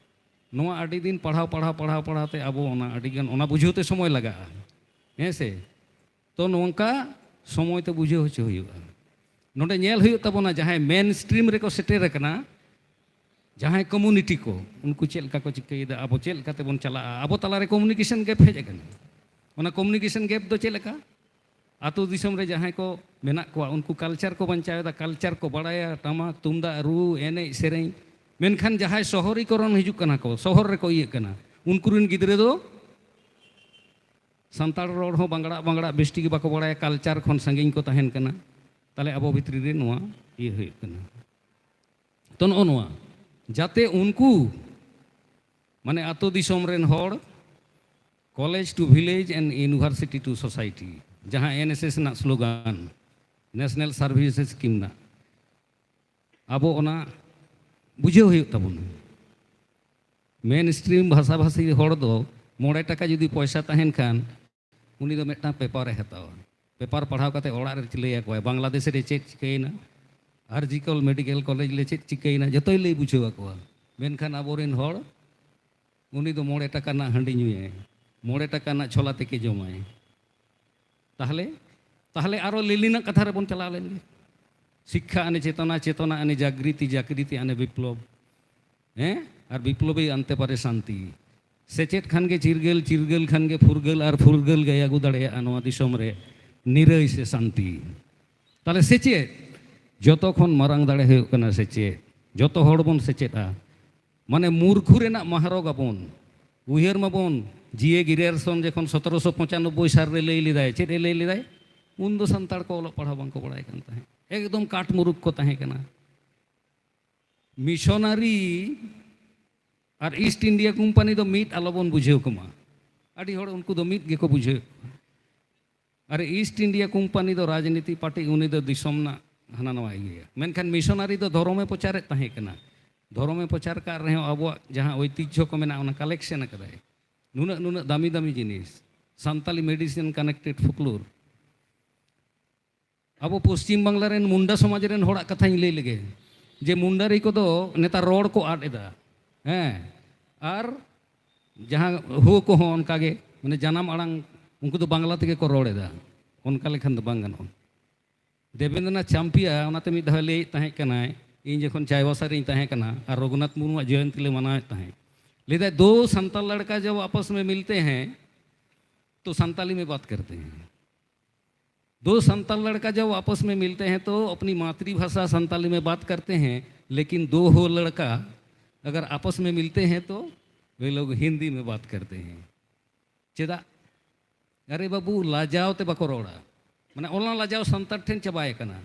ᱱᱚᱣᱟ ᱟᱹᱰᱤ ᱫᱤᱱ ᱯᱟᱲᱦᱟᱣ, ᱯᱟᱲᱦᱟᱣ, ᱯᱟᱲᱦᱟᱣ, ᱯᱟᱲᱦᱟᱣ ᱛᱮ ᱟᱵᱚ ᱚᱱᱟ ᱟᱹᱰᱤ ᱜᱟᱱ ᱚᱱᱟ ᱵᱩᱡᱷᱟᱹᱣ ᱛᱮ ᱥᱚᱢᱚᱭ ᱞᱟᱜᱟᱜᱼᱟ, ᱦᱮᱸ ᱥᱮ? ᱛᱚ, ᱱᱚᱝᱠᱟ ᱥᱚᱢᱚᱭ ᱛᱮ ᱵᱩᱡᱷᱟᱹᱣ ᱦᱚᱪᱚ ᱦᱩᱭᱩᱜᱼᱟ᱾ ᱱᱚᱰᱮ ᱧᱮᱞ ᱦᱩᱭᱩᱜ ᱛᱟᱵᱚᱱᱟ, ᱡᱟᱦᱟᱸᱭ ᱢᱮᱱ ᱥᱴᱨᱤᱢ ᱨᱮᱠᱚ ᱥᱮᱴᱮᱨ ᱟᱠᱟᱱᱟ, ᱡᱟᱦᱟᱸᱭ ᱠᱚᱢᱩᱱᱤᱴᱤ ᱠᱚ, ᱩᱱᱠᱩ ᱪᱮᱫ ᱞᱮᱠᱟ ᱠᱚ ᱪᱤᱠᱟᱹᱭᱮᱫᱟ, ᱟᱵᱚ ᱪᱮᱫ ᱞᱮᱠᱟ ᱛᱮᱵᱚᱱ ᱪᱟᱞᱟᱜᱼᱟ, ᱟᱵᱚ ᱛᱟᱞᱟᱨᱮ ᱠᱚᱢᱩᱱᱤᱠᱮᱥᱚᱱ ᱜᱮᱯ ᱦᱮᱡ ᱟᱠᱟᱱᱟ᱾ ᱚᱱᱟ ᱠᱚᱢᱩᱱᱤᱠᱮᱥᱚᱱ ᱜᱮᱯ ᱫᱚ ᱪᱮᱫ ᱞᱮᱠᱟ? ᱟᱹᱛᱩ ᱫᱤᱥᱚᱢ ᱨᱮ ᱡᱟᱦᱟᱸᱭ ᱠᱚ ᱢᱮᱱᱟᱜ ᱠᱚᱣᱟ, ᱩᱱᱠᱩ ᱠᱟᱞᱪᱟᱨ ᱠᱚ ᱵᱟᱧᱪᱟᱣ ᱮᱫᱟ, ᱠᱟᱞᱪᱟᱨ ᱠᱚ ᱵᱟᱲᱟᱭᱟ, ᱴᱟᱢᱟᱠ ᱛᱩᱢᱫᱟᱜ ᱨᱩ, ᱮᱱᱮᱡ ᱥᱮᱨᱮᱧ᱾ ᱢᱮᱱᱠᱷᱟᱱ ᱡᱟᱦᱟᱸᱭ ᱥᱚᱦᱚᱨᱤᱠᱚᱨᱚᱱ ᱦᱤᱡᱩᱜ ᱠᱟᱱᱟ ᱠᱚ, ᱥᱚᱦᱚᱨ ᱨᱮᱠᱚ ᱤᱭᱟᱹᱜ ᱠᱟᱱᱟ, ᱩᱱᱠᱩ ᱨᱮᱱ ᱜᱤᱫᱽᱨᱟᱹ ᱫᱚ ᱥᱟᱱᱛᱟᱲ ᱨᱚᱲ ᱦᱚᱸ ᱵᱟᱝᱲᱟ ᱵᱟᱝᱲᱟ ᱵᱮᱥ ᱴᱷᱤᱠ ᱵᱟᱠᱚ ᱵᱟᱲᱟᱭᱟ, ᱠᱟᱞᱪᱟᱨ ᱠᱷᱚᱱ ᱥᱟᱺᱜᱤᱧ ᱠᱚ ᱛᱟᱦᱮᱱ ᱠᱟᱱᱟ᱾ ᱛᱟᱦᱞᱮ ᱟᱵᱚ ᱵᱷᱤᱛᱨᱤ ᱨᱮ ᱱᱚᱣᱟ ᱤᱭᱟᱹ ᱦᱩᱭᱩᱜ ᱠᱟᱱᱟ᱾ ᱛᱚ, ᱱᱚᱜᱼᱚ ᱱᱚᱣᱟ ᱡᱟᱛᱮ ᱩᱱᱠᱩ, ᱢᱟᱱᱮ, ᱟᱹᱛᱩ ᱫᱤᱥᱚᱢ ᱨᱮᱱ ᱦᱚᱲ, College to Village and University to Society, ᱡᱟᱦᱟᱸ ᱮᱱ ᱮᱥ ᱮᱥ ᱨᱮᱱᱟᱜ ᱥᱞᱳᱜᱟᱱ, National Services Scheme ᱨᱮᱱᱟᱜ, ᱟᱵᱚ ᱚᱱᱟ ᱵᱩᱡᱷᱟᱹᱣ ᱦᱩᱭᱩᱜ ᱛᱟᱵᱚᱱᱟ᱾ ᱢᱮᱱ ᱥᱴᱨᱤᱢ ᱵᱷᱟᱥᱟᱵᱷᱟᱥᱤ ᱦᱚᱲ ᱫᱚ ᱢᱚᱬᱮ ᱴᱟᱠᱟ ᱡᱩᱫᱤ ᱯᱚᱭᱥᱟ ᱛᱟᱦᱮᱱ ᱠᱷᱟᱱ, ᱩᱱᱤ ᱫᱚ ᱢᱤᱫᱴᱟᱝ ᱯᱮᱯᱟᱨᱮ ᱦᱟᱛᱟᱣᱟ᱾ ᱯᱮᱯᱟᱨ ᱯᱟᱲᱦᱟᱣ ᱠᱟᱛᱮ ᱚᱲᱟᱜ ᱨᱮ ᱞᱟᱹᱭᱟᱠᱚᱣᱟᱭ, ᱵᱟᱝᱞᱟᱫᱮᱥ ᱨᱮ ᱪᱮᱫ ᱪᱤᱠᱟᱹᱭᱮᱱᱟ, ᱟᱨᱡᱤᱠᱚᱞ ᱢᱮᱰᱤᱠᱮᱞ ᱠᱚᱞᱮᱡᱽ ᱨᱮ ᱪᱮᱫ ᱪᱤᱠᱟᱹᱭᱮᱱᱟ, ᱡᱚᱛᱚᱭ ᱞᱟᱹᱭ ᱵᱩᱡᱷᱟᱹᱣ ᱟᱠᱚᱣᱟ᱾ ᱢᱮᱱᱠᱷᱟᱱ ᱟᱵᱚᱨᱮᱱ ᱦᱚᱲ, ᱩᱱᱤ ᱫᱚ ᱢᱚᱬᱮ ᱴᱟᱠᱟ ᱨᱮᱱᱟᱜ ᱦᱟᱺᱰᱤ ᱧᱩᱭᱟᱭ, ᱢᱚᱬᱮ ᱴᱟᱠᱟ ᱨᱮᱱᱟᱜ ᱪᱷᱚᱞᱟ ᱛᱮᱠᱮ ᱡᱚᱢᱟᱭ᱾ ᱛᱟᱦᱞᱮ, ᱛᱟᱦᱞᱮ ᱟᱨᱚ ᱞᱮᱱᱤᱱᱟᱜ ᱠᱟᱛᱷᱟ ᱨᱮᱵᱚᱱ ᱪᱟᱞᱟᱣ ᱞᱮᱱ ᱜᱮ᱾ ᱥᱤᱠᱠᱷᱟ ᱟᱱᱮ ᱪᱮᱛᱚᱱᱟ, ᱪᱮᱛᱚᱱᱟ ᱟᱱᱮ ᱡᱟᱜᱽᱨᱤᱛᱤ, ᱡᱟᱜᱽᱨᱤᱛᱤ ᱟᱱᱮ ᱵᱤᱯᱞᱚᱵ᱾ ᱦᱮᱸ? ᱟᱨ ᱵᱤᱯᱞᱚᱵᱤ ᱟᱱᱛᱮ ᱯᱟᱨᱮ ᱥᱟᱱᱛᱤ᱾ ᱥᱮᱪᱮᱫ ᱠᱷᱟᱱ ᱜᱮ ᱪᱤᱨᱜᱟᱹᱞ, ᱪᱤᱨᱜᱟᱹᱞ ᱠᱷᱟᱱ ᱜᱮ ᱯᱷᱩᱨᱜᱟᱹᱞ, ᱟᱨ ᱯᱷᱩᱨᱜᱟᱹᱞ ᱜᱮ ᱟᱹᱜᱩ ᱫᱟᱲᱮᱭᱟᱜᱼᱟ ᱱᱚᱣᱟ ᱫᱤᱥᱚᱢ ᱨᱮ ᱱᱤᱨᱟᱹᱭ ᱥᱮ ᱥᱟᱱᱛᱤ᱾ ᱛᱟᱦᱞᱮ ᱥᱮᱪᱮᱫ, ᱡᱚᱛᱚ ᱠᱷᱚᱱ ᱢᱟᱨᱟᱝ ᱫᱟᱲᱮ ᱦᱩᱭᱩᱜ ᱠᱟᱱᱟ ᱥᱮᱪᱮᱫ᱾ ᱡᱚᱛᱚ ᱦᱚᱲ ᱵᱚᱱ ᱥᱮᱪᱮᱫᱼᱟ, ᱢᱟᱱᱮ ᱢᱩᱨᱠᱷᱩ ᱨᱮᱱᱟᱜ ᱢᱟᱦᱨᱚᱜᱽ ᱟᱵᱚᱱ᱾ ᱩᱭᱦᱟᱹᱨ ᱢᱟᱵᱚᱱ, ᱡᱤ ᱮ ᱜᱨᱤᱭᱟᱨᱥᱚᱱ ᱡᱚᱠᱷᱚᱱ ᱥᱚᱛᱨᱚᱥᱚ ᱯᱚᱸᱪᱟᱱᱚᱵᱵᱳᱭ ᱥᱟᱞ ᱨᱮ ᱞᱟᱹᱭ ᱞᱮᱫᱟᱭ, ᱪᱮᱫ ᱮ ᱞᱟᱹᱭ ᱞᱮᱫᱟᱭ? ᱩᱱ ᱫᱚ ᱥᱟᱱᱛᱟᱲ ᱠᱚ ᱚᱞᱚᱜ ᱯᱟᱲᱦᱟᱣ ᱵᱟᱝᱠᱚ ᱵᱟᱲᱟᱭ ᱠᱟᱱ ᱛᱟᱦᱮᱸᱫ, ᱮᱠᱫᱚᱢ ᱠᱟᱴ ᱢᱩᱨᱩᱠ ᱠᱚ ᱛᱟᱦᱮᱸ ᱠᱟᱱᱟ᱾ ᱢᱤᱥᱚᱱᱟᱨᱤ ᱟᱨ ᱤᱥᱴ ᱤᱱᱰᱤᱭᱟ ᱠᱳᱢᱯᱟᱱᱤ ᱫᱚ ᱢᱤᱫ ᱟᱞᱚᱵᱚᱱ ᱵᱩᱡᱷᱟᱹᱣ ᱠᱚᱢᱟ᱾ ᱟᱹᱰᱤ ᱦᱚᱲ ᱩᱱᱠᱩ ᱫᱚ ᱢᱤᱫ ᱜᱮᱠᱚ ᱵᱩᱡᱷᱟᱹᱣᱮᱫ ᱠᱚᱣᱟ᱾ ᱟᱨ ᱤᱥᱴ ᱤᱱᱰᱤᱭᱟ ᱠᱳᱢᱯᱟᱱᱤ ᱫᱚ ᱨᱟᱡᱽᱱᱤᱛᱤ ᱯᱟᱨᱴᱤ, ᱩᱱᱤ ᱫᱚ ᱫᱤᱥᱚᱢ ᱨᱮᱱᱟᱜ ᱦᱟᱱᱟ ᱱᱟᱣᱟ ᱤᱭᱟᱹᱭᱟ᱾ ᱢᱮᱱᱠᱷᱟᱱ ᱢᱤᱥᱚᱱᱟᱨᱤ ᱫᱚ ᱫᱷᱚᱨᱚᱢᱮ ᱯᱨᱚᱪᱟᱨᱮᱫ ᱛᱟᱦᱮᱸ ᱠᱟᱱᱟ᱾ ᱫᱷᱚᱨᱚᱢᱮ ᱯᱨᱚᱪᱟᱨ ᱠᱟᱜ ᱨᱮᱦᱚᱸ ᱟᱵᱚᱣᱟᱜ ᱡᱟᱦᱟᱸ ᱳᱭᱛᱤᱡᱽᱡᱷᱚ ᱠᱚ ᱢᱮᱱᱟᱜᱼᱟ, ᱚᱱᱟ ᱠᱟᱞᱮᱠᱥᱚᱱ ᱟᱠᱟᱫᱟᱭ᱾ ᱱᱩᱱᱟᱹᱜ ᱱᱩᱱᱟᱹᱜ ᱫᱟᱢᱤ ᱫᱟᱢᱤ ᱡᱤᱱᱤᱥ, ᱥᱟᱱᱛᱟᱞᱤ ᱢᱮᱰᱤᱥᱤᱱ ᱠᱟᱱᱮᱠᱴᱮᱰ ᱯᱷᱳᱠᱞᱳᱨ᱾ ᱟᱵᱚ ᱯᱚᱥᱪᱤᱢ ᱵᱟᱝᱞᱟ ᱨᱮᱱ ᱢᱩᱱᱰᱟ ᱥᱚᱢᱟᱡᱽ ᱨᱮᱱ ᱦᱚᱲᱟᱜ ᱠᱟᱛᱷᱟᱧ ᱞᱟᱹᱭ ᱞᱮᱜᱮ, ᱡᱮ ᱢᱩᱱᱰᱟᱨᱤ ᱠᱚᱫᱚ ᱱᱮᱛᱟᱨ ᱨᱚᱲ ᱠᱚ ᱟᱫ ᱮᱫᱟ᱾ ᱦᱮᱸ, ᱟᱨ ᱡᱟᱦᱟᱸ ᱦᱳ ᱠᱚᱦᱚᱸ ᱚᱱᱠᱟᱜᱮ, ᱢᱟᱱᱮ ᱡᱟᱱᱟᱢ ᱟᱲᱟᱝ ᱩᱱᱠᱩ ᱫᱚ ᱵᱟᱝᱞᱟ ᱛᱮᱜᱮ ᱠᱚ ᱨᱚᱲ ᱮᱫᱟ᱾ ᱚᱱᱠᱟ ᱞᱮᱠᱷᱟᱱ ᱫᱚ ᱵᱟᱝ ᱜᱟᱱᱚᱜᱼᱟ᱾ ᱫᱮᱵᱮᱱᱫᱨᱚᱱᱟᱛᱷ ᱪᱟᱢᱯᱤᱭᱟ ᱚᱱᱟᱛᱮ ᱢᱤᱫ ᱫᱷᱟᱣ ᱞᱟᱹᱭᱮᱫ ᱛᱟᱦᱮᱸ ᱠᱟᱱᱟᱭ, ᱤᱧ ᱡᱚᱠᱷᱚᱱ ᱪᱟᱭᱵᱟᱥᱟ ᱨᱤᱧ ᱛᱟᱦᱮᱸ ᱠᱟᱱᱟ ᱟᱨ ᱨᱚᱜᱷᱩᱱᱟᱛᱷ ᱢᱩᱨᱢᱩᱣᱟᱜ ᱡᱚᱭᱚᱱᱛᱤ ᱞᱮ ᱢᱟᱱᱟᱣᱮᱫ ᱛᱟᱦᱮᱸᱫ, ᱞᱟᱹᱭᱫᱟᱭ, "ᱫᱳ ᱥᱟᱱᱛᱟᱲ ᱞᱟᱲᱠᱟ ᱡᱟᱵ ᱟᱯᱚᱥ ᱢᱮ ᱢᱤᱞᱛᱮ ᱦᱮᱸ ᱛᱚ ᱥᱟᱱᱛᱟᱞᱤ ᱢᱮ ᱵᱟᱛ ᱠᱟᱨᱛᱮ ᱦᱮᱸ, ᱫᱳ ᱥᱟᱱᱛᱟᱲ ᱞᱟᱲᱠᱟ ᱡᱟᱵ ᱟᱯᱚᱥ ᱢᱮ ᱢᱤᱞᱛᱮ ᱦᱮᱸ ᱛᱚ ᱟᱯᱱᱤ ᱢᱟᱛᱨᱤᱵᱷᱟᱥᱟ ᱥᱟᱱᱛᱟᱞᱤ ᱢᱮ ᱵᱟᱛ ᱠᱟᱨᱛᱮ ᱦᱮᱸ, ᱞᱮᱠᱤᱱ ᱫᱳ ᱦᱳ ᱞᱟᱲᱠᱟ ᱟᱜᱟᱨ ᱟᱯᱚᱥ ᱢᱮ ᱢᱤᱞᱛᱮ ᱦᱮᱸ ᱛᱚ ᱣᱮ ᱞᱳᱜ ᱦᱤᱱᱫᱤ ᱢᱮ ᱵᱟᱛ ᱠᱟᱨᱛᱮ ᱦᱮᱸ᱾" ᱪᱮᱫᱟᱜ? ᱟᱨᱮ ᱵᱟᱹᱵᱩ, ᱞᱟᱡᱟᱣ ᱛᱮ ᱵᱟᱠᱚ ᱨᱚᱲᱟ᱾ ᱢᱟᱱᱮ ᱚᱱᱟ ᱞᱟᱡᱟᱣ ᱥᱟᱱᱛᱟᱲ ᱴᱷᱮᱱ ᱪᱟᱵᱟᱭ ᱠᱟᱱᱟ᱾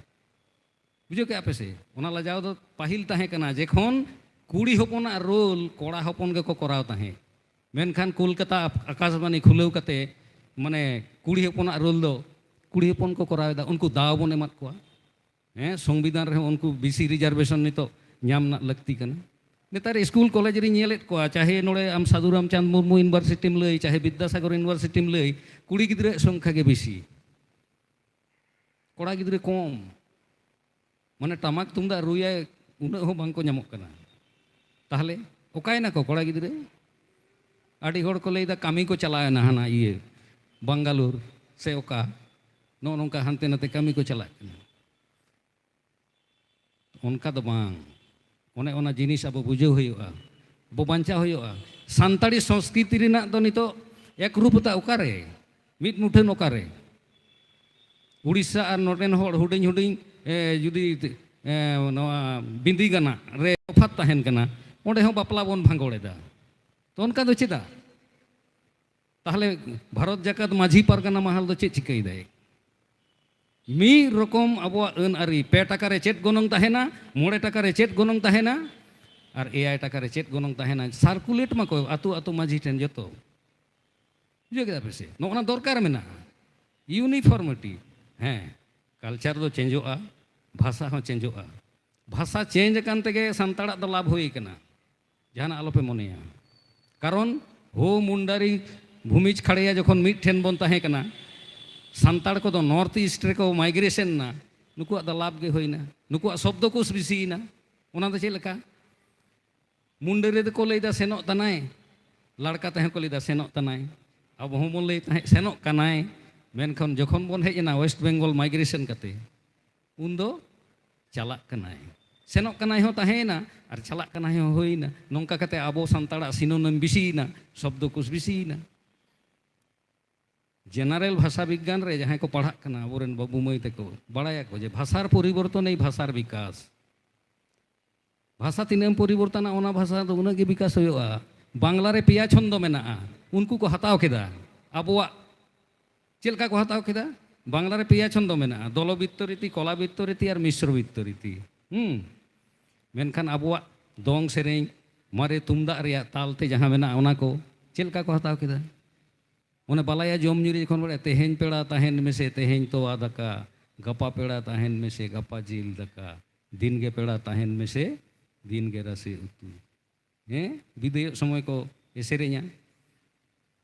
ᱵᱩᱡᱷᱟᱹᱣ ᱠᱮᱜᱼᱟ ᱯᱮ ᱥᱮ? ᱚᱱᱟ ᱞᱟᱡᱟᱣ ᱫᱚ ᱯᱟᱹᱦᱤᱞ ᱛᱟᱦᱮᱸ ᱠᱟᱱᱟ, ᱡᱮᱠᱷᱚᱱ ᱠᱩᱲᱤ ᱦᱚᱯᱚᱱᱟᱜ ᱨᱳᱞ ᱠᱚᱲᱟ ᱦᱚᱯᱚᱱ ᱜᱮᱠᱚ ᱠᱚᱨᱟᱣ ᱛᱟᱦᱮᱸᱫ᱾ ᱢᱮᱱᱠᱷᱟᱱ ᱠᱳᱞᱠᱟᱛᱟ ᱟᱠᱟᱥᱵᱟᱱᱤ ᱠᱷᱩᱞᱟᱹᱣ ᱠᱟᱛᱮ, ᱢᱟᱱᱮ ᱠᱩᱲᱤ ᱦᱚᱯᱚᱱᱟᱜ ᱨᱳᱞ ᱫᱚ ᱠᱩᱲᱤ ᱦᱚᱯᱚᱱ ᱠᱚ ᱠᱚᱨᱟᱣ ᱮᱫᱟ, ᱩᱱᱠᱩ ᱫᱟᱣ ᱵᱚᱱ ᱮᱢᱟᱫ ᱠᱚᱣᱟ᱾ ᱦᱮᱸ, ᱥᱚᱝᱵᱤᱫᱷᱟᱱ ᱨᱮᱦᱚᱸ ᱩᱱᱠᱩ ᱵᱤᱥᱤ ᱨᱤᱡᱟᱨᱵᱷᱮᱥᱚᱱ ᱱᱤᱛᱚᱜ ᱧᱟᱢ ᱨᱮᱱᱟᱜ ᱞᱟᱹᱠᱛᱤ ᱠᱟᱱᱟ᱾ ᱱᱮᱛᱟᱨ ᱥᱠᱩᱞ ᱠᱚᱞᱮᱡᱽ ᱨᱤᱧ ᱧᱮᱞᱮᱫ ᱠᱚᱣᱟ, ᱪᱟᱦᱮ ᱱᱚᱰᱮ ᱟᱢ ᱥᱟᱫᱷᱩ ᱨᱟᱢᱪᱟᱸᱫᱽ ᱢᱩᱨᱢᱩ ᱤᱭᱩᱱᱤᱵᱷᱟᱨᱥᱤᱴᱤᱢ ᱞᱟᱹᱭ, ᱪᱟᱦᱮ ᱵᱤᱫᱽᱫᱟᱥᱟᱜᱚᱨ ᱤᱭᱩᱱᱤᱵᱷᱟᱨᱥᱤᱴᱤᱢ ᱞᱟᱹᱭ, ᱠᱩᱲᱤ ᱜᱤᱫᱽᱨᱟᱹᱣᱟᱜ ᱥᱚᱝᱠᱷᱟ ᱜᱮ ᱵᱮᱥᱤ, ᱠᱚᱲᱟ ᱜᱤᱫᱽᱨᱟᱹ ᱠᱚᱢ᱾ ᱢᱟᱱᱮ ᱴᱟᱢᱟᱠ ᱛᱩᱢᱫᱟᱜ ᱨᱩᱭᱟᱭ, ᱩᱱᱟᱹᱜ ᱦᱚᱸ ᱵᱟᱝ ᱠᱚ ᱧᱟᱢᱚᱜ ᱠᱟᱱᱟ᱾ ᱛᱟᱦᱚᱞᱮ ᱚᱠᱟᱭᱮᱱᱟ ᱠᱚ ᱠᱚᱲᱟ ᱜᱤᱫᱽᱨᱟᱹ? ᱟᱹᱰᱤ ᱦᱚᱲ ᱠᱚ ᱞᱟᱹᱭᱫᱟ ᱠᱟᱹᱢᱤ ᱠᱚ ᱪᱟᱞᱟᱣᱮᱱᱟ ᱦᱟᱱᱟ ᱤᱭᱟᱹ ᱵᱟᱝᱜᱟᱞᱳᱨ ᱥᱮ ᱚᱠᱟ, ᱱᱚᱜᱼᱚ ᱱᱚᱝᱠᱟ ᱦᱟᱱᱛᱮ ᱱᱟᱛᱮ ᱠᱟᱹᱢᱤ ᱠᱚ ᱪᱟᱞᱟᱜ ᱠᱟᱱᱟ᱾ ᱚᱱᱠᱟ ᱫᱚ ᱵᱟᱝ᱾ ᱚᱱᱮ ᱚᱱᱟ ᱡᱤᱱᱤᱥ ᱟᱵᱚ ᱵᱩᱡᱷᱟᱹᱣ ᱦᱩᱭᱩᱜᱼᱟ, ᱟᱵᱚ ᱵᱟᱧᱪᱟᱣ ᱦᱩᱭᱩᱜᱼᱟ᱾ ᱥᱟᱱᱛᱟᱲᱤ ᱥᱚᱝᱥᱠᱨᱤᱛᱤ ᱨᱮᱱᱟᱜ ᱫᱚ ᱱᱤᱛᱚᱜ ᱮᱠᱨᱩᱯᱚᱛᱟ ᱚᱠᱟᱨᱮ? ᱢᱤᱫ ᱢᱩᱴᱷᱟᱹᱱ ᱚᱠᱟᱨᱮ? ᱩᱲᱤᱥᱥᱟ ᱟᱨ ᱱᱚᱰᱮᱱ ᱦᱚᱲ ᱦᱩᱰᱤᱧ ᱦᱩᱰᱤᱧ, ᱮ, ᱡᱩᱫᱤ, ᱮ, ᱱᱚᱣᱟ ᱵᱤᱸᱫᱤ ᱜᱟᱱᱟᱜ ᱨᱮ ᱛᱚᱯᱷᱟᱛ ᱛᱟᱦᱮᱱ ᱠᱟᱱᱟ, ᱚᱸᱰᱮ ᱦᱚᱸ ᱵᱟᱯᱞᱟ ᱵᱚᱱ ᱵᱷᱟᱸᱜᱚᱲ ᱮᱫᱟ᱾ ᱛᱚ ᱚᱱᱠᱟ ᱫᱚ ᱪᱮᱫᱟᱜ? ᱛᱟᱦᱚᱞᱮ ᱵᱷᱟᱨᱚᱛ ᱡᱟᱠᱟᱛ ᱢᱟᱹᱡᱷᱤ ᱯᱟᱨᱜᱟᱱᱟ ᱢᱟᱦᱟᱞ ᱫᱚ ᱪᱮᱫ ᱪᱤᱠᱟᱹᱭᱮᱫᱟᱭ? ᱢᱤᱫ ᱨᱚᱠᱚᱢ ᱟᱵᱚᱣᱟᱜ ᱟᱹᱱ ᱟᱹᱨᱤ, ᱯᱮ ᱴᱟᱠᱟ ᱨᱮ ᱪᱮᱫ ᱜᱚᱱᱚᱝ ᱛᱟᱦᱮᱱᱟ, ᱢᱚᱬᱮ ᱴᱟᱠᱟ ᱨᱮ ᱪᱮᱫ ᱜᱚᱱᱚᱝ ᱛᱟᱦᱮᱱᱟ, ᱟᱨ ᱮᱭᱟᱭ ᱴᱟᱠᱟ ᱨᱮ ᱪᱮᱫ ᱜᱚᱱᱚᱝ ᱛᱟᱦᱮᱱᱟ, ᱥᱟᱨᱠᱩᱞᱮᱴ ᱢᱟᱠᱚ ᱟᱹᱛᱩ ᱟᱹᱛᱩ ᱢᱟᱹᱡᱷᱤ ᱴᱷᱮᱱ ᱡᱚᱛᱚ᱾ ᱵᱩᱡᱷᱟᱹᱣ ᱠᱮᱫᱟ ᱯᱮ ᱥᱮ? ᱱᱚᱜᱼᱚ ᱱᱟ ᱫᱚᱨᱠᱟᱨ ᱢᱮᱱᱟᱜᱼᱟ, ᱤᱭᱩᱱᱤᱯᱷᱚᱨᱢᱤᱴᱤ᱾ ᱦᱮᱸ, ᱠᱟᱞᱪᱟᱨ ᱫᱚ ᱪᱮᱧᱡᱚᱜᱼᱟ, ᱵᱷᱟᱥᱟ ᱦᱚᱸ ᱪᱮᱧᱡᱚᱜᱼᱟ᱾ ᱵᱷᱟᱥᱟ ᱪᱮᱧᱡᱽ ᱟᱠᱟᱱ ᱛᱮᱜᱮ ᱥᱟᱱᱛᱟᱲᱟᱜ ᱫᱚ ᱞᱟᱵᱷ ᱦᱩᱭ ᱟᱠᱟᱱᱟ, ᱡᱟᱦᱟᱱᱟᱜ ᱟᱞᱚᱯᱮ ᱢᱚᱱᱮᱭᱟ᱾ ᱠᱟᱨᱚᱱ ᱦᱳ, ᱢᱩᱱᱰᱟᱨᱤ, ᱵᱷᱩᱢᱤᱡᱽ, ᱠᱷᱟᱲᱭᱟ ᱡᱚᱠᱷᱚᱱ ᱢᱤᱫ ᱴᱷᱮᱱ ᱵᱚᱱ ᱛᱟᱦᱮᱸ ᱠᱟᱱᱟ, ᱥᱟᱱᱛᱟᱲ ᱠᱚᱫᱚ ᱱᱚᱨᱛᱷ ᱤᱥᱴ ᱨᱮᱠᱚ ᱢᱟᱭᱜᱨᱮᱥᱚᱱ ᱮᱱᱟ, ᱱᱩᱠᱩᱣᱟᱜ ᱫᱚ ᱞᱟᱵᱷ ᱜᱮ ᱦᱩᱭᱱᱟ, ᱱᱩᱠᱩᱣᱟᱜ ᱥᱚᱵᱫᱚ ᱠᱳᱥ ᱵᱮᱥᱤᱭᱮᱱᱟ᱾ ᱚᱱᱟ ᱫᱚ ᱪᱮᱫ ᱞᱮᱠᱟ? ᱢᱩᱱᱰᱟᱹᱨᱤ ᱫᱚᱠᱚ ᱞᱟᱹᱭᱫᱟ ᱥᱮᱱᱚᱜ ᱛᱟᱱᱟᱭ, ᱞᱟᱲᱠᱟ ᱛᱮᱦᱚᱸ ᱠᱚ ᱞᱟᱹᱭᱫᱟ ᱥᱮᱱᱚᱜ ᱛᱟᱱᱟᱭ᱾ ᱟᱵᱚ ᱦᱚᱸᱵᱚᱱ ᱞᱟᱹᱭ ᱛᱟᱦᱮᱸᱫ ᱥᱮᱱᱚᱜ ᱠᱟᱱᱟᱭ, ᱢᱮᱱᱠᱷᱟᱱ ᱡᱚᱠᱷᱚᱱ ᱵᱚᱱ ᱦᱮᱡ ᱮᱱᱟ ᱳᱭᱮᱥᱴ ᱵᱮᱝᱜᱚᱞ ᱢᱟᱭᱜᱨᱮᱥᱚᱱ ᱠᱟᱛᱮ, ᱩᱱᱫᱚ ᱪᱟᱞᱟᱜ ᱠᱟᱱᱟᱭ, ᱥᱮᱱᱚᱜ ᱠᱟᱱᱟᱭ ᱦᱚᱸ ᱛᱟᱦᱮᱸᱭᱮᱱᱟ ᱟᱨ ᱪᱟᱞᱟᱜ ᱠᱟᱱᱟᱭ ᱦᱚᱸ ᱦᱩᱭᱱᱟ᱾ ᱱᱚᱝᱠᱟ ᱠᱟᱛᱮ ᱟᱵᱚ ᱥᱟᱱᱛᱟᱲᱟᱜ ᱥᱤᱱᱳᱱᱤᱢ ᱵᱮᱥᱤᱭᱮᱱᱟ, ᱥᱚᱵᱫᱚ ᱠᱳᱥ ᱵᱮᱥᱤᱭᱮᱱᱟ᱾ ᱡᱮᱱᱟᱨᱮᱞ ᱵᱷᱟᱥᱟ ᱵᱤᱜᱽᱜᱟᱱ ᱨᱮ ᱡᱟᱦᱟᱸᱭ ᱠᱚ ᱯᱟᱲᱦᱟᱜ ᱠᱟᱱᱟ, ᱟᱵᱚᱨᱮᱱ ᱵᱟᱹᱵᱩ ᱢᱟᱹᱭ ᱛᱟᱠᱚ, ᱵᱟᱲᱟᱭᱟᱠᱚ ᱡᱮ ᱵᱷᱟᱥᱟᱨ ᱯᱚᱨᱤᱵᱚᱨᱛᱚᱱ ᱮᱭ ᱵᱷᱟᱥᱟᱨ ᱵᱤᱠᱟᱥ᱾ ᱵᱷᱟᱥᱟ ᱛᱤᱱᱟᱹᱜ ᱮᱢ ᱯᱚᱨᱤᱵᱚᱨᱛᱚᱱᱟ, ᱚᱱᱟ ᱵᱷᱟᱥᱟ ᱫᱚ ᱩᱱᱟᱹᱜ ᱜᱮ ᱵᱤᱠᱟᱥ ᱦᱩᱭᱩᱜᱼᱟ᱾ ᱵᱟᱝᱞᱟ ᱨᱮ ᱯᱮᱭᱟ ᱪᱷᱚᱱᱫᱚ ᱢᱮᱱᱟᱜᱼᱟ, ᱩᱱᱠᱩ ᱠᱚ ᱦᱟᱛᱟᱣ ᱠᱮᱫᱟ᱾ ᱟᱵᱚᱣᱟᱜ ᱪᱮᱫ ᱞᱮᱠᱟ ᱠᱚ ᱦᱟᱛᱟᱣ ᱠᱮᱫᱟ? ᱵᱟᱝᱞᱟ ᱨᱮ ᱯᱮᱭᱟ ᱪᱷᱚᱱᱫᱚ ᱢᱮᱱᱟᱜᱼᱟ, ᱫᱚᱞᱚᱵᱤᱛᱛᱚ ᱨᱤᱛᱤ, ᱠᱚᱞᱟᱵᱤᱛᱛᱚ ᱨᱤᱛᱤ ᱟᱨ ᱢᱤᱥᱨᱚᱵᱤᱛᱛᱚ ᱨᱤᱛᱤ᱾ ᱦᱩᱸ᱾ ᱢᱮᱱᱠᱷᱟᱱ ᱟᱵᱚᱣᱟᱜ ᱫᱚᱝ ᱥᱮᱨᱮᱧ, ᱢᱟᱨᱮ ᱛᱩᱢᱫᱟᱜ ᱨᱮᱭᱟᱜ ᱛᱟᱞ ᱛᱮ ᱡᱟᱦᱟᱸ ᱢᱮᱱᱟᱜᱼᱟ, ᱚᱱᱟ ᱠᱚ ᱪᱮᱫ ᱞᱮᱠᱟ ᱠᱚ ᱦᱟᱛᱟᱣ ᱠᱮᱫᱟ? ᱚᱱᱮ ᱵᱟᱞᱟᱭᱟ ᱡᱚᱢ ᱧᱩ ᱨᱮ ᱡᱚᱠᱷᱚᱱ ᱵᱚᱱ ᱞᱟᱹᱭᱟ, "ᱛᱮᱦᱮᱧ ᱯᱮᱲᱟ ᱛᱟᱦᱮᱱ ᱢᱮᱥᱮ, ᱛᱮᱦᱮᱧ ᱛᱚᱣᱟ ᱫᱟᱠᱟ, ᱜᱟᱯᱟ ᱯᱮᱲᱟ ᱛᱟᱦᱮᱱ ᱢᱮᱥᱮ, ᱜᱟᱯᱟ ᱡᱤᱞ ᱫᱟᱠᱟ, ᱫᱤᱱ ᱜᱮ ᱯᱮᱲᱟ ᱛᱟᱦᱮᱱ ᱢᱮᱥᱮ, ᱫᱤᱱ ᱜᱮ ᱨᱟᱥᱮ ᱩᱛᱩ᱾" ᱦᱮᱸ, ᱵᱤᱫᱟᱹᱭᱚᱜ ᱥᱚᱢᱚᱭ ᱠᱚ ᱥᱮᱨᱮᱧᱟ᱾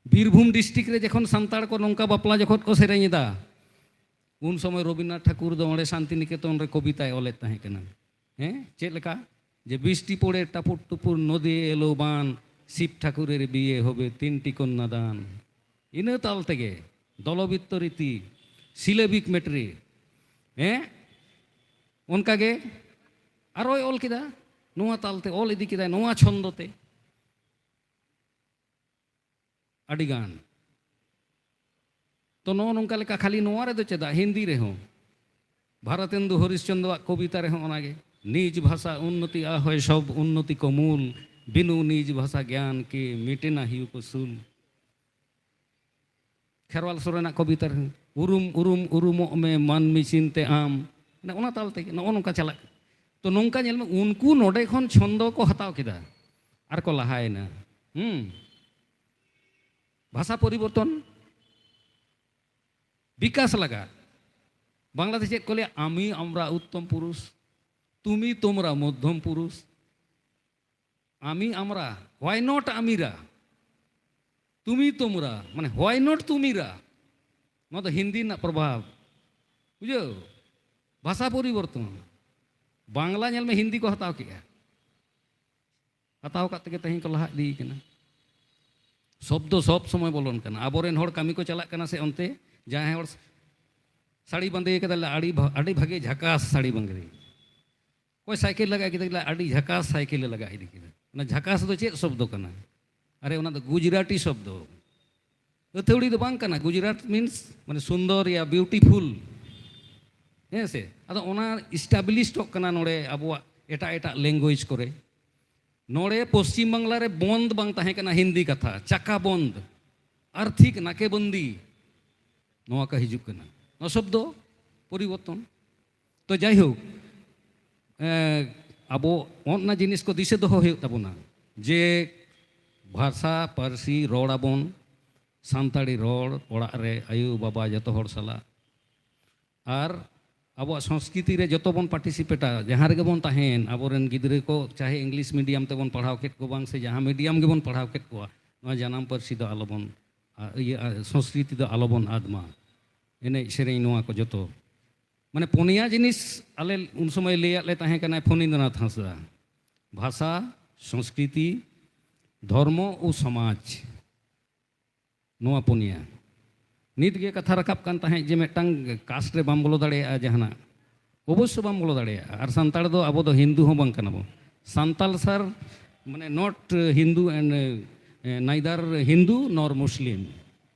ᱵᱤᱨᱵᱷᱩᱢ ᱰᱤᱥᱴᱨᱤᱠᱴ ᱨᱮ ᱡᱚᱠᱷᱚᱱ ᱥᱟᱱᱛᱟᱲ ᱠᱚ ᱱᱚᱝᱠᱟ ᱵᱟᱯᱞᱟ ᱡᱚᱠᱷᱚᱱ ᱠᱚ ᱥᱮᱨᱮᱧ ᱮᱫᱟ, ᱩᱱ ᱥᱚᱢᱚᱭ ᱨᱚᱵᱤᱱᱫᱨᱚᱱᱟᱛᱷ ᱴᱷᱟᱠᱩᱨ ᱫᱚ ᱚᱸᱰᱮ ᱥᱟᱱᱛᱤᱱᱤᱠᱮᱛᱚᱱ ᱨᱮ ᱠᱚᱵᱤᱛᱟᱭ ᱚᱞᱮᱫ ᱛᱟᱦᱮᱸ ᱠᱟᱱᱟ᱾ ᱦᱮᱸ, ᱪᱮᱫ ᱞᱮᱠᱟ? যে বৃষ্টি পড়ে টাপুর টুপুর, নদী এলো বান, শিব ঠাকুরের বিয়ে হবে তিনটি কন্যা দান। ᱤᱱᱟᱹ ᱛᱟᱞ ᱛᱮᱜᱮ ᱫᱚᱞᱚᱵᱤᱛᱛᱚ ᱨᱤᱛᱤ, ᱥᱤᱞᱮᱵᱤᱠ ᱢᱮᱴᱨᱤ, ᱦᱮᱸ, ᱚᱱᱠᱟᱜᱮ ᱟᱨᱚᱭ ᱚᱞ ᱠᱮᱫᱟ, ᱱᱚᱣᱟ ᱛᱟᱞᱛᱮ ᱚᱞ ᱤᱫᱤ ᱠᱮᱫᱟᱭ, ᱱᱚᱣᱟ ᱪᱷᱚᱱᱫᱚ ᱛᱮ᱾ ᱟᱹᱰᱤᱜᱟᱱ᱾ ᱛᱚ, ᱱᱚᱜᱼᱚ ᱱᱚᱝᱠᱟ ᱞᱮᱠᱟ ᱠᱷᱟᱹᱞᱤ ᱱᱚᱣᱟ ᱨᱮᱫᱚ ᱪᱮᱫᱟᱜ, ᱦᱤᱱᱫᱤ ᱨᱮᱦᱚᱸ, ᱵᱷᱟᱨᱚᱛᱮᱱᱫᱩ ᱦᱚᱨᱤᱥᱪᱚᱸᱫᱽᱨᱚᱣᱟᱜ ᱠᱚᱵᱤᱛᱟ ᱨᱮᱦᱚᱸ ᱚᱱᱟᱜᱮ, "ᱱᱤᱡ ᱵᱷᱟᱥᱟ ᱩᱱᱱᱚᱛᱤ ᱟ ᱦᱚᱭ ᱥᱚᱵ ᱩᱱᱱᱚᱛᱤ ᱠᱚ ᱢᱩᱞ, ᱵᱤᱱᱩ ᱱᱤᱡ ᱵᱷᱟᱥᱟ ᱜᱭᱟᱱ ᱠᱮ ᱢᱤᱴᱮ ᱱᱟ ᱦᱤᱭᱩ ᱠᱚ ᱥᱩᱞ᱾" ᱠᱷᱮᱨᱣᱟᱞ ᱥᱚᱨᱮᱱᱟᱜ ᱠᱚᱵᱤᱛᱟ ᱨᱮᱦᱚᱸ, "ᱩᱨᱩᱢ ᱩᱨᱩᱢ ᱩᱨᱩᱢᱚᱜ ᱢᱮ ᱢᱟᱹᱱᱢᱤ ᱪᱤᱱᱛᱮ ᱟᱢ", ᱢᱟᱱᱮ ᱚᱱᱟ ᱛᱟᱞ ᱛᱮᱜᱮ ᱱᱚᱜᱼᱚ ᱱᱚᱝᱠᱟ ᱪᱟᱞᱟᱜ ᱠᱟᱱᱟ᱾ ᱛᱚ, ᱱᱚᱝᱠᱟ ᱧᱮᱞ ᱢᱮ, ᱩᱱᱠᱩ ᱱᱚᱰᱮ ᱠᱷᱚᱱ ᱪᱷᱚᱱᱫᱚ ᱠᱚ ᱦᱟᱛᱟᱣ ᱠᱮᱫᱟ ᱟᱨ ᱠᱚ ᱞᱟᱦᱟᱭᱮᱱᱟ᱾ ᱦᱩᱸ᱾ ᱵᱷᱟᱥᱟ ᱯᱚᱨᱤᱵᱚᱨᱛᱚᱱ, ᱵᱤᱠᱟᱥ ᱞᱟᱜᱟᱜ᱾ ᱵᱟᱝᱞᱟᱛᱮ ᱪᱮᱫ ᱠᱚ ᱞᱟᱹᱭᱟ? "আমি আমরা উত্তম পুরুষ, তুমি তোমরা মধ্যম পুরুষ, আমি আমরা, why not আমিরা, তুমি তোমরা", ᱢᱟᱱᱮ why not তুমিরা᱾ ᱱᱚᱣᱟ ᱫᱚ ᱦᱤᱱᱫᱤ ᱨᱮᱱᱟᱜ ᱯᱨᱚᱵᱷᱟᱵᱽ, ᱵᱩᱡᱷᱟᱹᱣ? ᱵᱷᱟᱥᱟ ᱯᱚᱨᱤᱵᱚᱨᱛᱚᱱ᱾ ᱵᱟᱝᱞᱟ ᱧᱮᱞ ᱢᱮ, ᱦᱤᱱᱫᱤ ᱠᱚ ᱦᱟᱛᱟᱣ ᱠᱮᱜᱼᱟ᱾ ᱦᱟᱛᱟᱣ ᱠᱟᱜ ᱛᱮᱜᱮ ᱛᱮᱦᱮᱧ ᱠᱚ ᱞᱟᱦᱟ ᱤᱫᱤᱭ ᱠᱟᱱᱟ᱾ ᱥᱚᱵᱽᱫᱚ ᱥᱚᱵᱽ ᱥᱚᱢᱚᱭ ᱵᱚᱞᱚᱱ ᱠᱟᱱᱟ᱾ ᱟᱵᱚᱨᱮᱱ ᱦᱚᱲ ᱠᱟᱹᱢᱤ ᱠᱚ ᱪᱟᱞᱟᱜ ᱠᱟᱱᱟ ᱥᱮ ᱚᱱᱛᱮ, ᱡᱟᱦᱟᱸᱭ ᱦᱚᱲ ᱥᱟᱹᱲᱤ ᱵᱟᱸᱫᱮ ᱠᱟᱫᱟ, ᱞᱟᱹᱭᱟ, "ᱟᱹᱰᱤ ᱵᱷᱟ-, ᱟᱹᱰᱤ ᱵᱷᱟᱜᱮ ᱡᱷᱟᱠᱟᱥ ᱥᱟᱹᱲᱤ ᱵᱟᱸᱫᱮ᱾" ᱚᱠᱚᱭ ᱥᱟᱭᱠᱮᱞ ᱞᱟᱜᱟ ᱠᱮᱫᱟ, ᱞᱟᱹᱭᱟ, "ᱟᱹᱰᱤ ᱡᱷᱟᱠᱟᱥ ᱥᱟᱭᱠᱮᱞᱮ ᱞᱟᱜᱟ ᱤᱫᱤ ᱠᱮᱫᱟ᱾" ᱚᱱᱟ ᱡᱷᱟᱠᱟᱥ ᱫᱚ ᱪᱮᱫ ᱥᱚᱵᱽᱫᱚ ᱠᱟᱱᱟ? ᱟᱨᱮ, ᱚᱱᱟ ᱫᱚ ᱜᱩᱡᱽᱨᱟᱴᱤ ᱥᱚᱵᱽᱫᱚ, ᱟᱹᱛᱷᱟᱹᱣᱲᱤ ᱫᱚ ᱵᱟᱝ ᱠᱟᱱᱟ᱾ ᱜᱩᱡᱽᱨᱟᱴ means ᱢᱟᱱᱮ ᱥᱩᱱᱫᱚᱨ ᱭᱟ beautiful, ᱦᱮᱸ ᱥᱮ? ᱟᱫᱚ ᱚᱱᱟ ᱮᱥᱴᱟᱵᱞᱤᱥᱰᱚᱜ ᱠᱟᱱᱟ ᱱᱚᱰᱮ ᱟᱵᱚᱣᱟᱜ ᱮᱴᱟᱜ ᱮᱴᱟᱜ language ᱠᱚᱨᱮ᱾ ᱱᱚᱰᱮ ᱯᱚᱥᱪᱤᱢ ᱵᱟᱝᱞᱟ ᱨᱮ ᱵᱚᱱᱫ ᱵᱟᱝ ᱛᱟᱦᱮᱸ ᱠᱟᱱᱟ, ᱦᱤᱱᱫᱤ ᱠᱟᱛᱷᱟ, ᱪᱟᱠᱟ ᱵᱚᱱᱫ, ᱟᱨᱛᱷᱤᱠ ᱱᱟᱠᱮᱵᱚᱱᱫᱤ, ᱱᱚᱣᱟ ᱠᱚ ᱦᱤᱡᱩᱜ ᱠᱟᱱᱟ᱾ ᱱᱚᱣᱟ ᱥᱚᱵᱽᱫᱚ ᱯᱚᱨᱤᱵᱚᱨᱛᱚᱱ᱾ ᱛᱚ, ᱡᱟᱭᱦᱳᱠ, ᱮᱸ, ᱟᱵᱚ ᱚᱱᱟ ᱡᱤᱱᱤᱥ ᱠᱚ ᱫᱤᱥᱟᱹ ᱫᱚᱦᱚ ᱦᱩᱭᱩᱜ ᱛᱟᱵᱚᱱᱟ ᱡᱮ ᱵᱷᱟᱥᱟ, ᱯᱟᱹᱨᱥᱤ ᱨᱚᱲ ᱟᱵᱚᱱ, ᱥᱟᱱᱛᱟᱲᱤ ᱨᱚᱲ ᱚᱲᱟᱜ ᱨᱮ ᱟᱭᱳ, ᱵᱟᱵᱟ, ᱡᱚᱛᱚ ᱦᱚᱲ ᱥᱟᱞᱟᱜ, ᱟᱨ ᱟᱵᱚᱣᱟᱜ ᱥᱚᱝᱥᱠᱨᱤᱛᱤ ᱨᱮ ᱡᱚᱛᱚ ᱵᱚᱱ ᱯᱟᱨᱴᱤᱥᱤᱯᱮᱴᱟ, ᱡᱟᱦᱟᱸ ᱨᱮᱜᱮ ᱵᱚᱱ ᱛᱟᱦᱮᱸᱭᱮᱱ, ᱟᱵᱚᱨᱮᱱ ᱜᱤᱫᱽᱨᱟᱹ ᱠᱚ ᱪᱟᱦᱮ ᱤᱝᱞᱤᱥ ᱢᱤᱰᱤᱭᱟᱢ ᱛᱮᱵᱚᱱ ᱯᱟᱲᱦᱟᱣ ᱠᱮᱫ ᱠᱚ ᱵᱟᱝ ᱥᱮ ᱡᱟᱦᱟᱸ ᱢᱤᱰᱤᱭᱟᱢ ᱜᱮᱵᱚᱱ ᱯᱟᱲᱦᱟᱣ ᱠᱮᱫ ᱠᱚᱣᱟ, ᱱᱚᱣᱟ ᱡᱟᱱᱟᱢ ᱯᱟᱹᱨᱥᱤ ᱫᱚ ᱟᱞᱚᱵᱚᱱ, ᱟ, ᱤᱭᱟᱹ, ᱟ, ᱥᱚᱝᱥᱠᱨᱤᱛᱤ ᱫᱚ ᱟᱞᱚᱵᱚᱱ ᱟᱫ ᱢᱟ᱾ ᱮᱱᱮᱡ ᱥᱮᱨᱮᱧ ᱱᱚᱣᱟ ᱠᱚ ᱡᱚᱛᱚ᱾ ᱢᱟᱱᱮ ᱯᱩᱱᱭᱟ ᱡᱤᱱᱤᱥ ᱟᱞᱮ ᱩᱱ ᱥᱚᱢᱚᱭ ᱞᱟᱹᱭᱟᱫ ᱞᱮ ᱛᱟᱦᱮᱸ ᱠᱟᱱᱟᱭ ᱯᱷᱚᱱᱤᱱᱫᱨᱚᱱᱟᱛᱷ ᱦᱟᱸᱥᱫᱟ, ᱵᱷᱟᱥᱟ, ᱥᱚᱝᱥᱠᱨᱤᱛᱤ, ᱫᱷᱚᱨᱢᱚ ᱳ ᱥᱚᱢᱟᱡᱽ᱾ ᱱᱚᱣᱟ ᱯᱩᱱᱭᱟ᱾ ᱱᱤᱛ ᱜᱮ ᱠᱟᱛᱷᱟ ᱨᱟᱠᱟᱵ ᱠᱟᱱ ᱛᱟᱦᱮᱸᱫ ᱡᱮ ᱢᱤᱫᱴᱟᱝ ᱠᱟᱥᱴ ᱨᱮ ᱵᱟᱢ ᱵᱚᱞᱚ ᱫᱟᱲᱮᱭᱟᱜᱼᱟ ᱡᱟᱦᱟᱱᱟᱜ᱾ ᱚᱵᱚᱥᱥᱚ ᱵᱟᱢ ᱵᱚᱞᱚ ᱫᱟᱲᱮᱭᱟᱜᱼᱟ᱾ ᱟᱨ ᱥᱟᱱᱛᱟᱲ ᱫᱚ ᱟᱵᱚ ᱫᱚ ᱦᱤᱱᱫᱩ ᱦᱚᱸ ᱵᱟᱝ ᱠᱟᱱᱟ ᱵᱚᱱ᱾ ᱥᱟᱱᱛᱟᱞ ᱥᱟᱨ ᱢᱟᱱᱮ not Hindu and neither Hindu nor Muslim,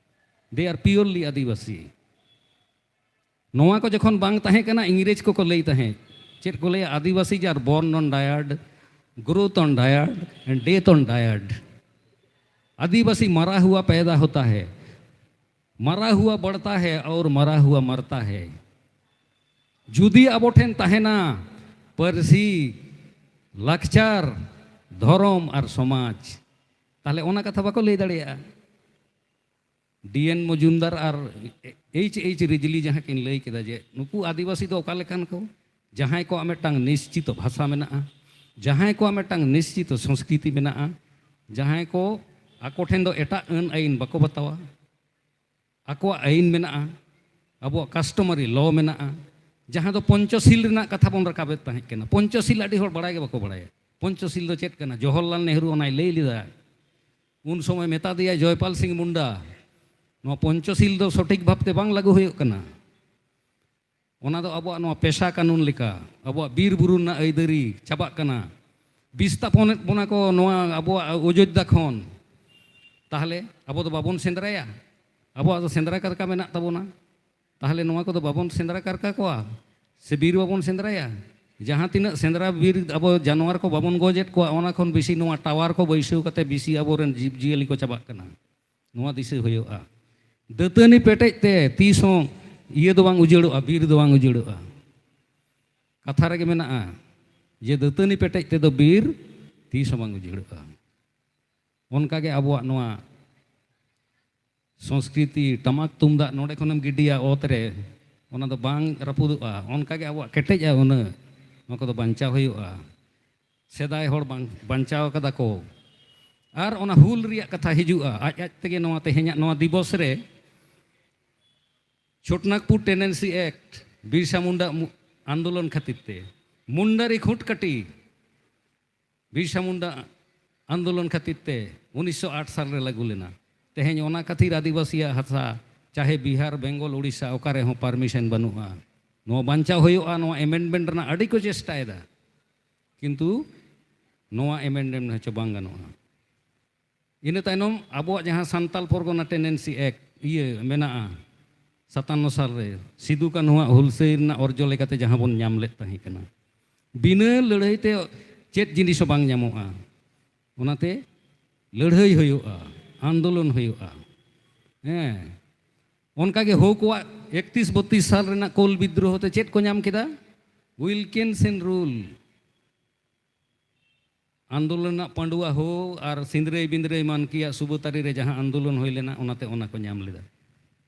they are purely ᱟᱹᱫᱤᱵᱟᱹᱥᱤ᱾ ᱱᱚᱣᱟ ᱠᱚ ᱡᱚᱠᱷᱚᱱ ᱵᱟᱝ ᱛᱟᱦᱮᱸ ᱠᱟᱱᱟ, ᱤᱝᱨᱮᱡᱽ ᱠᱚᱠᱚ ᱞᱟᱹᱭ ᱛᱟᱦᱮᱸᱫ, ᱪᱮᱫ ᱠᱚ ᱞᱟᱹᱭᱟ, ᱟᱹᱫᱤᱵᱟᱹᱥᱤ ᱡᱟᱨ born on diard, growth on diard and death on diard. ᱟᱹᱫᱤᱵᱟᱹᱥᱤ ᱢᱟᱨᱟ ᱦᱩᱣᱟ ᱯᱮᱫᱟ ᱦᱚᱛᱟ ᱦᱮ, ᱢᱟᱨᱟ ᱦᱩᱣᱟ ᱵᱟᱲᱛᱟ ᱦᱮ ᱟᱨ ᱢᱟᱨᱟ ᱦᱩᱣᱟ ᱢᱟᱨᱛᱟ ᱦᱮ᱾ ᱡᱩᱫᱤ ᱟᱵᱚ ᱴᱷᱮᱱ ᱛᱟᱦᱮᱱᱟ ᱯᱟᱹᱨᱥᱤ, ᱞᱟᱠᱪᱟᱨ, ᱫᱷᱚᱨᱚᱢ ᱟᱨ ᱥᱚᱢᱟᱡᱽ, ᱛᱟᱦᱞᱮ ᱚᱱᱟ ᱠᱟᱛᱷᱟ ᱵᱟᱠᱚ ᱞᱟᱹᱭ ᱫᱟᱲᱮᱭᱟᱜᱼᱟ᱾ ᱰᱤ ᱮᱱ ᱢᱚᱡᱩᱢᱫᱟᱨ ᱟᱨ ᱮᱭᱤᱪ ᱮᱭᱤᱪ ᱨᱤᱡᱞᱤ ᱡᱟᱦᱟᱸ ᱠᱤᱱ ᱞᱟᱹᱭ ᱠᱮᱫᱟ ᱡᱮ ᱱᱩᱠᱩ ᱟᱹᱫᱤᱵᱟᱹᱥᱤ ᱫᱚ ᱚᱠᱟ ᱞᱮᱠᱟᱱ ᱠᱚ, ᱡᱟᱦᱟᱸᱭ ᱠᱚᱣᱟᱜ ᱢᱤᱫᱴᱟᱝ ᱱᱤᱥᱪᱤᱛᱚ ᱵᱷᱟᱥᱟ ᱢᱮᱱᱟᱜᱼᱟ, ᱡᱟᱦᱟᱸᱭ ᱠᱚᱣᱟᱜ ᱢᱤᱫᱴᱟᱝ ᱱᱤᱥᱪᱤᱛᱚ ᱥᱚᱝᱥᱠᱨᱤᱛᱤ ᱢᱮᱱᱟᱜᱼᱟ, ᱡᱟᱦᱟᱸᱭ ᱠᱚ ᱟᱠᱚ ᱴᱷᱮᱱ ᱫᱚ ᱮᱴᱟᱜ ᱟᱹᱱ ᱟᱹᱭᱤᱱ ᱵᱟᱠᱚ ᱵᱟᱛᱟᱣᱟ, ᱟᱠᱚᱣᱟᱜ ᱟᱹᱭᱤᱱ ᱢᱮᱱᱟᱜᱼᱟ, ᱟᱵᱚᱣᱟᱜ customary law ᱢᱮᱱᱟᱜᱼᱟ, ᱡᱟᱦᱟᱸ ᱫᱚ ᱯᱚᱧᱪᱚᱥᱤᱞ ᱨᱮᱱᱟᱜ ᱠᱟᱛᱷᱟ ᱵᱚᱱ ᱨᱟᱠᱟᱵᱮᱫ ᱛᱟᱦᱮᱸ ᱠᱟᱱᱟ᱾ ᱯᱚᱧᱪᱚᱥᱤᱞ ᱟᱹᱰᱤ ᱦᱚᱲ ᱵᱟᱲᱟᱭ ᱜᱮ ᱵᱟᱠᱚ ᱵᱟᱲᱟᱭᱟ᱾ ᱯᱚᱧᱪᱚᱥᱤᱞ ᱫᱚ ᱪᱮᱫ ᱠᱟᱱᱟ? ᱡᱚᱣᱦᱚᱨᱞᱟᱞ ᱱᱮᱦᱨᱩ ᱚᱱᱟᱭ ᱞᱟᱹᱭ ᱞᱮᱫᱟ᱾ ᱩᱱ ᱥᱚᱢᱚᱭ ᱢᱮᱛᱟ ᱫᱮᱭᱟ ᱡᱚᱭᱯᱟᱞ ᱥᱤᱝ ᱢᱩᱱᱰᱟ, ᱱᱚᱣᱟ ᱯᱚᱧᱪᱚᱥᱤᱞ ᱫᱚ ᱥᱚᱴᱷᱤᱠ ᱵᱷᱟᱵᱽᱛᱮ ᱵᱟᱝ ᱞᱟᱹᱜᱩ ᱦᱩᱭᱩᱜ ᱠᱟᱱᱟ᱾ ᱚᱱᱟ ᱫᱚ ᱟᱵᱚᱣᱟᱜ ᱱᱚᱣᱟ ᱯᱮᱥᱟ ᱠᱟᱹᱱᱩᱱ ᱞᱮᱠᱟ, ᱟᱵᱚᱣᱟᱜ ᱵᱤᱨ ᱵᱩᱨᱩ ᱨᱮᱱᱟᱜ ᱟᱹᱭᱫᱟᱹᱨᱤ ᱪᱟᱵᱟᱜ ᱠᱟᱱᱟ᱾ ᱵᱤᱥᱛᱟᱯᱚᱱᱮᱫ ᱵᱚᱱᱟ ᱠᱚ ᱱᱚᱣᱟ ᱟᱵᱚᱣᱟᱜ ᱚᱡᱳᱫᱽᱫᱷᱟ ᱠᱷᱚᱱ᱾ ᱛᱟᱦᱞᱮ ᱟᱵᱚ ᱫᱚ ᱵᱟᱵᱚᱱ ᱥᱮᱸᱫᱽᱨᱟᱭᱟ? ᱟᱵᱚᱣᱟᱜ ᱫᱚ ᱥᱮᱸᱫᱽᱨᱟ ᱠᱟᱨᱠᱟ ᱢᱮᱱᱟᱜ ᱛᱟᱵᱚᱱᱟ᱾ ᱛᱟᱦᱞᱮ ᱱᱚᱣᱟ ᱠᱚᱫᱚ ᱵᱟᱵᱚᱱ ᱥᱮᱸᱫᱽᱨᱟ ᱠᱟᱨᱠᱟ ᱠᱚᱣᱟ? ᱥᱮ ᱵᱤᱨ ᱵᱟᱵᱚᱱ ᱥᱮᱸᱫᱽᱨᱟᱭᱟ? ᱡᱟᱦᱟᱸ ᱛᱤᱱᱟᱹᱜ ᱥᱮᱸᱫᱽᱨᱟ ᱵᱤᱨ ᱟᱵᱚ ᱡᱟᱱᱣᱟᱨ ᱠᱚ ᱵᱟᱵᱚᱱ ᱜᱚᱡᱮᱫ ᱠᱚᱣᱟ, ᱚᱱᱟ ᱠᱷᱚᱱ ᱵᱮᱥᱤ ᱱᱚᱣᱟ ᱴᱟᱣᱟᱨ ᱠᱚ ᱵᱟᱹᱭᱥᱟᱹᱣ ᱠᱟᱛᱮ ᱵᱮᱥᱤ ᱟᱵᱚᱨᱮᱱ ᱡᱤᱵᱽᱼᱡᱤᱭᱟᱹᱞᱤ ᱠᱚ ᱪᱟᱵᱟᱜ ᱠᱟᱱᱟ᱾ ᱱᱚᱣᱟ ᱫᱤᱥᱟᱹ ᱦᱩᱭᱩᱜᱼᱟ᱾ ᱫᱟᱹᱛᱟᱹᱱᱤ ᱯᱮᱴᱮᱡ ᱛᱮ ᱛᱤᱥ ᱦᱚᱸ ᱤᱭᱟᱹ ᱫᱚ ᱵᱟᱝ ᱩᱡᱟᱹᱲᱚᱜᱼᱟ, ᱵᱤᱨ ᱫᱚ ᱵᱟᱝ ᱩᱡᱟᱹᱲᱚᱜᱼᱟ᱾ ᱠᱟᱛᱷᱟ ᱨᱮᱜᱮ ᱢᱮᱱᱟᱜᱼᱟ ᱡᱮ ᱫᱟᱹᱛᱟᱹᱱᱤ ᱯᱮᱴᱮᱡ ᱛᱮᱫᱚ ᱵᱤᱨ ᱛᱤᱥ ᱦᱚᱸ ᱵᱟᱝ ᱩᱡᱟᱹᱲᱚᱜᱼᱟ᱾ ᱚᱱᱠᱟᱜᱮ ᱟᱵᱚᱣᱟᱜ ᱱᱚᱣᱟ ᱥᱚᱝᱥᱠᱨᱤᱛᱤ, ᱴᱟᱢᱟᱠ ᱛᱩᱢᱫᱟᱜ ᱱᱚᱰᱮ ᱠᱷᱚᱱᱮᱢ ᱜᱤᱰᱤᱭᱟ ᱚᱛ ᱨᱮ, ᱚᱱᱟ ᱫᱚ ᱵᱟᱝ ᱨᱟᱹᱯᱩᱫᱚᱜᱼᱟ᱾ ᱚᱱᱠᱟᱜᱮ ᱟᱵᱚᱣᱟᱜ ᱠᱮᱴᱮᱡᱼᱟ ᱦᱩᱱᱟᱹ, ᱱᱚᱣᱟ ᱠᱚᱫᱚ ᱵᱟᱧᱪᱟᱣ ᱦᱩᱭᱩᱜᱼᱟ᱾ ᱥᱮᱫᱟᱭ ᱦᱚᱲ ᱵᱟᱝ ᱵᱟᱧᱪᱟᱣ ᱠᱟᱫᱟ ᱠᱚ᱾ ᱟᱨ ᱚᱱᱟ ᱦᱩᱞ ᱨᱮᱭᱟᱜ ᱠᱟᱛᱷᱟ ᱦᱤᱡᱩᱜᱼᱟ, ᱟᱡ ᱟᱡ ᱛᱮᱜᱮ ᱱᱚᱣᱟ ᱛᱮᱦᱮᱧᱟᱜ ᱱᱚᱣᱟ ᱫᱤᱵᱚᱥ ᱨᱮ ᱪᱷᱳᱴᱱᱟᱜᱽᱯᱩᱨ Tenancy Act, ᱵᱤᱨᱥᱟ ᱢᱩᱱᱰᱟ ᱢᱩ-, ᱟᱱᱫᱳᱞᱚᱱ ᱠᱷᱟᱹᱛᱤᱨ ᱛᱮ, ᱢᱩᱱᱰᱟᱨᱤ ᱠᱷᱩᱸᱴ ᱠᱟᱹᱴᱤ, ᱵᱤᱨᱥᱟ ᱢᱩᱱᱰᱟ ᱟᱱᱫᱳᱞᱚᱱ ᱠᱷᱟᱹᱛᱤᱨ ᱛᱮ ᱩᱱᱤᱥᱥᱚ ᱟᱴ ᱥᱟᱞ ᱨᱮ ᱞᱟᱹᱜᱩ ᱞᱮᱱᱟ᱾ ᱛᱮᱦᱮᱧ ᱚᱱᱟ ᱠᱷᱟᱹᱛᱤᱨ ᱟᱹᱫᱤᱵᱟᱹᱥᱤᱭᱟᱜ ᱦᱟᱥᱟ, ᱪᱟᱦᱮ ᱵᱤᱦᱟᱨ, ᱵᱮᱝᱜᱚᱞ, ᱩᱲᱤᱥᱥᱟ, ᱚᱠᱟ ᱨᱮᱦᱚᱸ permission ᱵᱟᱹᱱᱩᱜᱼᱟ᱾ ᱱᱚᱣᱟ ᱵᱟᱧᱪᱟᱣ ᱦᱩᱭᱩᱜᱼᱟ, ᱱᱚᱣᱟ amendment ᱨᱮᱱᱟᱜ ᱟᱹᱰᱤ ᱠᱚ ᱪᱮᱥᱴᱟᱭᱮᱫᱟ, ᱠᱤᱱᱛᱩ ᱱᱚᱣᱟ ᱮᱢᱮᱱᱰᱢᱮᱱᱴ ᱦᱚᱪᱚ ᱵᱟᱝ ᱜᱟᱱᱚᱜᱼᱟ᱾ ᱤᱱᱟᱹ ᱛᱟᱭᱱᱚᱢ ᱟᱵᱚᱣᱟᱜ ᱡᱟᱦᱟᱸ ᱥᱟᱱᱛᱟᱞ ᱯᱚᱨᱜᱚᱱᱟ ᱴᱮᱱᱰᱮᱱᱥᱤ ᱮᱠᱴ ᱤᱭᱟᱹ ᱢᱮᱱᱟᱜᱼᱟ, ᱥᱟᱛᱟᱱᱱᱚ ᱥᱟᱞ ᱨᱮ ᱥᱤᱫᱩ ᱠᱟᱹᱱᱦᱩᱣᱟᱜ ᱦᱩᱞᱥᱟᱹᱭ ᱨᱮᱱᱟᱜ ᱚᱨᱡᱚ ᱞᱮᱠᱟᱛᱮ ᱡᱟᱦᱟᱸ ᱵᱚᱱ ᱧᱟᱢ ᱞᱮᱫ ᱛᱟᱦᱮᱸ ᱠᱟᱱᱟ, ᱵᱤᱱᱟᱹ ᱞᱟᱹᱲᱦᱟᱹᱭ ᱛᱮ ᱪᱮᱫ ᱡᱤᱱᱤᱥ ᱦᱚᱸ ᱵᱟᱝ ᱧᱟᱢᱚᱜᱼᱟ᱾ ᱚᱱᱟᱛᱮ ᱞᱟᱹᱲᱦᱟᱹᱭ ᱦᱩᱭᱩᱜᱼᱟ, ᱟᱱᱫᱳᱞᱚᱱ ᱦᱩᱭᱩᱜᱼᱟ᱾ ᱦᱮᱸ, ᱚᱱᱠᱟᱜᱮ ᱦᱳ ᱠᱚᱣᱟᱜ ᱮᱠᱛᱤᱥ ᱵᱚᱛᱤᱥ ᱥᱟᱞ ᱨᱮᱱᱟᱜ ᱠᱳᱞ ᱵᱤᱫᱽᱨᱳᱦᱚ ᱛᱮ ᱪᱮᱫ ᱠᱚ ᱧᱟᱢ ᱠᱮᱫᱟ? ᱩᱭᱤᱞᱠᱤᱱᱥᱮᱱ ᱨᱩᱞ᱾ ᱟᱱᱫᱳᱞᱚᱱ ᱨᱮᱱᱟᱜ ᱯᱟᱺᱰᱩᱣᱟ ᱦᱳ ᱟᱨ ᱥᱤᱸᱫᱽᱨᱟᱹᱭ ᱵᱤᱸᱫᱽᱨᱟᱹᱭ ᱢᱟᱱᱠᱤᱭᱟᱜ ᱥᱩᱵᱟᱹᱛᱟᱨᱤ ᱨᱮ ᱡᱟᱦᱟᱸ ᱟᱱᱫᱳᱞᱚᱱ ᱦᱩᱭ ᱞᱮᱱᱟ, ᱚᱱᱟᱛᱮ ᱚᱱᱟ ᱠᱚ ᱧᱟᱢ ᱞᱮᱫᱟ᱾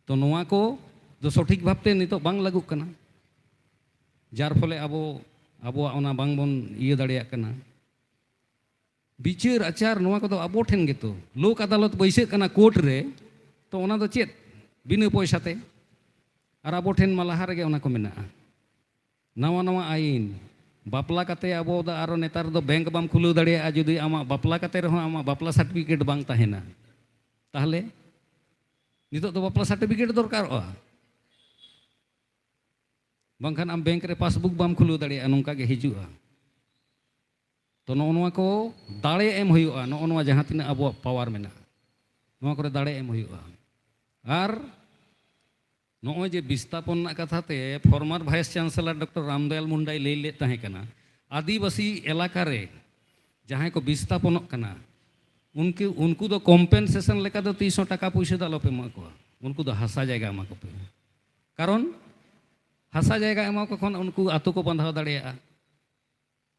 ᱛᱚ ᱱᱚᱣᱟ ᱠᱚ ᱫᱚ ᱥᱚᱴᱷᱤᱠ ᱵᱷᱟᱵᱽᱛᱮ ᱱᱤᱛᱚᱜ ᱵᱟᱝ ᱞᱟᱹᱜᱩᱜ ᱠᱟᱱᱟ, ᱡᱟᱨ ᱯᱷᱚᱞᱮ ᱟᱵᱚ ᱟᱵᱚᱣᱟᱜ ᱚᱱᱟ ᱵᱟᱝᱵᱚᱱ ᱤᱭᱟᱹ ᱫᱟᱲᱮᱭᱟᱜ ᱠᱟᱱᱟ᱾ ᱵᱤᱪᱟᱹᱨ ᱟᱪᱟᱨ ᱱᱚᱣᱟ ᱠᱚᱫᱚ ᱟᱵᱚ ᱴᱷᱮᱱ ᱜᱮᱛᱚ, ᱞᱳᱠ ᱟᱫᱟᱞᱚᱛ ᱵᱟᱹᱭᱥᱟᱹᱜ ᱠᱟᱱᱟ ᱠᱳᱨᱴ ᱨᱮ, ᱛᱚ ᱚᱱᱟ ᱫᱚ ᱪᱮᱫ? ᱵᱤᱱᱟᱹ ᱯᱚᱭᱥᱟ ᱛᱮ᱾ ᱟᱨ ᱟᱵᱚ ᱴᱷᱮᱱ ᱢᱟ ᱞᱟᱦᱟ ᱨᱮᱜᱮ ᱚᱱᱟ ᱠᱚ ᱢᱮᱱᱟᱜᱼᱟ᱾ ᱱᱟᱣᱟ ᱱᱟᱣᱟ ᱟᱭᱤᱱ, ᱵᱟᱯᱞᱟ ᱠᱟᱛᱮ ᱟᱵᱚ ᱫᱚ ᱟᱨᱚ ᱱᱮᱛᱟᱨ ᱫᱚ ᱵᱮᱝᱠ ᱵᱟᱢ ᱠᱷᱩᱞᱟᱹᱣ ᱫᱟᱲᱮᱭᱟᱜᱼᱟ ᱡᱩᱫᱤ ᱟᱢᱟᱜ ᱵᱟᱯᱞᱟ ᱠᱟᱛᱮ ᱨᱮᱦᱚᱸ ᱟᱢᱟᱜ ᱵᱟᱯᱞᱟ ᱥᱟᱨᱴᱤᱯᱷᱤᱠᱮᱴ ᱵᱟᱝ ᱛᱟᱦᱮᱱᱟ᱾ ᱛᱟᱦᱚᱞᱮ ᱱᱤᱛᱚᱜ ᱫᱚ ᱵᱟᱯᱞᱟ ᱥᱟᱨᱴᱤᱯᱷᱤᱠᱮᱴ ᱫᱚᱨᱠᱟᱨᱚᱜᱼᱟ, ᱵᱟᱝᱠᱷᱟᱱ ᱟᱢ ᱵᱮᱝᱠ ᱨᱮ ᱯᱟᱥᱵᱩᱠ ᱵᱟᱢ ᱠᱷᱩᱞᱟᱹᱣ ᱫᱟᱲᱮᱭᱟᱜᱼᱟ, ᱱᱚᱝᱠᱟ ᱜᱮ ᱦᱤᱡᱩᱜᱼᱟ᱾ ᱛᱚ ᱱᱚᱜᱼᱚ ᱱᱚᱣᱟ ᱠᱚ ᱫᱟᱲᱮ ᱮᱢ ᱦᱩᱭᱩᱜᱼᱟ, ᱱᱚᱜᱼᱚ ᱱᱚᱣᱟ ᱡᱟᱦᱟᱸ ᱛᱤᱱᱟᱹᱜ ᱟᱵᱚᱣᱟᱜ ᱯᱟᱣᱟᱨ ᱢᱮᱱᱟᱜᱼᱟ, ᱱᱚᱣᱟ ᱠᱚᱨᱮ ᱫᱟᱲᱮ ᱮᱢ ᱦᱩᱭᱩᱜᱼᱟ᱾ ᱟᱨ ᱱᱚᱜᱼᱚᱭ ᱡᱮ ᱵᱤᱥᱛᱷᱟᱯᱚᱱ ᱨᱮᱱᱟᱜ ᱠᱟᱛᱷᱟ ᱛᱮ ᱯᱷᱚᱨᱢᱟᱨ ᱵᱷᱟᱭᱤᱥ ᱪᱟᱱᱥᱮᱞᱚᱨ ᱰᱚᱠᱴᱚᱨ ᱨᱟᱢᱫᱚᱭᱟᱞ ᱢᱩᱱᱰᱟᱭ ᱞᱟᱹᱭ ᱞᱮᱫ ᱛᱟᱦᱮᱸ ᱠᱟᱱᱟ, ᱟᱹᱫᱤᱵᱟᱹᱥᱤ ᱮᱞᱟᱠᱟ ᱨᱮ ᱡᱟᱦᱟᱸᱭ ᱠᱚ ᱵᱤᱥᱛᱷᱟᱯᱚᱱᱚᱜ ᱠᱟᱱᱟ, ᱩᱱᱠᱩ ᱩᱱᱠᱩ ᱫᱚ ᱠᱚᱢᱯᱮᱱᱥᱮᱥᱚᱱ ᱞᱮᱠᱟ ᱫᱚ ᱛᱤᱥ ᱦᱚᱸ ᱴᱟᱠᱟ ᱯᱩᱭᱥᱟᱹ ᱫᱚ ᱟᱞᱚᱯᱮ ᱮᱢᱟ ᱠᱚᱣᱟ, ᱩᱱᱠᱩ ᱫᱚ ᱦᱟᱥᱟ ᱡᱟᱭᱜᱟ ᱮᱢᱟ ᱠᱚᱯᱮ᱾ ᱠᱟᱨᱚᱱ ᱦᱟᱥᱟ ᱡᱟᱭᱜᱟ ᱮᱢᱟ ᱠᱚ ᱠᱷᱟᱱ ᱩᱱᱠᱩ ᱟᱛᱳ ᱠᱚ ᱵᱟᱸᱫᱷᱟᱣ ᱫᱟᱲᱮᱭᱟᱜᱼᱟ᱾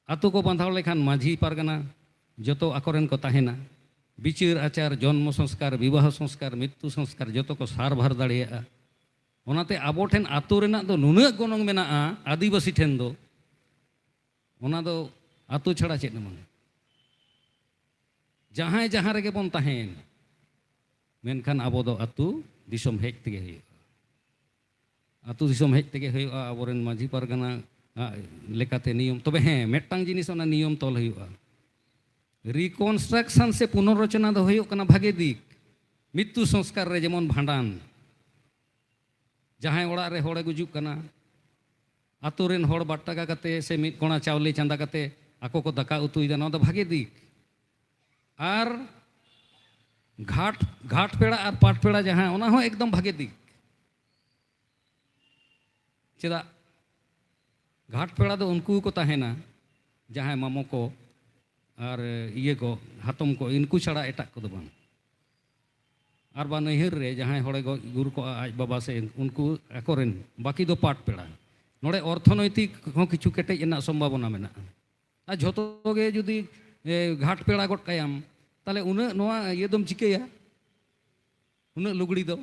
ᱟᱛᱳ ᱠᱚ ᱵᱟᱸᱫᱷᱟᱣ ᱞᱮᱠᱷᱟᱱ ᱢᱟᱹᱡᱷᱤ ᱯᱟᱨᱜᱟᱱᱟ ᱡᱚᱛᱚ ᱟᱠᱚᱨᱮᱱ ᱠᱚ ᱛᱟᱦᱮᱱᱟ᱾ ᱵᱤᱪᱟᱹᱨ ᱟᱪᱟᱨ, ᱡᱚᱱᱢᱚ ᱥᱚᱝᱥᱠᱟᱨ, ᱵᱤᱵᱟᱦᱚ ᱥᱚᱝᱥᱠᱟᱨ, ᱢᱨᱤᱛᱭᱩ ᱥᱚᱝᱥᱠᱟᱨ ᱡᱚᱛᱚ ᱠᱚ ᱥᱟᱨᱵᱷᱟᱨ ᱫᱟᱲᱮᱭᱟᱜᱼᱟ᱾ ᱚᱱᱟᱛᱮ ᱟᱵᱚ ᱴᱷᱮᱱ ᱟᱛᱳ ᱨᱮᱱᱟᱜ ᱫᱚ ᱱᱩᱱᱟᱹᱜ ᱜᱚᱱᱚᱝ ᱢᱮᱱᱟᱜᱼᱟ ᱟᱹᱫᱤᱵᱟᱹᱥᱤ ᱴᱷᱮᱱ ᱫᱚ, ᱚᱱᱟ ᱫᱚ ᱟᱛᱳ ᱪᱷᱟᱲᱟ ᱪᱮᱫ ᱦᱚᱸ ᱵᱟᱝ᱾ ᱡᱟᱦᱟᱸᱭ ᱡᱟᱦᱟᱸ ᱨᱮᱜᱮ ᱵᱚᱱ ᱛᱟᱦᱮᱱ, ᱢᱮᱱᱠᱷᱟᱱ ᱟᱵᱚ ᱫᱚ ᱟᱛᱳ ᱫᱤᱥᱚᱢ ᱦᱮᱡ ᱛᱮᱜᱮ ᱦᱩᱭᱩᱜᱼᱟ᱾ ᱟᱛᱳ ᱫᱤᱥᱚᱢ ᱦᱮᱡ ᱛᱮᱜᱮ ᱦᱩᱭᱩᱜᱼᱟ, ᱟᱵᱚᱨᱮᱱ ᱢᱟᱹᱡᱷᱤ ᱯᱟᱨᱜᱟᱱᱟ ᱟᱜ ᱞᱮᱠᱟᱛᱮ ᱱᱤᱭᱚᱢ᱾ ᱛᱚᱵᱮ ᱦᱮᱸ, ᱢᱤᱫᱴᱟᱝ ᱡᱤᱱᱤᱥ ᱚᱱᱟ ᱱᱤᱭᱚᱢ ᱛᱚᱞ ᱦᱩᱭᱩᱜᱼᱟ᱾ ᱨᱤᱠᱚᱱᱥᱴᱨᱟᱠᱥᱚᱱ ᱥᱮ ᱯᱩᱱᱚᱨᱨᱚᱪᱚᱱᱟ ᱫᱚ ᱦᱩᱭᱩᱜ ᱠᱟᱱᱟ ᱵᱷᱟᱜᱮ ᱫᱤᱠ᱾ ᱢᱨᱤᱛᱭᱩ ᱥᱚᱝᱥᱠᱟᱨ ᱨᱮ ᱡᱮᱢᱚᱱ ᱵᱷᱟᱸᱰᱟᱱ, ᱡᱟᱦᱟᱸᱭ ᱚᱲᱟᱜ ᱨᱮ ᱦᱚᱲᱮ ᱜᱩᱡᱩᱜ ᱠᱟᱱᱟ, ᱟᱛᱳ ᱨᱮᱱ ᱦᱚᱲ ᱵᱟᱨ ᱴᱟᱠᱟ ᱠᱟᱛᱮ ᱥᱮ ᱢᱤᱫ ᱠᱚᱲᱟ ᱪᱟᱣᱞᱮ ᱪᱟᱸᱫᱟ ᱠᱟᱛᱮ ᱟᱠᱚ ᱠᱚ ᱫᱟᱠᱟ ᱩᱛᱩᱭᱮᱫᱟ, ᱱᱚᱣᱟ ᱫᱚ ᱵᱷᱟᱜᱮ ᱫᱤᱠ᱾ ᱟᱨ ᱜᱷᱟᱴ, ᱜᱷᱟᱴ ᱯᱮᱲᱟ ᱟᱨ ᱯᱟᱴ ᱯᱮᱲᱟ ᱡᱟᱦᱟᱸ, ᱚᱱᱟ ᱦᱚᱸ ᱮᱠᱫᱚᱢ ᱵᱷᱟᱜᱮ ᱫᱤᱠ᱾ ᱪᱮᱫᱟᱜ? ᱜᱷᱟᱴ ᱯᱮᱲᱟ ᱫᱚ ᱩᱱᱠᱩ ᱠᱚ ᱛᱟᱦᱮᱱᱟ, ᱡᱟᱦᱟᱸᱭ ᱢᱟᱢᱚ ᱠᱚ ᱟᱨ ᱤᱭᱟᱹ ᱠᱚ, ᱦᱟᱛᱚᱢ ᱠᱚ, ᱤᱱᱠᱩ ᱪᱷᱟᱲᱟ ᱮᱴᱟᱜ ᱠᱚᱫᱚ ᱵᱟᱝ᱾ ᱟᱨ ᱵᱟ ᱱᱟᱹᱭᱦᱟᱹᱨ ᱨᱮ ᱡᱟᱦᱟᱸᱭ ᱦᱚᱲᱮ ᱜᱚᱡ ᱜᱩᱨ ᱠᱚᱜᱼᱟ, ᱟᱡ ᱵᱟᱵᱟ ᱥᱮ ᱩᱱᱠᱩ ᱟᱠᱚᱨᱮᱱ, ᱵᱟᱹᱠᱤ ᱫᱚ ᱯᱟᱴ ᱯᱮᱲᱟ᱾ ᱱᱚᱰᱮ ᱚᱨᱛᱷᱚᱱᱳᱭᱛᱤᱠ ᱦᱚᱸ ᱠᱤᱪᱷᱩ ᱠᱮᱴᱮᱡ ᱨᱮᱱᱟᱜ ᱥᱚᱢᱵᱷᱟᱵᱚᱱᱟ ᱢᱮᱱᱟᱜᱼᱟ᱾ ᱟᱨ ᱡᱷᱚᱛᱚ ᱜᱮ ᱡᱩᱫᱤ, ᱮ, ᱜᱷᱟᱴ ᱯᱮᱲᱟ ᱜᱚᱫ ᱠᱟᱭᱟᱢ, ᱛᱟᱦᱞᱮ ᱩᱱᱟᱹᱜ ᱱᱚᱣᱟ ᱤᱭᱟᱹ ᱫᱚᱢ ᱪᱤᱠᱟᱹᱭᱟ? ᱩᱱᱟᱹᱜ ᱞᱩᱜᱽᱲᱤ ᱫᱚ?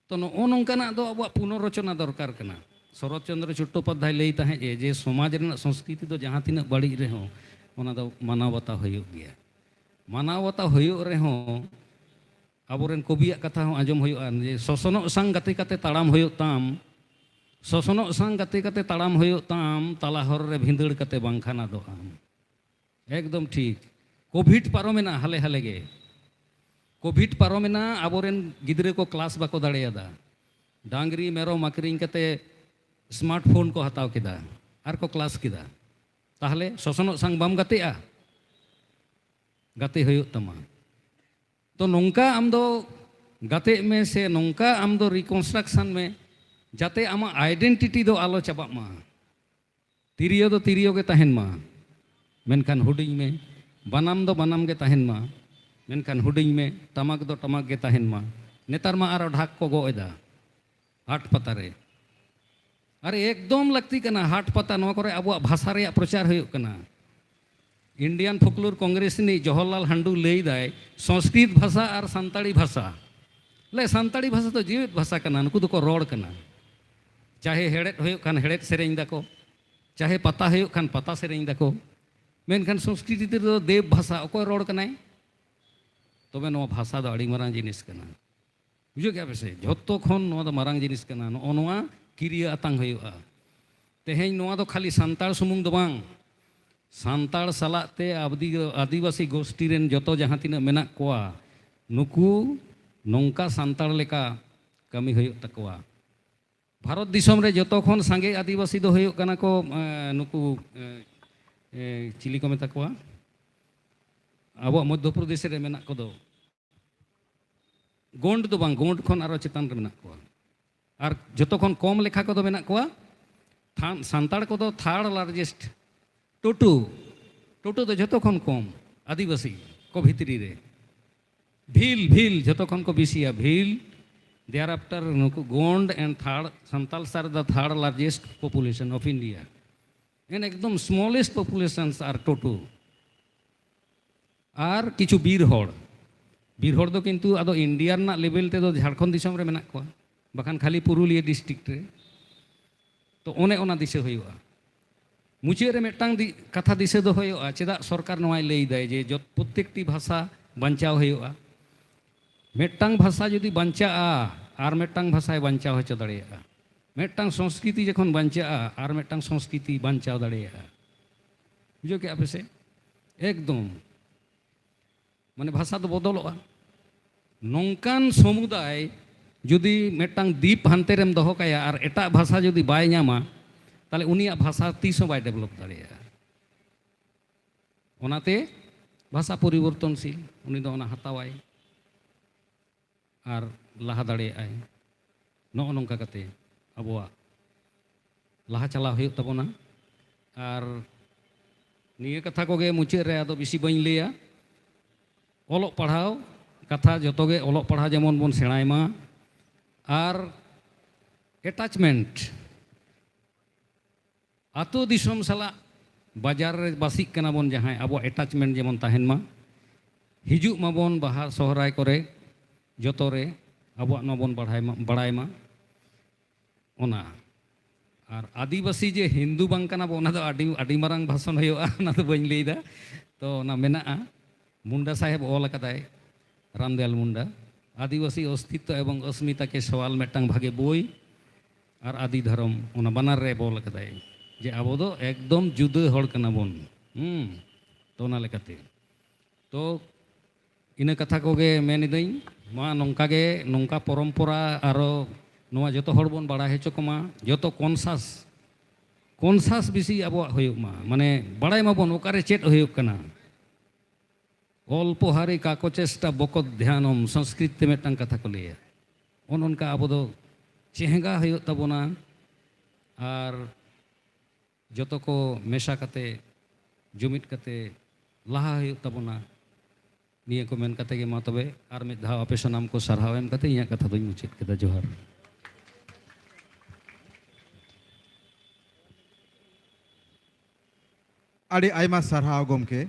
ᱛᱚ, ᱱᱚᱜᱼᱚ ᱱᱚᱝᱠᱟᱱᱟᱜ ᱫᱚ ᱟᱵᱚᱣᱟᱜ ᱯᱩᱱᱚᱨᱚᱪᱚᱱᱟ ᱫᱚᱨᱠᱟᱨ ᱠᱟᱱᱟ᱾ ᱥᱚᱨᱚᱛ ᱪᱚᱱᱫᱨᱚ ᱪᱚᱴᱴᱳᱯᱟᱫᱽᱫᱷᱟᱭ ᱞᱟᱹᱭ ᱛᱟᱦᱮᱸᱫ ᱡᱮ, ᱡᱮ ᱥᱚᱢᱟᱡᱽ ᱨᱮᱱᱟᱜ ᱥᱚᱝᱥᱠᱨᱤᱛᱤ ᱫᱚ ᱡᱟᱦᱟᱸ ᱛᱤᱱᱟᱹᱜ ᱵᱟᱹᱲᱤᱡ ᱨᱮᱦᱚᱸ, ᱚᱱᱟ ᱫᱚ ᱢᱟᱱᱟᱣ ᱵᱟᱛᱟᱣ ᱦᱩᱭᱩᱜ ᱜᱮᱭᱟ᱾ ᱢᱟᱱᱟᱣ ᱵᱟᱛᱟᱣ ᱦᱩᱭᱩᱜ ᱨᱮᱦᱚᱸ, ᱟᱵᱚᱨᱮᱱ ᱠᱚᱵᱤᱭᱟᱜ ᱠᱟᱛᱷᱟ ᱦᱚᱸ ᱟᱸᱡᱚᱢ ᱦᱩᱭᱩᱜᱼᱟ ᱡᱮ, "ᱥᱚᱥᱚᱱᱚᱜ ᱥᱟᱝ ᱜᱟᱛᱮ ᱠᱟᱛᱮ ᱛᱟᱲᱟᱢ ᱦᱩᱭᱩᱜ ᱛᱟᱢ, ᱥᱚᱥᱚᱱᱚᱜ ᱥᱟᱝ ᱜᱟᱛᱮ ᱠᱟᱛᱮ ᱛᱟᱲᱟᱢ ᱦᱩᱭᱩᱜ ᱛᱟᱢ, ᱛᱟᱞᱟ ᱦᱚᱨ ᱨᱮ ᱵᱷᱤᱸᱫᱟᱹᱲ ᱠᱟᱛᱮ ᱵᱟᱝᱠᱷᱟᱱ ᱟᱫᱚᱜ ᱟᱢ᱾" ᱮᱠᱫᱚᱢ ᱴᱷᱤᱠ᱾ ᱠᱳᱵᱷᱤᱰ ᱯᱟᱨᱚᱢᱮᱱᱟ ᱦᱟᱞᱮ ᱦᱟᱞᱮ ᱜᱮ᱾ ᱠᱳᱵᱷᱤᱰ ᱯᱟᱨᱚᱢᱮᱱᱟ, ᱟᱵᱚᱨᱮᱱ ᱜᱤᱫᱽᱨᱟᱹ ᱠᱚ ᱠᱞᱟᱥ ᱵᱟᱠᱚ ᱫᱟᱲᱮᱭᱟᱫᱟ᱾ ᱰᱟᱝᱨᱤ ᱢᱮᱨᱚᱢ ᱟᱹᱠᱷᱨᱤᱧ ᱠᱟᱛᱮ ᱥᱢᱟᱨᱴᱯᱷᱳᱱ ᱠᱚ ᱦᱟᱛᱟᱣ ᱠᱮᱫᱟ ᱟᱨ ᱠᱚ ᱠᱞᱟᱥ ᱠᱮᱫᱟ᱾ ᱛᱟᱦᱞᱮ ᱥᱚᱥᱚᱱᱚᱜ ᱥᱟᱝ ᱵᱟᱢ ᱜᱟᱛᱮᱜᱼᱟ? ᱜᱟᱛᱮ ᱦᱩᱭᱩᱜ ᱛᱟᱢᱟ᱾ ᱛᱚ, ᱱᱚᱝᱠᱟ ᱟᱢ ᱫᱚ ᱜᱟᱛᱮᱜ ᱢᱮ ᱥᱮ ᱱᱚᱝᱠᱟ ᱟᱢ ᱫᱚ ᱨᱤᱠᱚᱱᱥᱴᱨᱟᱠᱥᱚᱱ ᱢᱮ, ᱡᱟᱛᱮ ᱟᱢᱟᱜ ᱟᱭᱰᱮᱱᱴᱤᱴᱤ ᱫᱚ ᱟᱞᱚ ᱪᱟᱵᱟᱜ ᱢᱟ᱾ ᱛᱤᱨᱭᱳ ᱫᱚ ᱛᱤᱨᱭᱳ ᱜᱮ ᱛᱟᱦᱮᱱ ᱢᱟ, ᱢᱮᱱᱠᱷᱟᱱ ᱦᱩᱰᱤᱧ ᱢᱮ᱾ ᱵᱟᱱᱟᱢ ᱫᱚ ᱵᱟᱱᱟᱢ ᱜᱮ ᱛᱟᱦᱮᱱ ᱢᱟ, ᱢᱮᱱᱠᱷᱟᱱ ᱦᱩᱰᱤᱧ ᱢᱮ᱾ ᱴᱟᱢᱟᱠ ᱫᱚ ᱴᱟᱢᱟᱠ ᱜᱮ ᱛᱟᱦᱮᱱ ᱢᱟ᱾ ᱱᱮᱛᱟᱨ ᱢᱟ ᱟᱨᱚ ᱰᱷᱟᱠ ᱠᱚ ᱜᱚᱜ ᱮᱫᱟ ᱦᱟᱴ ᱯᱟᱛᱟ ᱨᱮ᱾ ᱟᱨ ᱮᱠᱫᱚᱢ ᱞᱟᱹᱠᱛᱤ ᱠᱟᱱᱟ, ᱦᱟᱴ ᱯᱟᱛᱟ, ᱱᱚᱣᱟ ᱠᱚᱨᱮ ᱟᱵᱚᱣᱟᱜ ᱵᱷᱟᱥᱟ ᱨᱮᱭᱟᱜ ᱯᱨᱚᱪᱟᱨ ᱦᱩᱭᱩᱜ ᱠᱟᱱᱟ᱾ ᱤᱱᱰᱤᱭᱟᱱ ᱯᱷᱳᱠᱞᱳᱨ ᱠᱚᱝᱜᱨᱮᱥ ᱨᱤᱱᱤᱡ ᱡᱚᱦᱚᱨᱞᱟᱞ ᱦᱟᱱᱰᱩ ᱞᱟᱹᱭ ᱫᱟᱭ, "ᱥᱚᱝᱥᱠᱨᱤᱛ ᱵᱷᱟᱥᱟ ᱟᱨ ᱥᱟᱱᱛᱟᱲᱤ ᱵᱷᱟᱥᱟ", ᱞᱮ, ᱥᱟᱱᱛᱟᱲᱤ ᱵᱷᱟᱥᱟ ᱫᱚ ᱡᱤᱣᱮᱫ ᱵᱷᱟᱥᱟ ᱠᱟᱱᱟ, ᱱᱩᱠᱩ ᱫᱚᱠᱚ ᱨᱚᱲ ᱠᱟᱱᱟ᱾ ᱪᱟᱦᱮ ᱦᱮᱲᱮᱫ ᱦᱩᱭᱩᱜ ᱠᱷᱟᱱ ᱦᱮᱲᱮᱫ ᱥᱮᱨᱮᱧ ᱫᱟᱠᱚ, ᱪᱟᱦᱮ ᱯᱟᱛᱟ ᱦᱩᱭᱩᱜ ᱠᱷᱟᱱ ᱯᱟᱛᱟ ᱥᱮᱨᱮᱧ ᱫᱟᱠᱚ, ᱢᱮᱱᱠᱷᱟᱱ ᱥᱚᱝᱥᱠᱨᱤᱛ ᱨᱮᱫᱚ ᱫᱮᱵᱽ ᱵᱷᱟᱥᱟ, ᱚᱠᱚᱭ ᱨᱚᱲ ᱠᱟᱱᱟᱭ? ᱛᱚᱵᱮ ᱱᱚᱣᱟ ᱵᱷᱟᱥᱟ ᱫᱚ ᱟᱹᱰᱤ ᱢᱟᱨᱟᱝ ᱡᱤᱱᱤᱥ ᱠᱟᱱᱟ᱾ ᱵᱩᱡᱷᱟᱹᱣ ᱠᱮᱜᱼᱟ ᱯᱮ ᱥᱮ? ᱡᱷᱚᱛᱚ ᱠᱷᱚᱱ ᱱᱚᱣᱟ ᱫᱚ ᱢᱟᱨᱟᱝ ᱡᱤᱱᱤᱥ ᱠᱟᱱᱟ᱾ ᱱᱚᱜᱼᱚ ᱱᱚᱣᱟ ᱠᱤᱨᱭᱟᱹ ᱟᱛᱟᱝ ᱦᱩᱭᱩᱜᱼᱟ᱾ ᱛᱮᱦᱮᱧ ᱱᱚᱣᱟ ᱫᱚ ᱠᱷᱟᱹᱞᱤ ᱥᱟᱱᱛᱟᱲ ᱥᱩᱢᱩᱝ ᱫᱚ ᱵᱟᱝ, ᱥᱟᱱᱛᱟᱲ ᱥᱟᱞᱟᱜ ᱛᱮ ᱟᱵᱫᱤ-, ᱟᱹᱫᱤᱵᱟᱹᱥᱤ ᱜᱳᱥᱴᱤ ᱨᱮᱱ ᱡᱚᱛᱚ ᱡᱟᱦᱟᱸ ᱛᱤᱱᱟᱹᱜ ᱢᱮᱱᱟᱜ ᱠᱚᱣᱟ, ᱱᱩᱠᱩ ᱱᱚᱝᱠᱟ ᱥᱟᱱᱛᱟᱲ ᱞᱮᱠᱟ ᱠᱟᱹᱢᱤ ᱦᱩᱭᱩᱜ ᱛᱟᱠᱚᱣᱟ᱾ ᱵᱷᱟᱨᱚᱛ ᱫᱤᱥᱚᱢ ᱨᱮ ᱡᱚᱛᱚ ᱠᱷᱚᱱ ᱥᱟᱸᱜᱮ ᱟᱹᱫᱤᱵᱟᱹᱥᱤ ᱫᱚ ᱦᱩᱭᱩᱜ ᱠᱟᱱᱟ ᱠᱚ, ᱮᱸ, ᱱᱩᱠᱩ, ᱮᱸ, ᱮ, ᱪᱤᱞᱤ ᱠᱚ ᱢᱮᱛᱟ ᱠᱚᱣᱟ, ᱟᱵᱚᱣᱟᱜ ᱢᱚᱫᱽᱫᱷᱚ ᱯᱨᱚᱫᱮᱥ ᱨᱮ ᱢᱮᱱᱟᱜ ᱠᱚᱫᱚ, ᱜᱳᱸᱰ ᱫᱚ ᱵᱟᱝ, ᱜᱳᱸᱰ ᱠᱷᱚᱱ ᱟᱨᱚ ᱪᱮᱛᱟᱱ ᱨᱮ ᱢᱮᱱᱟᱜ ᱠᱚᱣᱟ᱾ ᱟᱨ ᱡᱚᱛᱚ ᱠᱷᱚᱱ ᱠᱚᱢ ᱞᱮᱠᱷᱟ ᱠᱚᱫᱚ ᱢᱮᱱᱟᱜ ᱠᱚᱣᱟ ᱛᱷᱟ-, ᱥᱟᱱᱛᱟᱲ ᱠᱚᱫᱚ ᱛᱷᱟᱨᱰ ᱞᱟᱨᱡᱮᱥᱴ, ᱴᱳᱴᱳ, ᱴᱳᱴᱳ ᱫᱚ ᱡᱚᱛᱚ ᱠᱷᱚᱱ ᱠᱚᱢ ᱟᱹᱫᱤᱵᱟᱹᱥᱤ ᱠᱚ ᱵᱷᱤᱛᱨᱤ ᱨᱮ᱾ ᱵᱷᱤᱞ, ᱵᱷᱤᱞ ᱡᱚᱛᱚ ᱠᱷᱚᱱ ᱠᱚ ᱵᱮᱥᱤᱭᱟ, ᱵᱷᱤᱞ, thereafter ᱱᱩᱠᱩ ᱜᱳᱸᱰ and third, Santal are the third largest population of India, and ᱮᱠᱫᱚᱢ smallest populations are ᱴᱳᱴᱳ᱾ ᱟᱨ ᱠᱤᱪᱷᱩ ᱵᱤᱨ ᱦᱚᱲ, ᱵᱤᱨ ᱦᱚᱲ ᱫᱚ ᱠᱤᱱᱛᱩ ᱟᱫᱚ ᱤᱱᱰᱤᱭᱟ ᱨᱮᱱᱟᱜ ᱞᱮᱵᱮᱞ ᱛᱮᱫᱚ ᱡᱷᱟᱲᱠᱷᱚᱸᱰ ᱫᱤᱥᱚᱢ ᱨᱮ ᱢᱮᱱᱟᱜ ᱠᱚᱣᱟ, ᱵᱟᱠᱷᱟᱱ ᱠᱷᱟᱹᱞᱤ ᱯᱩᱨᱩᱞᱤᱭᱟᱹ ᱰᱤᱥᱴᱨᱤᱠᱴ ᱨᱮ᱾ ᱛᱚ ᱚᱱᱮ ᱚᱱᱟ ᱫᱤᱥᱟᱹ ᱦᱩᱭᱩᱜᱼᱟ᱾ ᱢᱩᱪᱟᱹᱫ ᱨᱮ ᱢᱤᱫᱴᱟᱝ ᱫᱤ-, ᱠᱟᱛᱷᱟ ᱫᱤᱥᱟᱹ ᱫᱚᱦᱚ ᱦᱩᱭᱩᱜᱼᱟ, ᱪᱮᱫᱟᱜ ᱥᱚᱨᱠᱟᱨ ᱱᱚᱣᱟᱭ ᱞᱟᱹᱭ ᱫᱟᱭ ᱡᱮ ᱡᱚᱛ-, ᱯᱨᱚᱛᱛᱮᱠᱴᱤ ᱵᱷᱟᱥᱟ ᱵᱟᱧᱪᱟᱣ ᱦᱩᱭᱩᱜᱼᱟ᱾ ᱢᱤᱫᱴᱟᱝ ᱵᱷᱟᱥᱟ ᱡᱩᱫᱤ ᱵᱟᱧᱪᱟᱜᱼᱟ, ᱟᱨ ᱢᱤᱫᱴᱟᱝ ᱵᱷᱟᱥᱟᱭ ᱵᱟᱧᱪᱟᱣ ᱦᱚᱪᱚ ᱫᱟᱲᱮᱭᱟᱜᱼᱟ᱾ ᱢᱤᱫᱴᱟᱝ ᱥᱚᱝᱥᱠᱨᱤᱛᱤ ᱡᱚᱠᱷᱚᱱ ᱵᱟᱧᱪᱟᱜᱼᱟ, ᱟᱨ ᱢᱤᱫᱴᱟᱝ ᱥᱚᱝᱥᱠᱨᱤᱛᱤ ᱵᱟᱧᱪᱟᱣ ᱫᱟᱲᱮᱭᱟᱜᱼᱟ᱾ ᱵᱩᱡᱷᱟᱹᱣ ᱠᱮᱜᱼᱟ ᱯᱮ ᱥᱮ? ᱮᱠᱫᱚᱢ᱾ ᱢᱟᱱᱮ ᱵᱷᱟᱥᱟ ᱫᱚ ᱵᱚᱫᱚᱞᱚᱜᱼᱟ᱾ ᱱᱚᱝᱠᱟᱱ ᱥᱚᱢᱩᱫᱟᱭ ᱡᱩᱫᱤ ᱢᱤᱫᱴᱟᱝ ᱫᱤᱯ ᱦᱟᱱᱛᱮ ᱨᱮᱢ ᱫᱚᱦᱚ ᱠᱟᱭᱟ ᱟᱨ ᱮᱴᱟᱜ ᱵᱷᱟᱥᱟ ᱡᱩᱫᱤ ᱵᱟᱭ ᱧᱟᱢᱟ, ᱛᱟᱦᱚᱞᱮ ᱩᱱᱤᱭᱟᱜ ᱵᱷᱟᱥᱟ ᱛᱤᱥ ᱦᱚᱸ ᱵᱟᱭ ᱰᱮᱵᱷᱞᱚᱯ ᱫᱟᱲᱮᱭᱟᱜᱼᱟ᱾ ᱚᱱᱟᱛᱮ ᱵᱷᱟᱥᱟ ᱯᱚᱨᱤᱵᱚᱨᱛᱚᱱᱥᱤᱞ, ᱩᱱᱤ ᱫᱚ ᱚᱱᱟ ᱦᱟᱛᱟᱣᱟᱭ ᱟᱨ ᱞᱟᱦᱟ ᱫᱟᱲᱮᱭᱟᱜᱼᱟᱭ᱾ ᱱᱚᱜᱼᱚ ᱱᱚᱝᱠᱟ ᱠᱟᱛᱮ ᱟᱵᱚᱣᱟᱜ ᱞᱟᱦᱟ ᱪᱟᱞᱟᱣ ᱦᱩᱭᱩᱜ ᱛᱟᱵᱚᱱᱟ᱾ ᱟᱨ ᱱᱤᱭᱟᱹ ᱠᱟᱛᱷᱟ ᱠᱚᱜᱮ ᱢᱩᱪᱟᱹᱫ ᱨᱮ, ᱟᱫᱚ ᱵᱮᱥᱤ ᱵᱟᱹᱧ ᱞᱟᱹᱭᱟ᱾ ᱚᱞᱚᱜ ᱯᱟᱲᱦᱟᱣ ᱠᱟᱛᱷᱟ, ᱡᱚᱛᱚ ᱜᱮ ᱚᱞᱚᱜ ᱯᱟᱲᱦᱟᱣ ᱡᱮᱢᱚᱱ ᱵᱚᱱ ᱥᱮᱬᱟᱭ ᱢᱟ, ᱟᱨ ᱮᱴᱟᱪᱢᱮᱱᱴ, ᱟᱛᱳ ᱫᱤᱥᱚᱢ ᱥᱟᱞᱟᱜ ᱵᱟᱡᱟᱨ ᱨᱮ ᱵᱟᱥᱤᱜ ᱠᱟᱱᱟ ᱵᱚᱱ ᱡᱟᱦᱟᱸᱭ, ᱟᱵᱚᱣᱟᱜ ᱮᱴᱟᱪᱢᱮᱱᱴ ᱡᱮᱢᱚᱱ ᱛᱟᱦᱮᱱ ᱢᱟ᱾ ᱦᱤᱡᱩᱜ ᱢᱟᱵᱚᱱ ᱵᱟᱦᱟ ᱥᱚᱦᱨᱟᱭ ᱠᱚᱨᱮ, ᱡᱚᱛᱚ ᱨᱮ ᱟᱵᱚᱣᱟᱜ ᱱᱚᱣᱟ ᱵᱚᱱ ᱵᱟᱲᱟᱭ ᱢᱟ, ᱵᱟᱲᱟᱭ ᱢᱟ᱾ ᱚᱱᱟ᱾ ᱟᱨ ᱟᱹᱫᱤᱵᱟᱹᱥᱤ ᱡᱮ ᱦᱤᱱᱫᱩ ᱵᱟᱝ ᱠᱟᱱᱟ ᱵᱚ, ᱚᱱᱟ ᱫᱚ ᱟᱹᱰᱤ, ᱟᱹᱰᱤ ᱢᱟᱨᱟᱝ ᱵᱷᱟᱥᱚᱱ ᱦᱩᱭᱩᱜᱼᱟ, ᱚᱱᱟ ᱫᱚ ᱵᱟᱹᱧ ᱞᱟᱹᱭᱫᱟ᱾ ᱛᱚ ᱚᱱᱟ ᱢᱮᱱᱟᱜᱼᱟ, ᱢᱩᱱᱰᱟ ᱥᱟᱦᱮᱵᱽ ᱚᱞ ᱟᱠᱟᱫᱟᱭ, ᱨᱟᱢᱫᱚᱭᱟᱞ ᱢᱩᱱᱰᱟ, ᱟᱹᱫᱤᱵᱟᱹᱥᱤ ᱚᱥᱛᱤᱛᱛᱚ ᱮᱵᱚᱝ ᱚᱥᱢᱤᱛᱟ ᱠᱮ ᱥᱚᱣᱟᱞ, ᱢᱤᱫᱴᱟᱝ ᱵᱷᱟᱜᱮ ᱵᱳᱭ, ᱟᱨ ᱟᱹᱫᱤ ᱫᱷᱚᱨᱚᱢ, ᱚᱱᱟ ᱵᱟᱱᱟᱨ ᱨᱮ ᱚᱞ ᱟᱠᱟᱫᱟᱭ ᱡᱮ ᱟᱵᱚ ᱫᱚ ᱮᱠᱫᱚᱢ ᱡᱩᱫᱟᱹ ᱦᱚᱲ ᱠᱟᱱᱟ ᱵᱚᱱ᱾ ᱦᱩᱸ, ᱛᱚ ᱚᱱᱟ ᱞᱮᱠᱟᱛᱮ ᱛᱚ ᱤᱱᱟᱹ ᱠᱟᱛᱷᱟ ᱠᱚᱜᱮ ᱢᱮᱱ ᱮᱫᱟᱹᱧ᱾ ᱢᱟ ᱱᱚᱝᱠᱟ ᱜᱮ, ᱱᱚᱝᱠᱟ ᱯᱚᱨᱚᱢᱯᱚᱨᱟ ᱟᱨᱚ ᱱᱚᱣᱟ ᱡᱚᱛᱚ ᱦᱚᱲ ᱵᱚᱱ ᱵᱟᱲᱟᱭ ᱦᱚᱪᱚ ᱠᱚᱢᱟ, ᱡᱚᱛᱚ ᱠᱚᱱᱥᱟᱥ ᱠᱚᱱᱥᱟᱥ ᱵᱮᱥᱤ ᱟᱵᱚᱣᱟᱜ ᱦᱩᱭᱩᱜ ᱢᱟ, ᱢᱟᱱᱮ ᱵᱟᱲᱟᱭ ᱢᱟᱵᱚᱱ ᱚᱠᱟᱨᱮ ᱪᱮᱫ ᱦᱩᱭᱩᱜ ᱠᱟᱱᱟ᱾ ᱚᱞᱯᱚ ᱦᱟᱨᱤ ᱠᱟᱠᱚᱪᱮᱥᱴᱟ ᱵᱚᱠᱚᱫ ᱫᱷᱭᱟᱱᱚᱢ, ᱥᱚᱝᱥᱠᱨᱤᱛ ᱛᱮ ᱢᱤᱫᱴᱟᱝ ᱠᱟᱛᱷᱟ ᱠᱚ ᱞᱟᱹᱭᱟ᱾ ᱚᱱ ᱚᱱᱠᱟ ᱟᱵᱚ ᱫᱚ ᱪᱮᱦᱜᱟ ᱦᱩᱭᱩᱜ ᱛᱟᱵᱚᱱᱟ, ᱟᱨ ᱡᱚᱛᱚ ᱠᱚ ᱢᱮᱥᱟ ᱠᱟᱛᱮ, ᱡᱩᱢᱤᱫ ᱠᱟᱛᱮ ᱞᱟᱦᱟ ᱦᱩᱭᱩᱜ ᱛᱟᱵᱚᱱᱟ᱾ ᱱᱤᱭᱟᱹ ᱠᱚ ᱢᱮᱱ ᱠᱟᱛᱮ ᱜᱮ ᱢᱟ ᱛᱚᱵᱮ ᱟᱨ ᱢᱤᱫ ᱫᱷᱟᱣ ᱟᱯᱮ ᱥᱟᱱᱟᱢ ᱠᱚ ᱥᱟᱨᱦᱟᱣ ᱮᱢ ᱠᱟᱛᱮ ᱤᱧᱟᱹᱜ ᱠᱟᱛᱷᱟ ᱫᱚᱧ ᱢᱩᱪᱟᱹᱫ ᱠᱮᱫᱟ᱾ ᱡᱚᱦᱟᱨ᱾ ᱟᱹᱰᱤ ᱟᱭᱢᱟ ᱥᱟᱨᱦᱟᱣ ᱜᱚᱢᱠᱮ,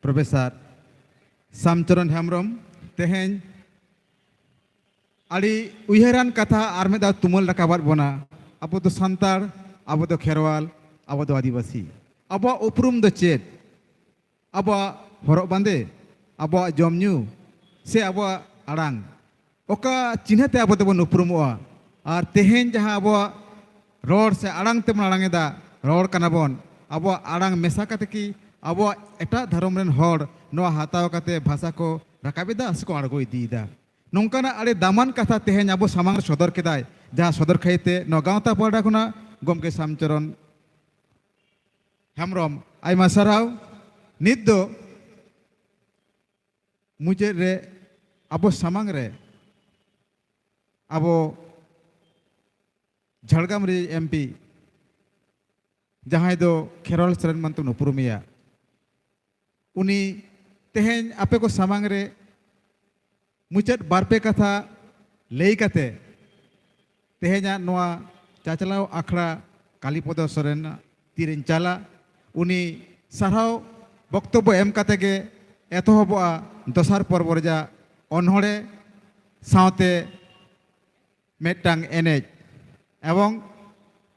ᱯᱨᱚᱯᱷᱮᱥᱚᱨ ᱥᱟᱢᱪᱚᱨᱚᱱ ᱦᱮᱢᱵᱨᱚᱢ᱾ ᱛᱮᱦᱮᱧ ᱟᱹᱰᱤ ᱩᱭᱦᱟᱹᱨᱟᱱ ᱠᱟᱛᱷᱟ ᱟᱨ ᱢᱤᱫ ᱫᱷᱟᱣ ᱛᱩᱢᱟᱹᱞ ᱨᱟᱠᱟᱵᱟᱫ ᱵᱚᱱᱟ᱾ ᱟᱵᱚ ᱫᱚ ᱥᱟᱱᱛᱟᱲ, ᱟᱵᱚ ᱫᱚ ᱠᱷᱮᱨᱣᱟᱞ, ᱟᱵᱚ ᱫᱚ ᱟᱹᱫᱤᱵᱟᱹᱥᱤ᱾ ᱟᱵᱚᱣᱟᱜ ᱩᱯᱨᱩᱢ ᱫᱚ ᱪᱮᱫ? ᱟᱵᱚᱣᱟᱜ ᱦᱚᱨᱚᱜ ᱵᱟᱸᱫᱮ, ᱟᱵᱚᱣᱟᱜ ᱡᱚᱢ ᱧᱩ, ᱥᱮ ᱟᱵᱚᱣᱟᱜ ᱟᱲᱟᱝ? ᱚᱠᱟ ᱪᱤᱱᱦᱟᱹ ᱛᱮ ᱟᱵᱚ ᱫᱚᱵᱚᱱ ᱩᱯᱨᱩᱢᱚᱜᱼᱟ? ᱟᱨ ᱛᱮᱦᱮᱧ ᱡᱟᱦᱟᱸ ᱟᱵᱚᱣᱟᱜ ᱨᱚᱲ ᱥᱮ ᱟᱲᱟᱝ ᱛᱮᱵᱚᱱ ᱟᱲᱟᱝ ᱮᱫᱟ, ᱨᱚᱲ ᱠᱟᱱᱟ ᱵᱚᱱ, ᱟᱵᱚᱣᱟᱜ ᱟᱲᱟᱝ ᱢᱮᱥᱟ ᱠᱟᱛᱮ ᱠᱤ ᱟᱵᱚᱣᱟᱜ ᱮᱴᱟᱜ ᱫᱷᱚᱨᱚᱢ ᱨᱮᱱ ᱦᱚᱲ ᱱᱚᱣᱟ ᱦᱟᱛᱟᱣ ᱠᱟᱛᱮ ᱵᱷᱟᱥᱟ ᱠᱚ ᱨᱟᱠᱟᱵ ᱮᱫᱟ ᱥᱮᱠᱚ ᱟᱬᱜᱚ ᱤᱫᱤᱭᱮᱫᱟ? ᱱᱚᱝᱠᱟᱱᱟᱜ ᱟᱹᱰᱤ ᱫᱟᱢᱟᱱ ᱠᱟᱛᱷᱟ ᱛᱮᱦᱮᱧ ᱟᱵᱚ ᱥᱟᱢᱟᱝ ᱨᱮ ᱥᱚᱫᱚᱨ ᱠᱮᱫᱟᱭ, ᱡᱟᱦᱟᱸ ᱥᱚᱫᱚᱨ ᱠᱷᱟᱹᱛᱤᱨ ᱛᱮ ᱱᱚᱣᱟ ᱜᱟᱶᱛᱟ ᱯᱟᱦᱴᱟ ᱠᱷᱚᱱᱟᱜ ᱜᱚᱢᱠᱮ ᱥᱟᱢᱪᱚᱨᱚᱱ ᱦᱮᱢᱵᱨᱚᱢ, ᱟᱭᱢᱟ ᱥᱟᱨᱦᱟᱣ᱾ ᱱᱤᱛ ᱫᱚ ᱢᱩᱪᱟᱹᱫ ᱨᱮ ᱟᱵᱚ ᱥᱟᱢᱟᱝ ᱨᱮ ᱟᱵᱚ ᱡᱷᱟᱲᱜᱨᱟᱢ ᱨᱮ ᱮᱢ ᱯᱤ, ᱡᱟᱦᱟᱸᱭ ᱫᱚ ᱠᱷᱮᱨᱣᱟᱞ ᱥᱚᱨᱮᱱ ᱢᱮᱱᱛᱮᱵᱚᱱ ᱩᱯᱨᱩᱢᱮᱭᱟ, ᱩᱱᱤ ᱛᱮᱦᱮᱧ ᱟᱯᱮ ᱠᱚ ᱥᱟᱢᱟᱝ ᱨᱮ ᱢᱩᱪᱟᱹᱫ ᱵᱟᱨ ᱯᱮ ᱠᱟᱛᱷᱟ ᱞᱟᱹᱭ ᱠᱟᱛᱮ ᱛᱮᱦᱮᱧᱟᱜ ᱱᱚᱣᱟ ᱪᱟᱪᱞᱟᱣ ᱟᱠᱷᱲᱟ ᱠᱟᱞᱤᱯᱚᱫᱚ ᱥᱚᱨᱮᱱ ᱛᱤᱨᱮᱧ ᱪᱟᱞᱟ᱾ ᱩᱱᱤ ᱥᱟᱨᱦᱟᱣ ᱵᱚᱠᱛᱚᱵᱵᱚ ᱮᱢ ᱠᱟᱛᱮ ᱜᱮ ᱮᱛᱚᱦᱚᱵᱚᱜᱼᱟ ᱫᱚᱥᱟᱨ ᱯᱚᱨᱵᱚ ᱨᱮᱭᱟᱜ ᱚᱱᱚᱬᱦᱮ ᱥᱟᱶᱛᱮ ᱢᱤᱫᱴᱟᱝ ᱮᱱᱮᱡ, ᱮᱵᱚᱝ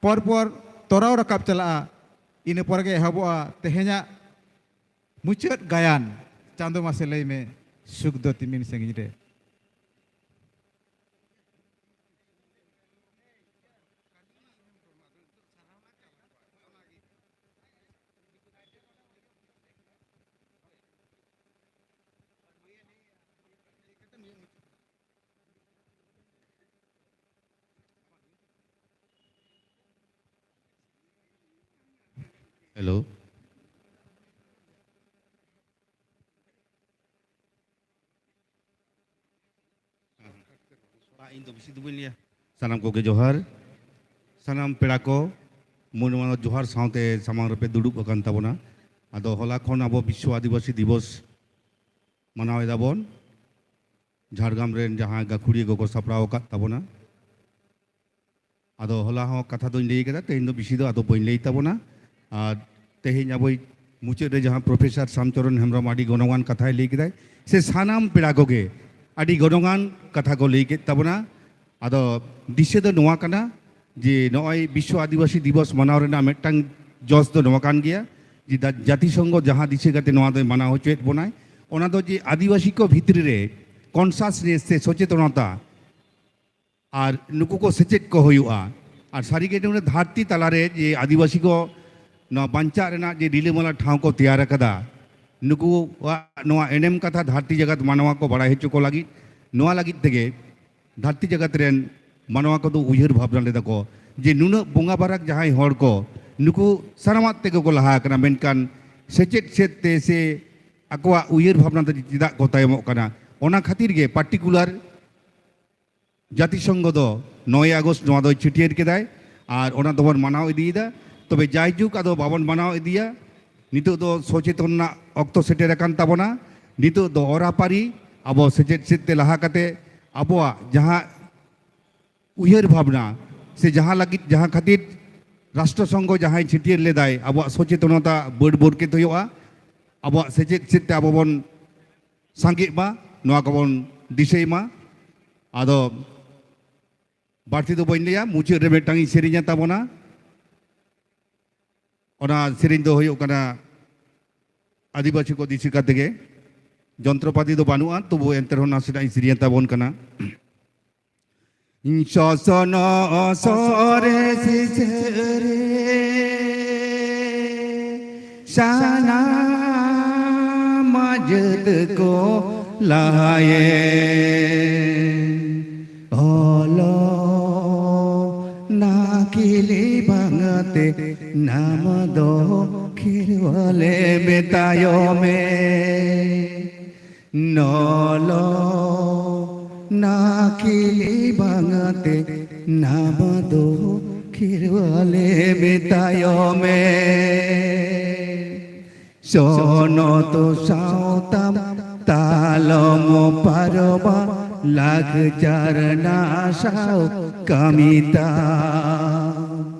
ᱯᱚᱨ ᱯᱚᱨ ᱛᱚᱨᱟᱣ ᱨᱟᱠᱟᱵ ᱪᱟᱞᱟᱜᱼᱟ᱾ ᱤᱱᱟᱹ ᱯᱚᱨᱮ ᱜᱮ ᱮᱦᱚᱵᱚᱜᱼᱟ ᱛᱮᱦᱮᱧᱟᱜ ᱢᱩᱪᱟᱹᱫ ᱜᱟᱭᱟᱱ, ᱪᱟᱸᱫᱚ ᱢᱟᱥᱮ ᱞᱟᱹᱭ ᱢᱮ, ᱥᱩᱠ ᱫᱚ ᱛᱤᱢᱤᱱ ᱥᱟᱺᱜᱤᱧ ᱨᱮ᱾ ᱦᱮᱞᱳ᱾ ᱤᱧ ᱫᱚ ᱵᱮᱥᱤ ᱫᱚ ᱵᱟᱹᱧ ᱞᱟᱹᱭᱟ᱾ ᱥᱟᱱᱟᱢ ᱠᱚᱜᱮ ᱡᱚᱦᱟᱨ᱾ ᱥᱟᱱᱟᱢ ᱯᱮᱲᱟ ᱠᱚ, ᱢᱟᱹᱱ ᱢᱟᱱᱚᱛ ᱡᱚᱦᱟᱨ ᱥᱟᱶᱛᱮ ᱥᱟᱢᱟᱝ ᱨᱮᱯᱮ ᱫᱩᱲᱩᱵ ᱟᱠᱟᱱ ᱛᱟᱵᱚᱱᱟ᱾ ᱟᱫᱚ ᱦᱚᱞᱟ ᱠᱷᱚᱱ ᱟᱵᱚ ᱵᱤᱥᱥᱚ ᱟᱹᱫᱤᱵᱟᱹᱥᱤ ᱫᱤᱵᱚᱥ ᱢᱟᱱᱟᱣ ᱮᱫᱟ ᱵᱚᱱ᱾ ᱡᱷᱟᱲᱜᱨᱟᱢ ᱨᱮᱱ ᱡᱟᱦᱟᱸ ᱜᱟᱹᱠᱷᱩᱲᱤᱭᱟᱹ ᱠᱚᱠᱚ ᱥᱟᱯᱲᱟᱣ ᱟᱠᱟᱫ ᱛᱟᱵᱚᱱᱟ, ᱟᱫᱚ ᱦᱚᱞᱟ ᱦᱚᱸ ᱠᱟᱛᱷᱟ ᱫᱚᱧ ᱞᱟᱹᱭ ᱠᱮᱫᱟ, ᱛᱮᱦᱮᱧ ᱫᱚ ᱵᱮᱥᱤ ᱫᱚ ᱟᱫᱚ ᱵᱟᱹᱧ ᱞᱟᱹᱭ ᱛᱟᱵᱚᱱᱟ᱾ ᱟᱨ ᱛᱮᱦᱮᱧ ᱟᱵᱚᱭᱤᱡ ᱢᱩᱪᱟᱹᱫ ᱨᱮ ᱡᱟᱦᱟᱸ ᱯᱨᱚᱯᱷᱮᱥᱚᱨ ᱥᱟᱢᱪᱚᱨᱚᱱ ᱦᱮᱢᱵᱨᱚᱢ ᱟᱹᱰᱤ ᱜᱚᱱᱚᱝᱟᱱ ᱠᱟᱛᱷᱟᱭ ᱞᱟᱹᱭ ᱠᱮᱫᱟᱭ, ᱥᱮ ᱥᱟᱱᱟᱢ ᱯᱮᱲᱟ ᱠᱚᱜᱮ ᱟᱹᱰᱤ ᱜᱚᱱᱚᱝᱟᱱ ᱠᱟᱛᱷᱟ ᱠᱚ ᱞᱟᱹᱭ ᱠᱮᱫ ᱛᱟᱵᱚᱱᱟ᱾ ᱟᱫᱚ ᱫᱤᱥᱟᱹ ᱫᱚ ᱱᱚᱣᱟ ᱠᱟᱱᱟ ᱡᱮ ᱱᱚᱜᱼᱚᱭ ᱵᱤᱥᱥᱚ ᱟᱹᱫᱤᱵᱟᱹᱥᱤ ᱫᱤᱵᱚᱥ ᱢᱟᱱᱟᱣ ᱨᱮᱱᱟᱜ ᱢᱤᱫᱴᱟᱝ ᱡᱚᱥ ᱫᱚ ᱱᱚᱣᱟ ᱠᱟᱱ ᱜᱮᱭᱟ ᱡᱮ ᱫᱟ-, ᱡᱟᱹᱛᱤ ᱥᱚᱝᱜᱷᱚ ᱡᱟᱦᱟᱸ ᱫᱤᱥᱟᱹ ᱠᱟᱛᱮ ᱱᱚᱣᱟ ᱫᱚᱭ ᱢᱟᱱᱟᱣ ᱦᱚᱪᱚᱭᱮᱫ ᱵᱚᱱᱟᱭ, ᱚᱱᱟ ᱫᱚ ᱡᱮ ᱟᱹᱫᱤᱵᱟᱹᱥᱤ ᱠᱚ ᱵᱷᱤᱛᱨᱤ ᱨᱮ ᱠᱚᱱᱥᱟᱥᱱᱮᱥ ᱥᱮ ᱥᱚᱪᱮᱛᱚᱱᱚᱛᱟ ᱟᱨ ᱱᱩᱠᱩ ᱠᱚ ᱥᱮᱪᱮᱫ ᱠᱚ ᱦᱩᱭᱩᱜᱼᱟ᱾ ᱟᱨ ᱥᱟᱹᱨᱤᱜᱮ ᱱᱚᱰᱮ ᱫᱷᱟᱹᱨᱛᱤ ᱛᱟᱞᱟᱨᱮ ᱡᱮ ᱟᱹᱫᱤᱵᱟᱹᱥᱤ ᱠᱚ ᱱᱚᱣᱟ ᱵᱟᱧᱪᱟᱜ ᱨᱮᱱᱟᱜ ᱡᱮ ᱨᱤᱞᱟᱹᱢᱟᱞᱟ ᱴᱷᱟᱶ ᱠᱚ ᱛᱮᱭᱟᱨ ᱟᱠᱟᱫᱟ, ᱱᱩᱠᱩᱣᱟᱜ ᱱᱚᱣᱟ ᱮᱱᱮᱢ ᱠᱟᱛᱷᱟ ᱫᱷᱟᱹᱨᱛᱤ ᱡᱟᱠᱟᱛ ᱢᱟᱱᱣᱟ ᱠᱚ ᱵᱟᱲᱟᱭ ᱦᱚᱪᱚ ᱠᱚ ᱞᱟᱹᱜᱤᱫ, ᱱᱚᱣᱟ ᱞᱟᱹᱜᱤᱫ ᱛᱮᱜᱮ ᱫᱷᱟᱹᱨᱛᱤ ᱡᱟᱠᱟᱛ ᱨᱮᱱ ᱢᱟᱱᱣᱟ ᱠᱚᱫᱚ ᱩᱭᱦᱟᱹᱨ ᱵᱷᱟᱵᱽᱱᱟ ᱞᱮᱫᱟ ᱠᱚ ᱡᱮ ᱱᱩᱱᱟᱹᱜ ᱵᱚᱸᱜᱟ ᱵᱟᱨᱟᱠ ᱡᱟᱦᱟᱸᱭ ᱦᱚᱲ ᱠᱚ, ᱱᱩᱠᱩ ᱥᱟᱱᱟᱢᱟᱜ ᱛᱮᱜᱮ ᱠᱚ ᱞᱟᱦᱟ ᱟᱠᱟᱱᱟ, ᱢᱮᱱᱠᱷᱟᱱ ᱥᱮᱪᱮᱫ ᱥᱮᱫ ᱛᱮ ᱥᱮ ᱟᱠᱚᱣᱟᱜ ᱩᱭᱦᱟᱹᱨ ᱵᱷᱟᱵᱽᱱᱟ ᱛᱮ ᱪᱮᱫᱟᱜ ᱠᱚ ᱛᱟᱭᱚᱢᱚᱜ ᱠᱟᱱᱟ? ᱚᱱᱟ ᱠᱷᱟᱹᱛᱤᱨ ᱜᱮ ᱯᱟᱨᱴᱤᱠᱩᱞᱟᱨ ᱡᱟᱹᱛᱤ ᱥᱚᱝᱜᱷᱚ ᱫᱚ ᱱᱚᱭᱮ ᱟᱜᱚᱥᱴ ᱱᱚᱣᱟ ᱫᱚᱭ ᱪᱷᱟᱹᱴᱭᱟᱹᱨ ᱠᱮᱫᱟᱭ ᱟᱨ ᱚᱱᱟ ᱫᱚᱵᱚᱱ ᱢᱟᱱᱟᱣ ᱤᱫᱤᱭᱮᱫᱟ᱾ ᱛᱚᱵᱮ ᱡᱟᱭᱡᱩᱜᱽ ᱟᱫᱚ ᱵᱟᱵᱚᱱ ᱢᱟᱱᱟᱣ ᱤᱫᱤᱭᱟ᱾ ᱱᱤᱛᱚᱜ ᱫᱚ ᱥᱚᱪᱮᱛᱚᱱ ᱨᱮᱱᱟᱜ ᱚᱠᱛᱚ ᱥᱮᱴᱮᱨ ᱟᱠᱟᱱ ᱛᱟᱵᱚᱱᱟ᱾ ᱱᱤᱛᱚᱜ ᱫᱚ ᱚᱨᱟᱯᱟᱨᱤ ᱟᱵᱚ ᱥᱮᱪᱮᱫ ᱥᱮᱫ ᱛᱮ ᱞᱟᱦᱟ ᱠᱟᱛᱮ ᱟᱵᱚᱣᱟᱜ ᱡᱟᱦᱟᱸ ᱩᱭᱦᱟᱹᱨ ᱵᱷᱟᱵᱽᱱᱟ ᱥᱮ ᱡᱟᱦᱟᱸ ᱞᱟᱹᱜᱤᱫ, ᱡᱟᱦᱟᱸ ᱠᱷᱟᱹᱛᱤᱨ ᱨᱟᱥᱴᱨᱚ ᱥᱚᱝᱜᱷᱚ ᱡᱟᱦᱟᱸᱭ ᱪᱷᱟᱹᱴᱭᱟᱹᱨ ᱞᱮᱫᱟᱭ, ᱟᱵᱚᱣᱟᱜ ᱥᱚᱪᱮᱛᱚᱱᱚᱛᱟ ᱵᱟᱹᱰ ᱵᱚᱨᱠᱮᱛ ᱦᱩᱭᱩᱜᱼᱟ᱾ ᱟᱵᱚᱣᱟᱜ ᱥᱮᱪᱮᱫ ᱥᱮᱫ ᱛᱮ ᱟᱵᱚ ᱵᱚᱱ ᱥᱟᱸᱜᱮᱜ ᱢᱟ, ᱱᱚᱣᱟ ᱠᱚᱵᱚᱱ ᱫᱤᱥᱟᱹᱭ ᱢᱟ᱾ ᱟᱫᱚ ᱵᱟᱹᱲᱛᱤ ᱫᱚ ᱵᱟᱹᱧ ᱞᱟᱹᱭᱟ, ᱢᱩᱪᱟᱹᱫ ᱨᱮ ᱢᱤᱫᱴᱟᱝ ᱤᱧ ᱥᱮᱨᱮᱧᱟ ᱛᱟᱵᱚᱱᱟ᱾ ᱚᱱᱟ ᱥᱮᱨᱮᱧ ᱫᱚ ᱦᱩᱭᱩᱜ ᱠᱟᱱᱟ ᱟᱹᱫᱤᱵᱟᱹᱥᱤ ᱠᱚ ᱫᱤᱥᱟᱹ ᱠᱟᱛᱮ ᱜᱮ᱾ ᱡᱚᱱᱛᱨᱚᱯᱟᱛᱤ ᱫᱚ ᱵᱟᱹᱱᱩᱜᱼᱟ, ᱛᱚᱵᱩ ᱮᱱᱛᱮ ᱨᱮᱦᱚᱸ ᱱᱟᱥᱮᱱᱟᱜ ᱤᱧ ᱥᱮᱨᱮᱧᱟ ᱛᱟᱵᱚᱱ ᱠᱟᱱᱟ᱾ ᱥᱚᱥᱱᱚᱜ ᱥᱚᱨᱮᱥ ᱥᱤᱥᱟᱹᱨᱮ ᱥᱟᱱᱟᱢ ᱡᱟᱹᱛ ᱠᱚ ᱞᱟᱦᱟᱭᱮ ᱚᱞᱚᱜ ᱱᱟᱠᱚ᱾ ᱟᱹᱠᱤᱞᱤ ᱵᱟᱝᱛᱮ ᱱᱟᱢ ᱫᱚ ᱠᱷᱮᱨᱣᱟᱞᱮ ᱢᱮᱛᱟᱭᱚᱢᱮ᱾ ᱱᱚᱞᱚ ᱱᱟᱹᱠᱤᱞᱤ ᱵᱟᱝᱛᱮ ᱱᱟᱢ ᱫᱚ ᱠᱷᱮᱨᱣᱟᱞᱮ ᱢᱮᱛᱟᱭᱚᱢᱮ᱾ ᱥᱚᱱᱚᱛ ᱥᱟᱶᱛᱟᱢ ᱛᱟᱞᱚᱢ ᱯᱟᱨᱚᱢᱟ, ᱞᱟᱠᱪᱟᱨ ᱱᱟᱥᱟᱣ ᱠᱟᱹᱢᱤ ᱛᱟᱢ᱾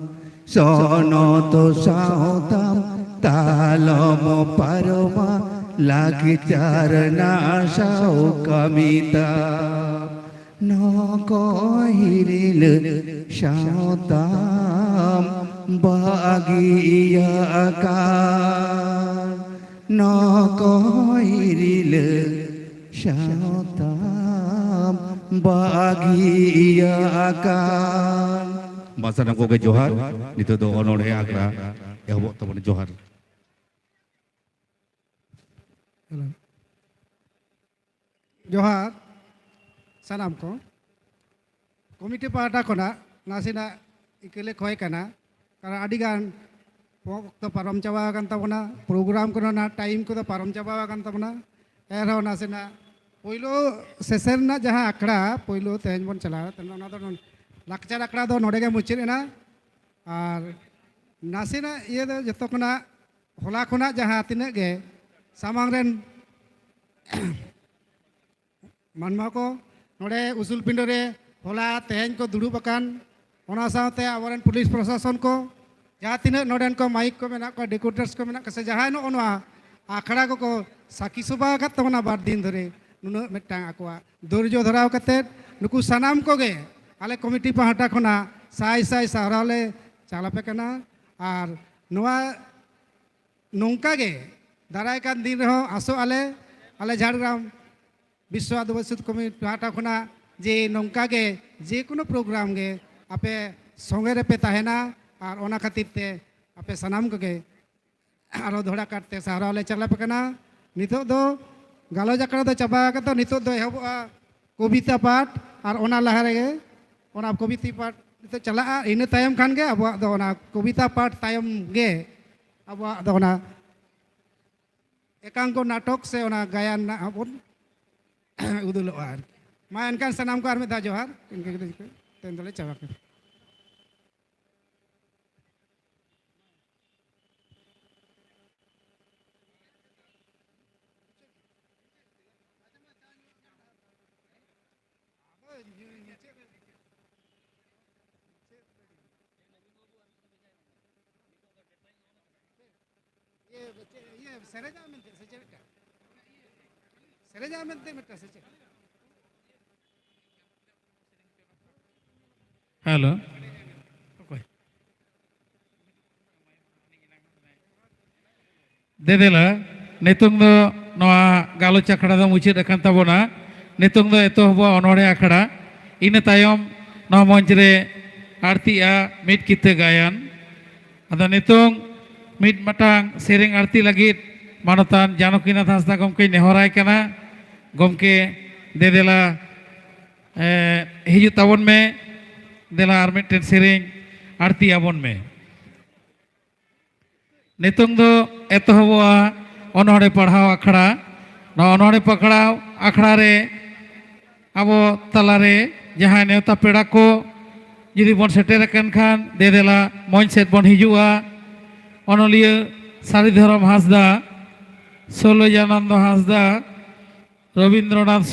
ᱥᱚᱱᱚᱛ ᱥᱟᱶᱛᱟᱢ ᱛᱟᱞᱚᱢ ᱯᱟᱨᱚᱢᱟ, ᱞᱟᱠᱪᱟᱨ ᱱᱟᱥᱟᱣ ᱠᱟᱹᱢᱤ ᱛᱟᱢ᱾ ᱱᱚᱠᱚᱭ ᱦᱤᱨᱤᱞᱟᱹ ᱥᱟᱶᱛᱟᱢ ᱵᱟᱹᱜᱤᱭᱟ ᱟᱠᱟᱱ, ᱱᱚᱠᱚᱭ ᱦᱤᱨᱤᱞᱟᱹ ᱥᱟᱶᱛᱟᱢ ᱵᱟᱹᱜᱤᱭᱟ ᱟᱠᱟᱱ᱾ ᱢᱟ ᱥᱟᱱᱟᱢ ᱠᱚᱜᱮ ᱡᱚᱦᱟᱨ᱾ ᱱᱤᱛᱚᱜ ᱫᱚ ᱚᱱᱚᱬᱦᱮ ᱟᱠᱷᱲᱟ ᱮᱦᱚᱵᱚᱜ ᱛᱟᱵᱚᱱᱟ᱾ ᱡᱚᱦᱟᱨ᱾ ᱡᱚᱦᱟᱨ᱾ ᱥᱟᱱᱟᱢ ᱠᱚ ᱠᱚᱢᱤᱴᱤ ᱯᱟᱦᱴᱟ ᱠᱷᱚᱱᱟᱜ ᱱᱟᱥᱮᱱᱟᱜ ᱤᱠᱟᱹᱞᱮ ᱠᱷᱚᱭ ᱠᱟᱱᱟ, ᱠᱟᱨᱚᱱ ᱟᱹᱰᱤᱜᱟᱱ ᱚᱠᱛᱚ ᱯᱟᱨᱚᱢ ᱪᱟᱵᱟ ᱟᱠᱟᱱ ᱛᱟᱵᱚᱱᱟ, ᱯᱨᱳᱜᱨᱟᱢ ᱠᱚᱨᱮᱱᱟᱜ ᱴᱟᱭᱤᱢ ᱠᱚᱫᱚ ᱯᱟᱨᱚᱢ ᱪᱟᱵᱟ ᱟᱠᱟᱱ ᱛᱟᱵᱚᱱᱟ᱾ ᱮᱱᱨᱮᱦᱚᱸ ᱱᱟᱥᱮᱱᱟᱜ ᱯᱳᱭᱞᱳ ᱥᱮᱥᱮᱱ ᱨᱮᱱᱟᱜ ᱡᱟᱦᱟᱸ ᱟᱠᱷᱲᱟ ᱯᱳᱭᱞᱳ ᱛᱮᱦᱮᱧ ᱵᱚᱱ ᱪᱟᱞᱟᱣ ᱛᱟᱦᱮᱱᱟ, ᱚᱱᱟ ᱫᱚ ᱱᱚ-, ᱞᱟᱠᱪᱟᱨ ᱟᱠᱷᱲᱟ ᱫᱚ ᱱᱚᱰᱮ ᱜᱮ ᱢᱩᱪᱟᱹᱫ ᱮᱱᱟ᱾ ᱟᱨ ᱱᱟᱥᱮᱱᱟᱜ ᱤᱭᱟᱹ ᱫᱚ ᱡᱚᱛᱚ ᱠᱷᱚᱱᱟᱜ ᱦᱚᱞᱟ ᱠᱷᱚᱱᱟᱜ ᱡᱟᱦᱟᱸ ᱛᱤᱱᱟᱹᱜ ᱜᱮ ᱥᱟᱢᱟᱝ ᱨᱮᱱ ᱢᱟᱱᱣᱟ ᱠᱚ ᱱᱚᱰᱮ ᱩᱥᱩᱞ ᱯᱤᱸᱰᱟᱹ ᱨᱮ ᱦᱚᱞᱟ ᱛᱮᱦᱮᱧ ᱠᱚ ᱫᱩᱲᱩᱵ ᱟᱠᱟᱱ, ᱚᱱᱟ ᱥᱟᱶᱛᱮ ᱟᱵᱚᱨᱮᱱ ᱯᱩᱞᱤᱥ ᱯᱨᱚᱥᱟᱥᱚᱱ ᱠᱚ, ᱡᱟᱦᱟᱸ ᱛᱤᱱᱟᱹᱜ ᱱᱚᱰᱮᱱ ᱠᱚ ᱢᱟᱭᱤᱠ ᱠᱚ ᱢᱮᱱᱟᱜ ᱠᱚᱣᱟ, ᱰᱮᱠᱳᱨᱮᱴᱟᱨᱥ ᱠᱚ ᱢᱮᱱᱟᱜ ᱠᱚᱣᱟ, ᱥᱮ ᱡᱟᱦᱟᱸᱭ ᱱᱚᱜᱼᱚ ᱱᱚᱣᱟ ᱟᱠᱷᱲᱟ ᱠᱚᱠᱚ ᱥᱟᱹᱠᱷᱤ ᱥᱚᱵᱷᱟ ᱟᱠᱟᱫ ᱛᱟᱵᱚᱱᱟ ᱵᱟᱨ ᱫᱤᱱ ᱫᱷᱚᱨᱮ, ᱱᱩᱱᱟᱹᱜ ᱢᱤᱫᱴᱟᱝ ᱟᱠᱚᱣᱟᱜ ᱫᱷᱳᱨᱡᱚ ᱫᱷᱚᱨᱟᱣ ᱠᱟᱛᱮᱫ, ᱱᱩᱠᱩ ᱥᱟᱱᱟᱢ ᱠᱚᱜᱮ ᱟᱞᱮ ᱠᱚᱢᱤᱴᱤ ᱯᱟᱦᱴᱟ ᱠᱷᱚᱱᱟᱜ ᱥᱟᱭ ᱥᱟᱭ ᱥᱟᱨᱦᱟᱣ ᱞᱮ ᱪᱟᱞ ᱟᱯᱮ ᱠᱟᱱᱟ᱾ ᱟᱨ ᱱᱚᱣᱟ ᱱᱚᱝᱠᱟ ᱜᱮ ᱫᱟᱨᱟᱭ ᱠᱟᱱ ᱫᱤᱱ ᱨᱮᱦᱚᱸ ᱟᱥᱚᱜ ᱟᱞᱮ, ᱟᱞᱮ ᱡᱷᱟᱲᱜᱨᱟᱢ ᱵᱤᱥᱥᱚ ᱟᱹᱫᱤᱵᱟᱹᱥᱤ ᱠᱚᱢᱤᱴᱤ ᱯᱟᱦᱴᱟ ᱠᱷᱚᱱᱟᱜ ᱡᱮ ᱱᱚᱝᱠᱟ ᱜᱮ ᱡᱮᱠᱳᱱᱳ ᱯᱨᱳᱜᱨᱟᱢ ᱜᱮ ᱟᱯᱮ ᱥᱚᱸᱜᱮ ᱨᱮᱯᱮ ᱛᱟᱦᱮᱱᱟ, ᱟᱨ ᱚᱱᱟ ᱠᱷᱟᱹᱛᱤᱨ ᱛᱮ ᱟᱯᱮ ᱥᱟᱱᱟᱢ ᱠᱚᱜᱮ ᱟᱨᱚ ᱫᱚᱦᱲᱟ ᱠᱟᱨᱛᱮ ᱥᱟᱨᱦᱟᱣ ᱞᱮ ᱪᱟᱞ ᱟᱯᱮ ᱠᱟᱱᱟ᱾ ᱱᱤᱛᱚᱜ ᱫᱚ ᱜᱟᱞᱚᱪ ᱟᱠᱷᱲᱟ ᱫᱚ ᱪᱟᱵᱟ ᱟᱠᱟᱱ ᱛᱟᱦᱮᱸ, ᱱᱤᱛᱚᱜ ᱫᱚ ᱮᱦᱚᱵᱚᱜᱼᱟ ᱠᱚᱵᱤᱛᱟ ᱯᱟᱴ, ᱟᱨ ᱚᱱᱟ ᱞᱟᱦᱟ ᱨᱮᱜᱮ ᱚᱱᱟ ᱠᱚᱵᱤᱛᱟ ᱯᱟᱴ ᱛᱮ ᱪᱟᱞᱟᱜᱼᱟ᱾ ᱤᱱᱟᱹ ᱛᱟᱭᱚᱢ ᱠᱷᱟᱱ ᱜᱮ ᱟᱵᱚᱣᱟᱜ ᱫᱚ ᱚᱱᱟ ᱠᱚᱵᱤᱛᱟ ᱯᱟᱴ ᱛᱟᱭᱚᱢ ᱜᱮ ᱟᱵᱚᱣᱟᱜ ᱫᱚ ᱚᱱᱟ ᱮᱠᱟᱝᱠᱚ ᱱᱟᱴᱚᱠ ᱥᱮ ᱚᱱᱟ ᱜᱟᱭᱟᱱ ᱨᱮᱱᱟᱜ ᱦᱚᱸ ᱵᱚᱱ ᱩᱫᱩᱞᱚᱜᱼᱟ ᱟᱨᱠᱤ᱾ ᱢᱟ ᱮᱱᱠᱷᱟᱱ ᱥᱟᱱᱟᱢ ᱠᱚ ᱟᱨ ᱢᱤᱫ ᱫᱷᱟᱣ ᱡᱚᱦᱟᱨ᱾ ᱤᱱᱠᱟᱹ ᱜᱮ ᱛᱮᱦᱮᱧ ᱫᱚᱞᱮ ᱪᱟᱵᱟ ᱠᱮᱫᱟ᱾ ᱤᱭᱟᱹ, ᱪᱮᱫ, ᱤᱭᱟᱹ, ᱥᱮᱨᱮᱧᱟ ᱢᱮᱱᱛᱮ ᱥᱮ ᱪᱮᱫ ᱞᱮᱠᱟ? ᱥᱮᱨᱮᱧᱟ ᱢᱮᱱᱛᱮ ᱢᱤᱫᱴᱟᱝ ᱥᱮ ᱪᱮᱫ? ᱦᱮᱞᱳ᱾ ᱚᱠᱚᱭ? ᱫᱮᱫᱮᱞᱟ, ᱱᱤᱛᱚᱝ ᱫᱚ ᱱᱚᱣᱟ ᱜᱟᱞᱚᱪ ᱟᱠᱷᱲᱟ ᱫᱚ ᱢᱩᱪᱟᱹᱫ ᱟᱠᱟᱱ ᱛᱟᱵᱚᱱᱟ᱾ ᱱᱤᱛᱚᱝ ᱫᱚ ᱮᱛᱚᱦᱚᱵᱚᱜᱼᱟ ᱚᱱᱚᱬᱦᱮ ᱟᱠᱷᱲᱟ᱾ ᱤᱱᱟᱹ ᱛᱟᱭᱚᱢ ᱱᱚᱣᱟ ᱢᱚᱧᱪ ᱨᱮ ᱟᱬᱛᱤᱜᱼᱟ ᱢᱤᱫ ᱠᱤᱛᱟᱹ ᱜᱟᱭᱟᱱ᱾ ᱟᱫᱚ ᱱᱤᱛᱚᱝ ᱢᱤᱫ ᱢᱟᱴᱟᱝ ᱥᱮᱨᱮᱧ ᱟᱬᱛᱤ ᱞᱟᱹᱜᱤᱫ ᱢᱟᱱᱚᱛᱟᱱ ᱡᱟᱱᱚᱠᱤᱱᱟᱛᱷ ᱦᱟᱸᱥᱫᱟ ᱜᱚᱢᱠᱮᱧ ᱱᱮᱦᱚᱨᱟᱭ ᱠᱟᱱᱟ᱾ ᱜᱚᱢᱠᱮ, ᱫᱮᱫᱮᱞᱟ, ᱮ, ᱦᱤᱡᱩᱜ ᱛᱟᱵᱚᱱ ᱢᱮ᱾ ᱫᱮᱞᱟ, ᱟᱨ ᱢᱤᱫᱴᱮᱱ ᱥᱮᱨᱮᱧ ᱟᱬᱛᱤ ᱟᱵᱚᱱ ᱢᱮ᱾ ᱱᱤᱛᱚᱝ ᱫᱚ ᱮᱛᱚᱦᱚᱵᱚᱜᱼᱟ ᱚᱱᱚᱬᱦᱮ ᱯᱟᱲᱦᱟᱣ ᱟᱠᱷᱲᱟ᱾ ᱱᱚᱣᱟ ᱚᱱᱚᱬᱦᱮ ᱯᱟᱲᱦᱟᱣ ᱟᱠᱷᱲᱟ ᱨᱮ ᱟᱵᱚ ᱛᱟᱞᱟᱨᱮ ᱡᱟᱦᱟᱸᱭ ᱱᱮᱣᱛᱟ ᱯᱮᱲᱟ ᱠᱚ ᱡᱩᱫᱤ ᱵᱚᱱ ᱥᱮᱴᱮᱨ ᱟᱠᱟᱱ ᱠᱷᱟᱱ, ᱫᱮᱫᱮᱞᱟ ᱢᱚᱧᱪ ᱥᱮᱫ ᱵᱚᱱ ᱦᱤᱡᱩᱜᱼᱟ᱾ ᱚᱱᱚᱞᱤᱭᱟᱹ ᱥᱟᱹᱨᱤ ᱫᱷᱚᱨᱚᱢ ᱦᱟᱸᱥᱫᱟ, ᱥᱳᱞᱳᱡᱟᱱᱚᱱᱫᱚ ᱦᱟᱸᱥᱫᱟ, ᱨᱚᱵᱤᱱᱫᱨᱚᱱᱟᱛᱷ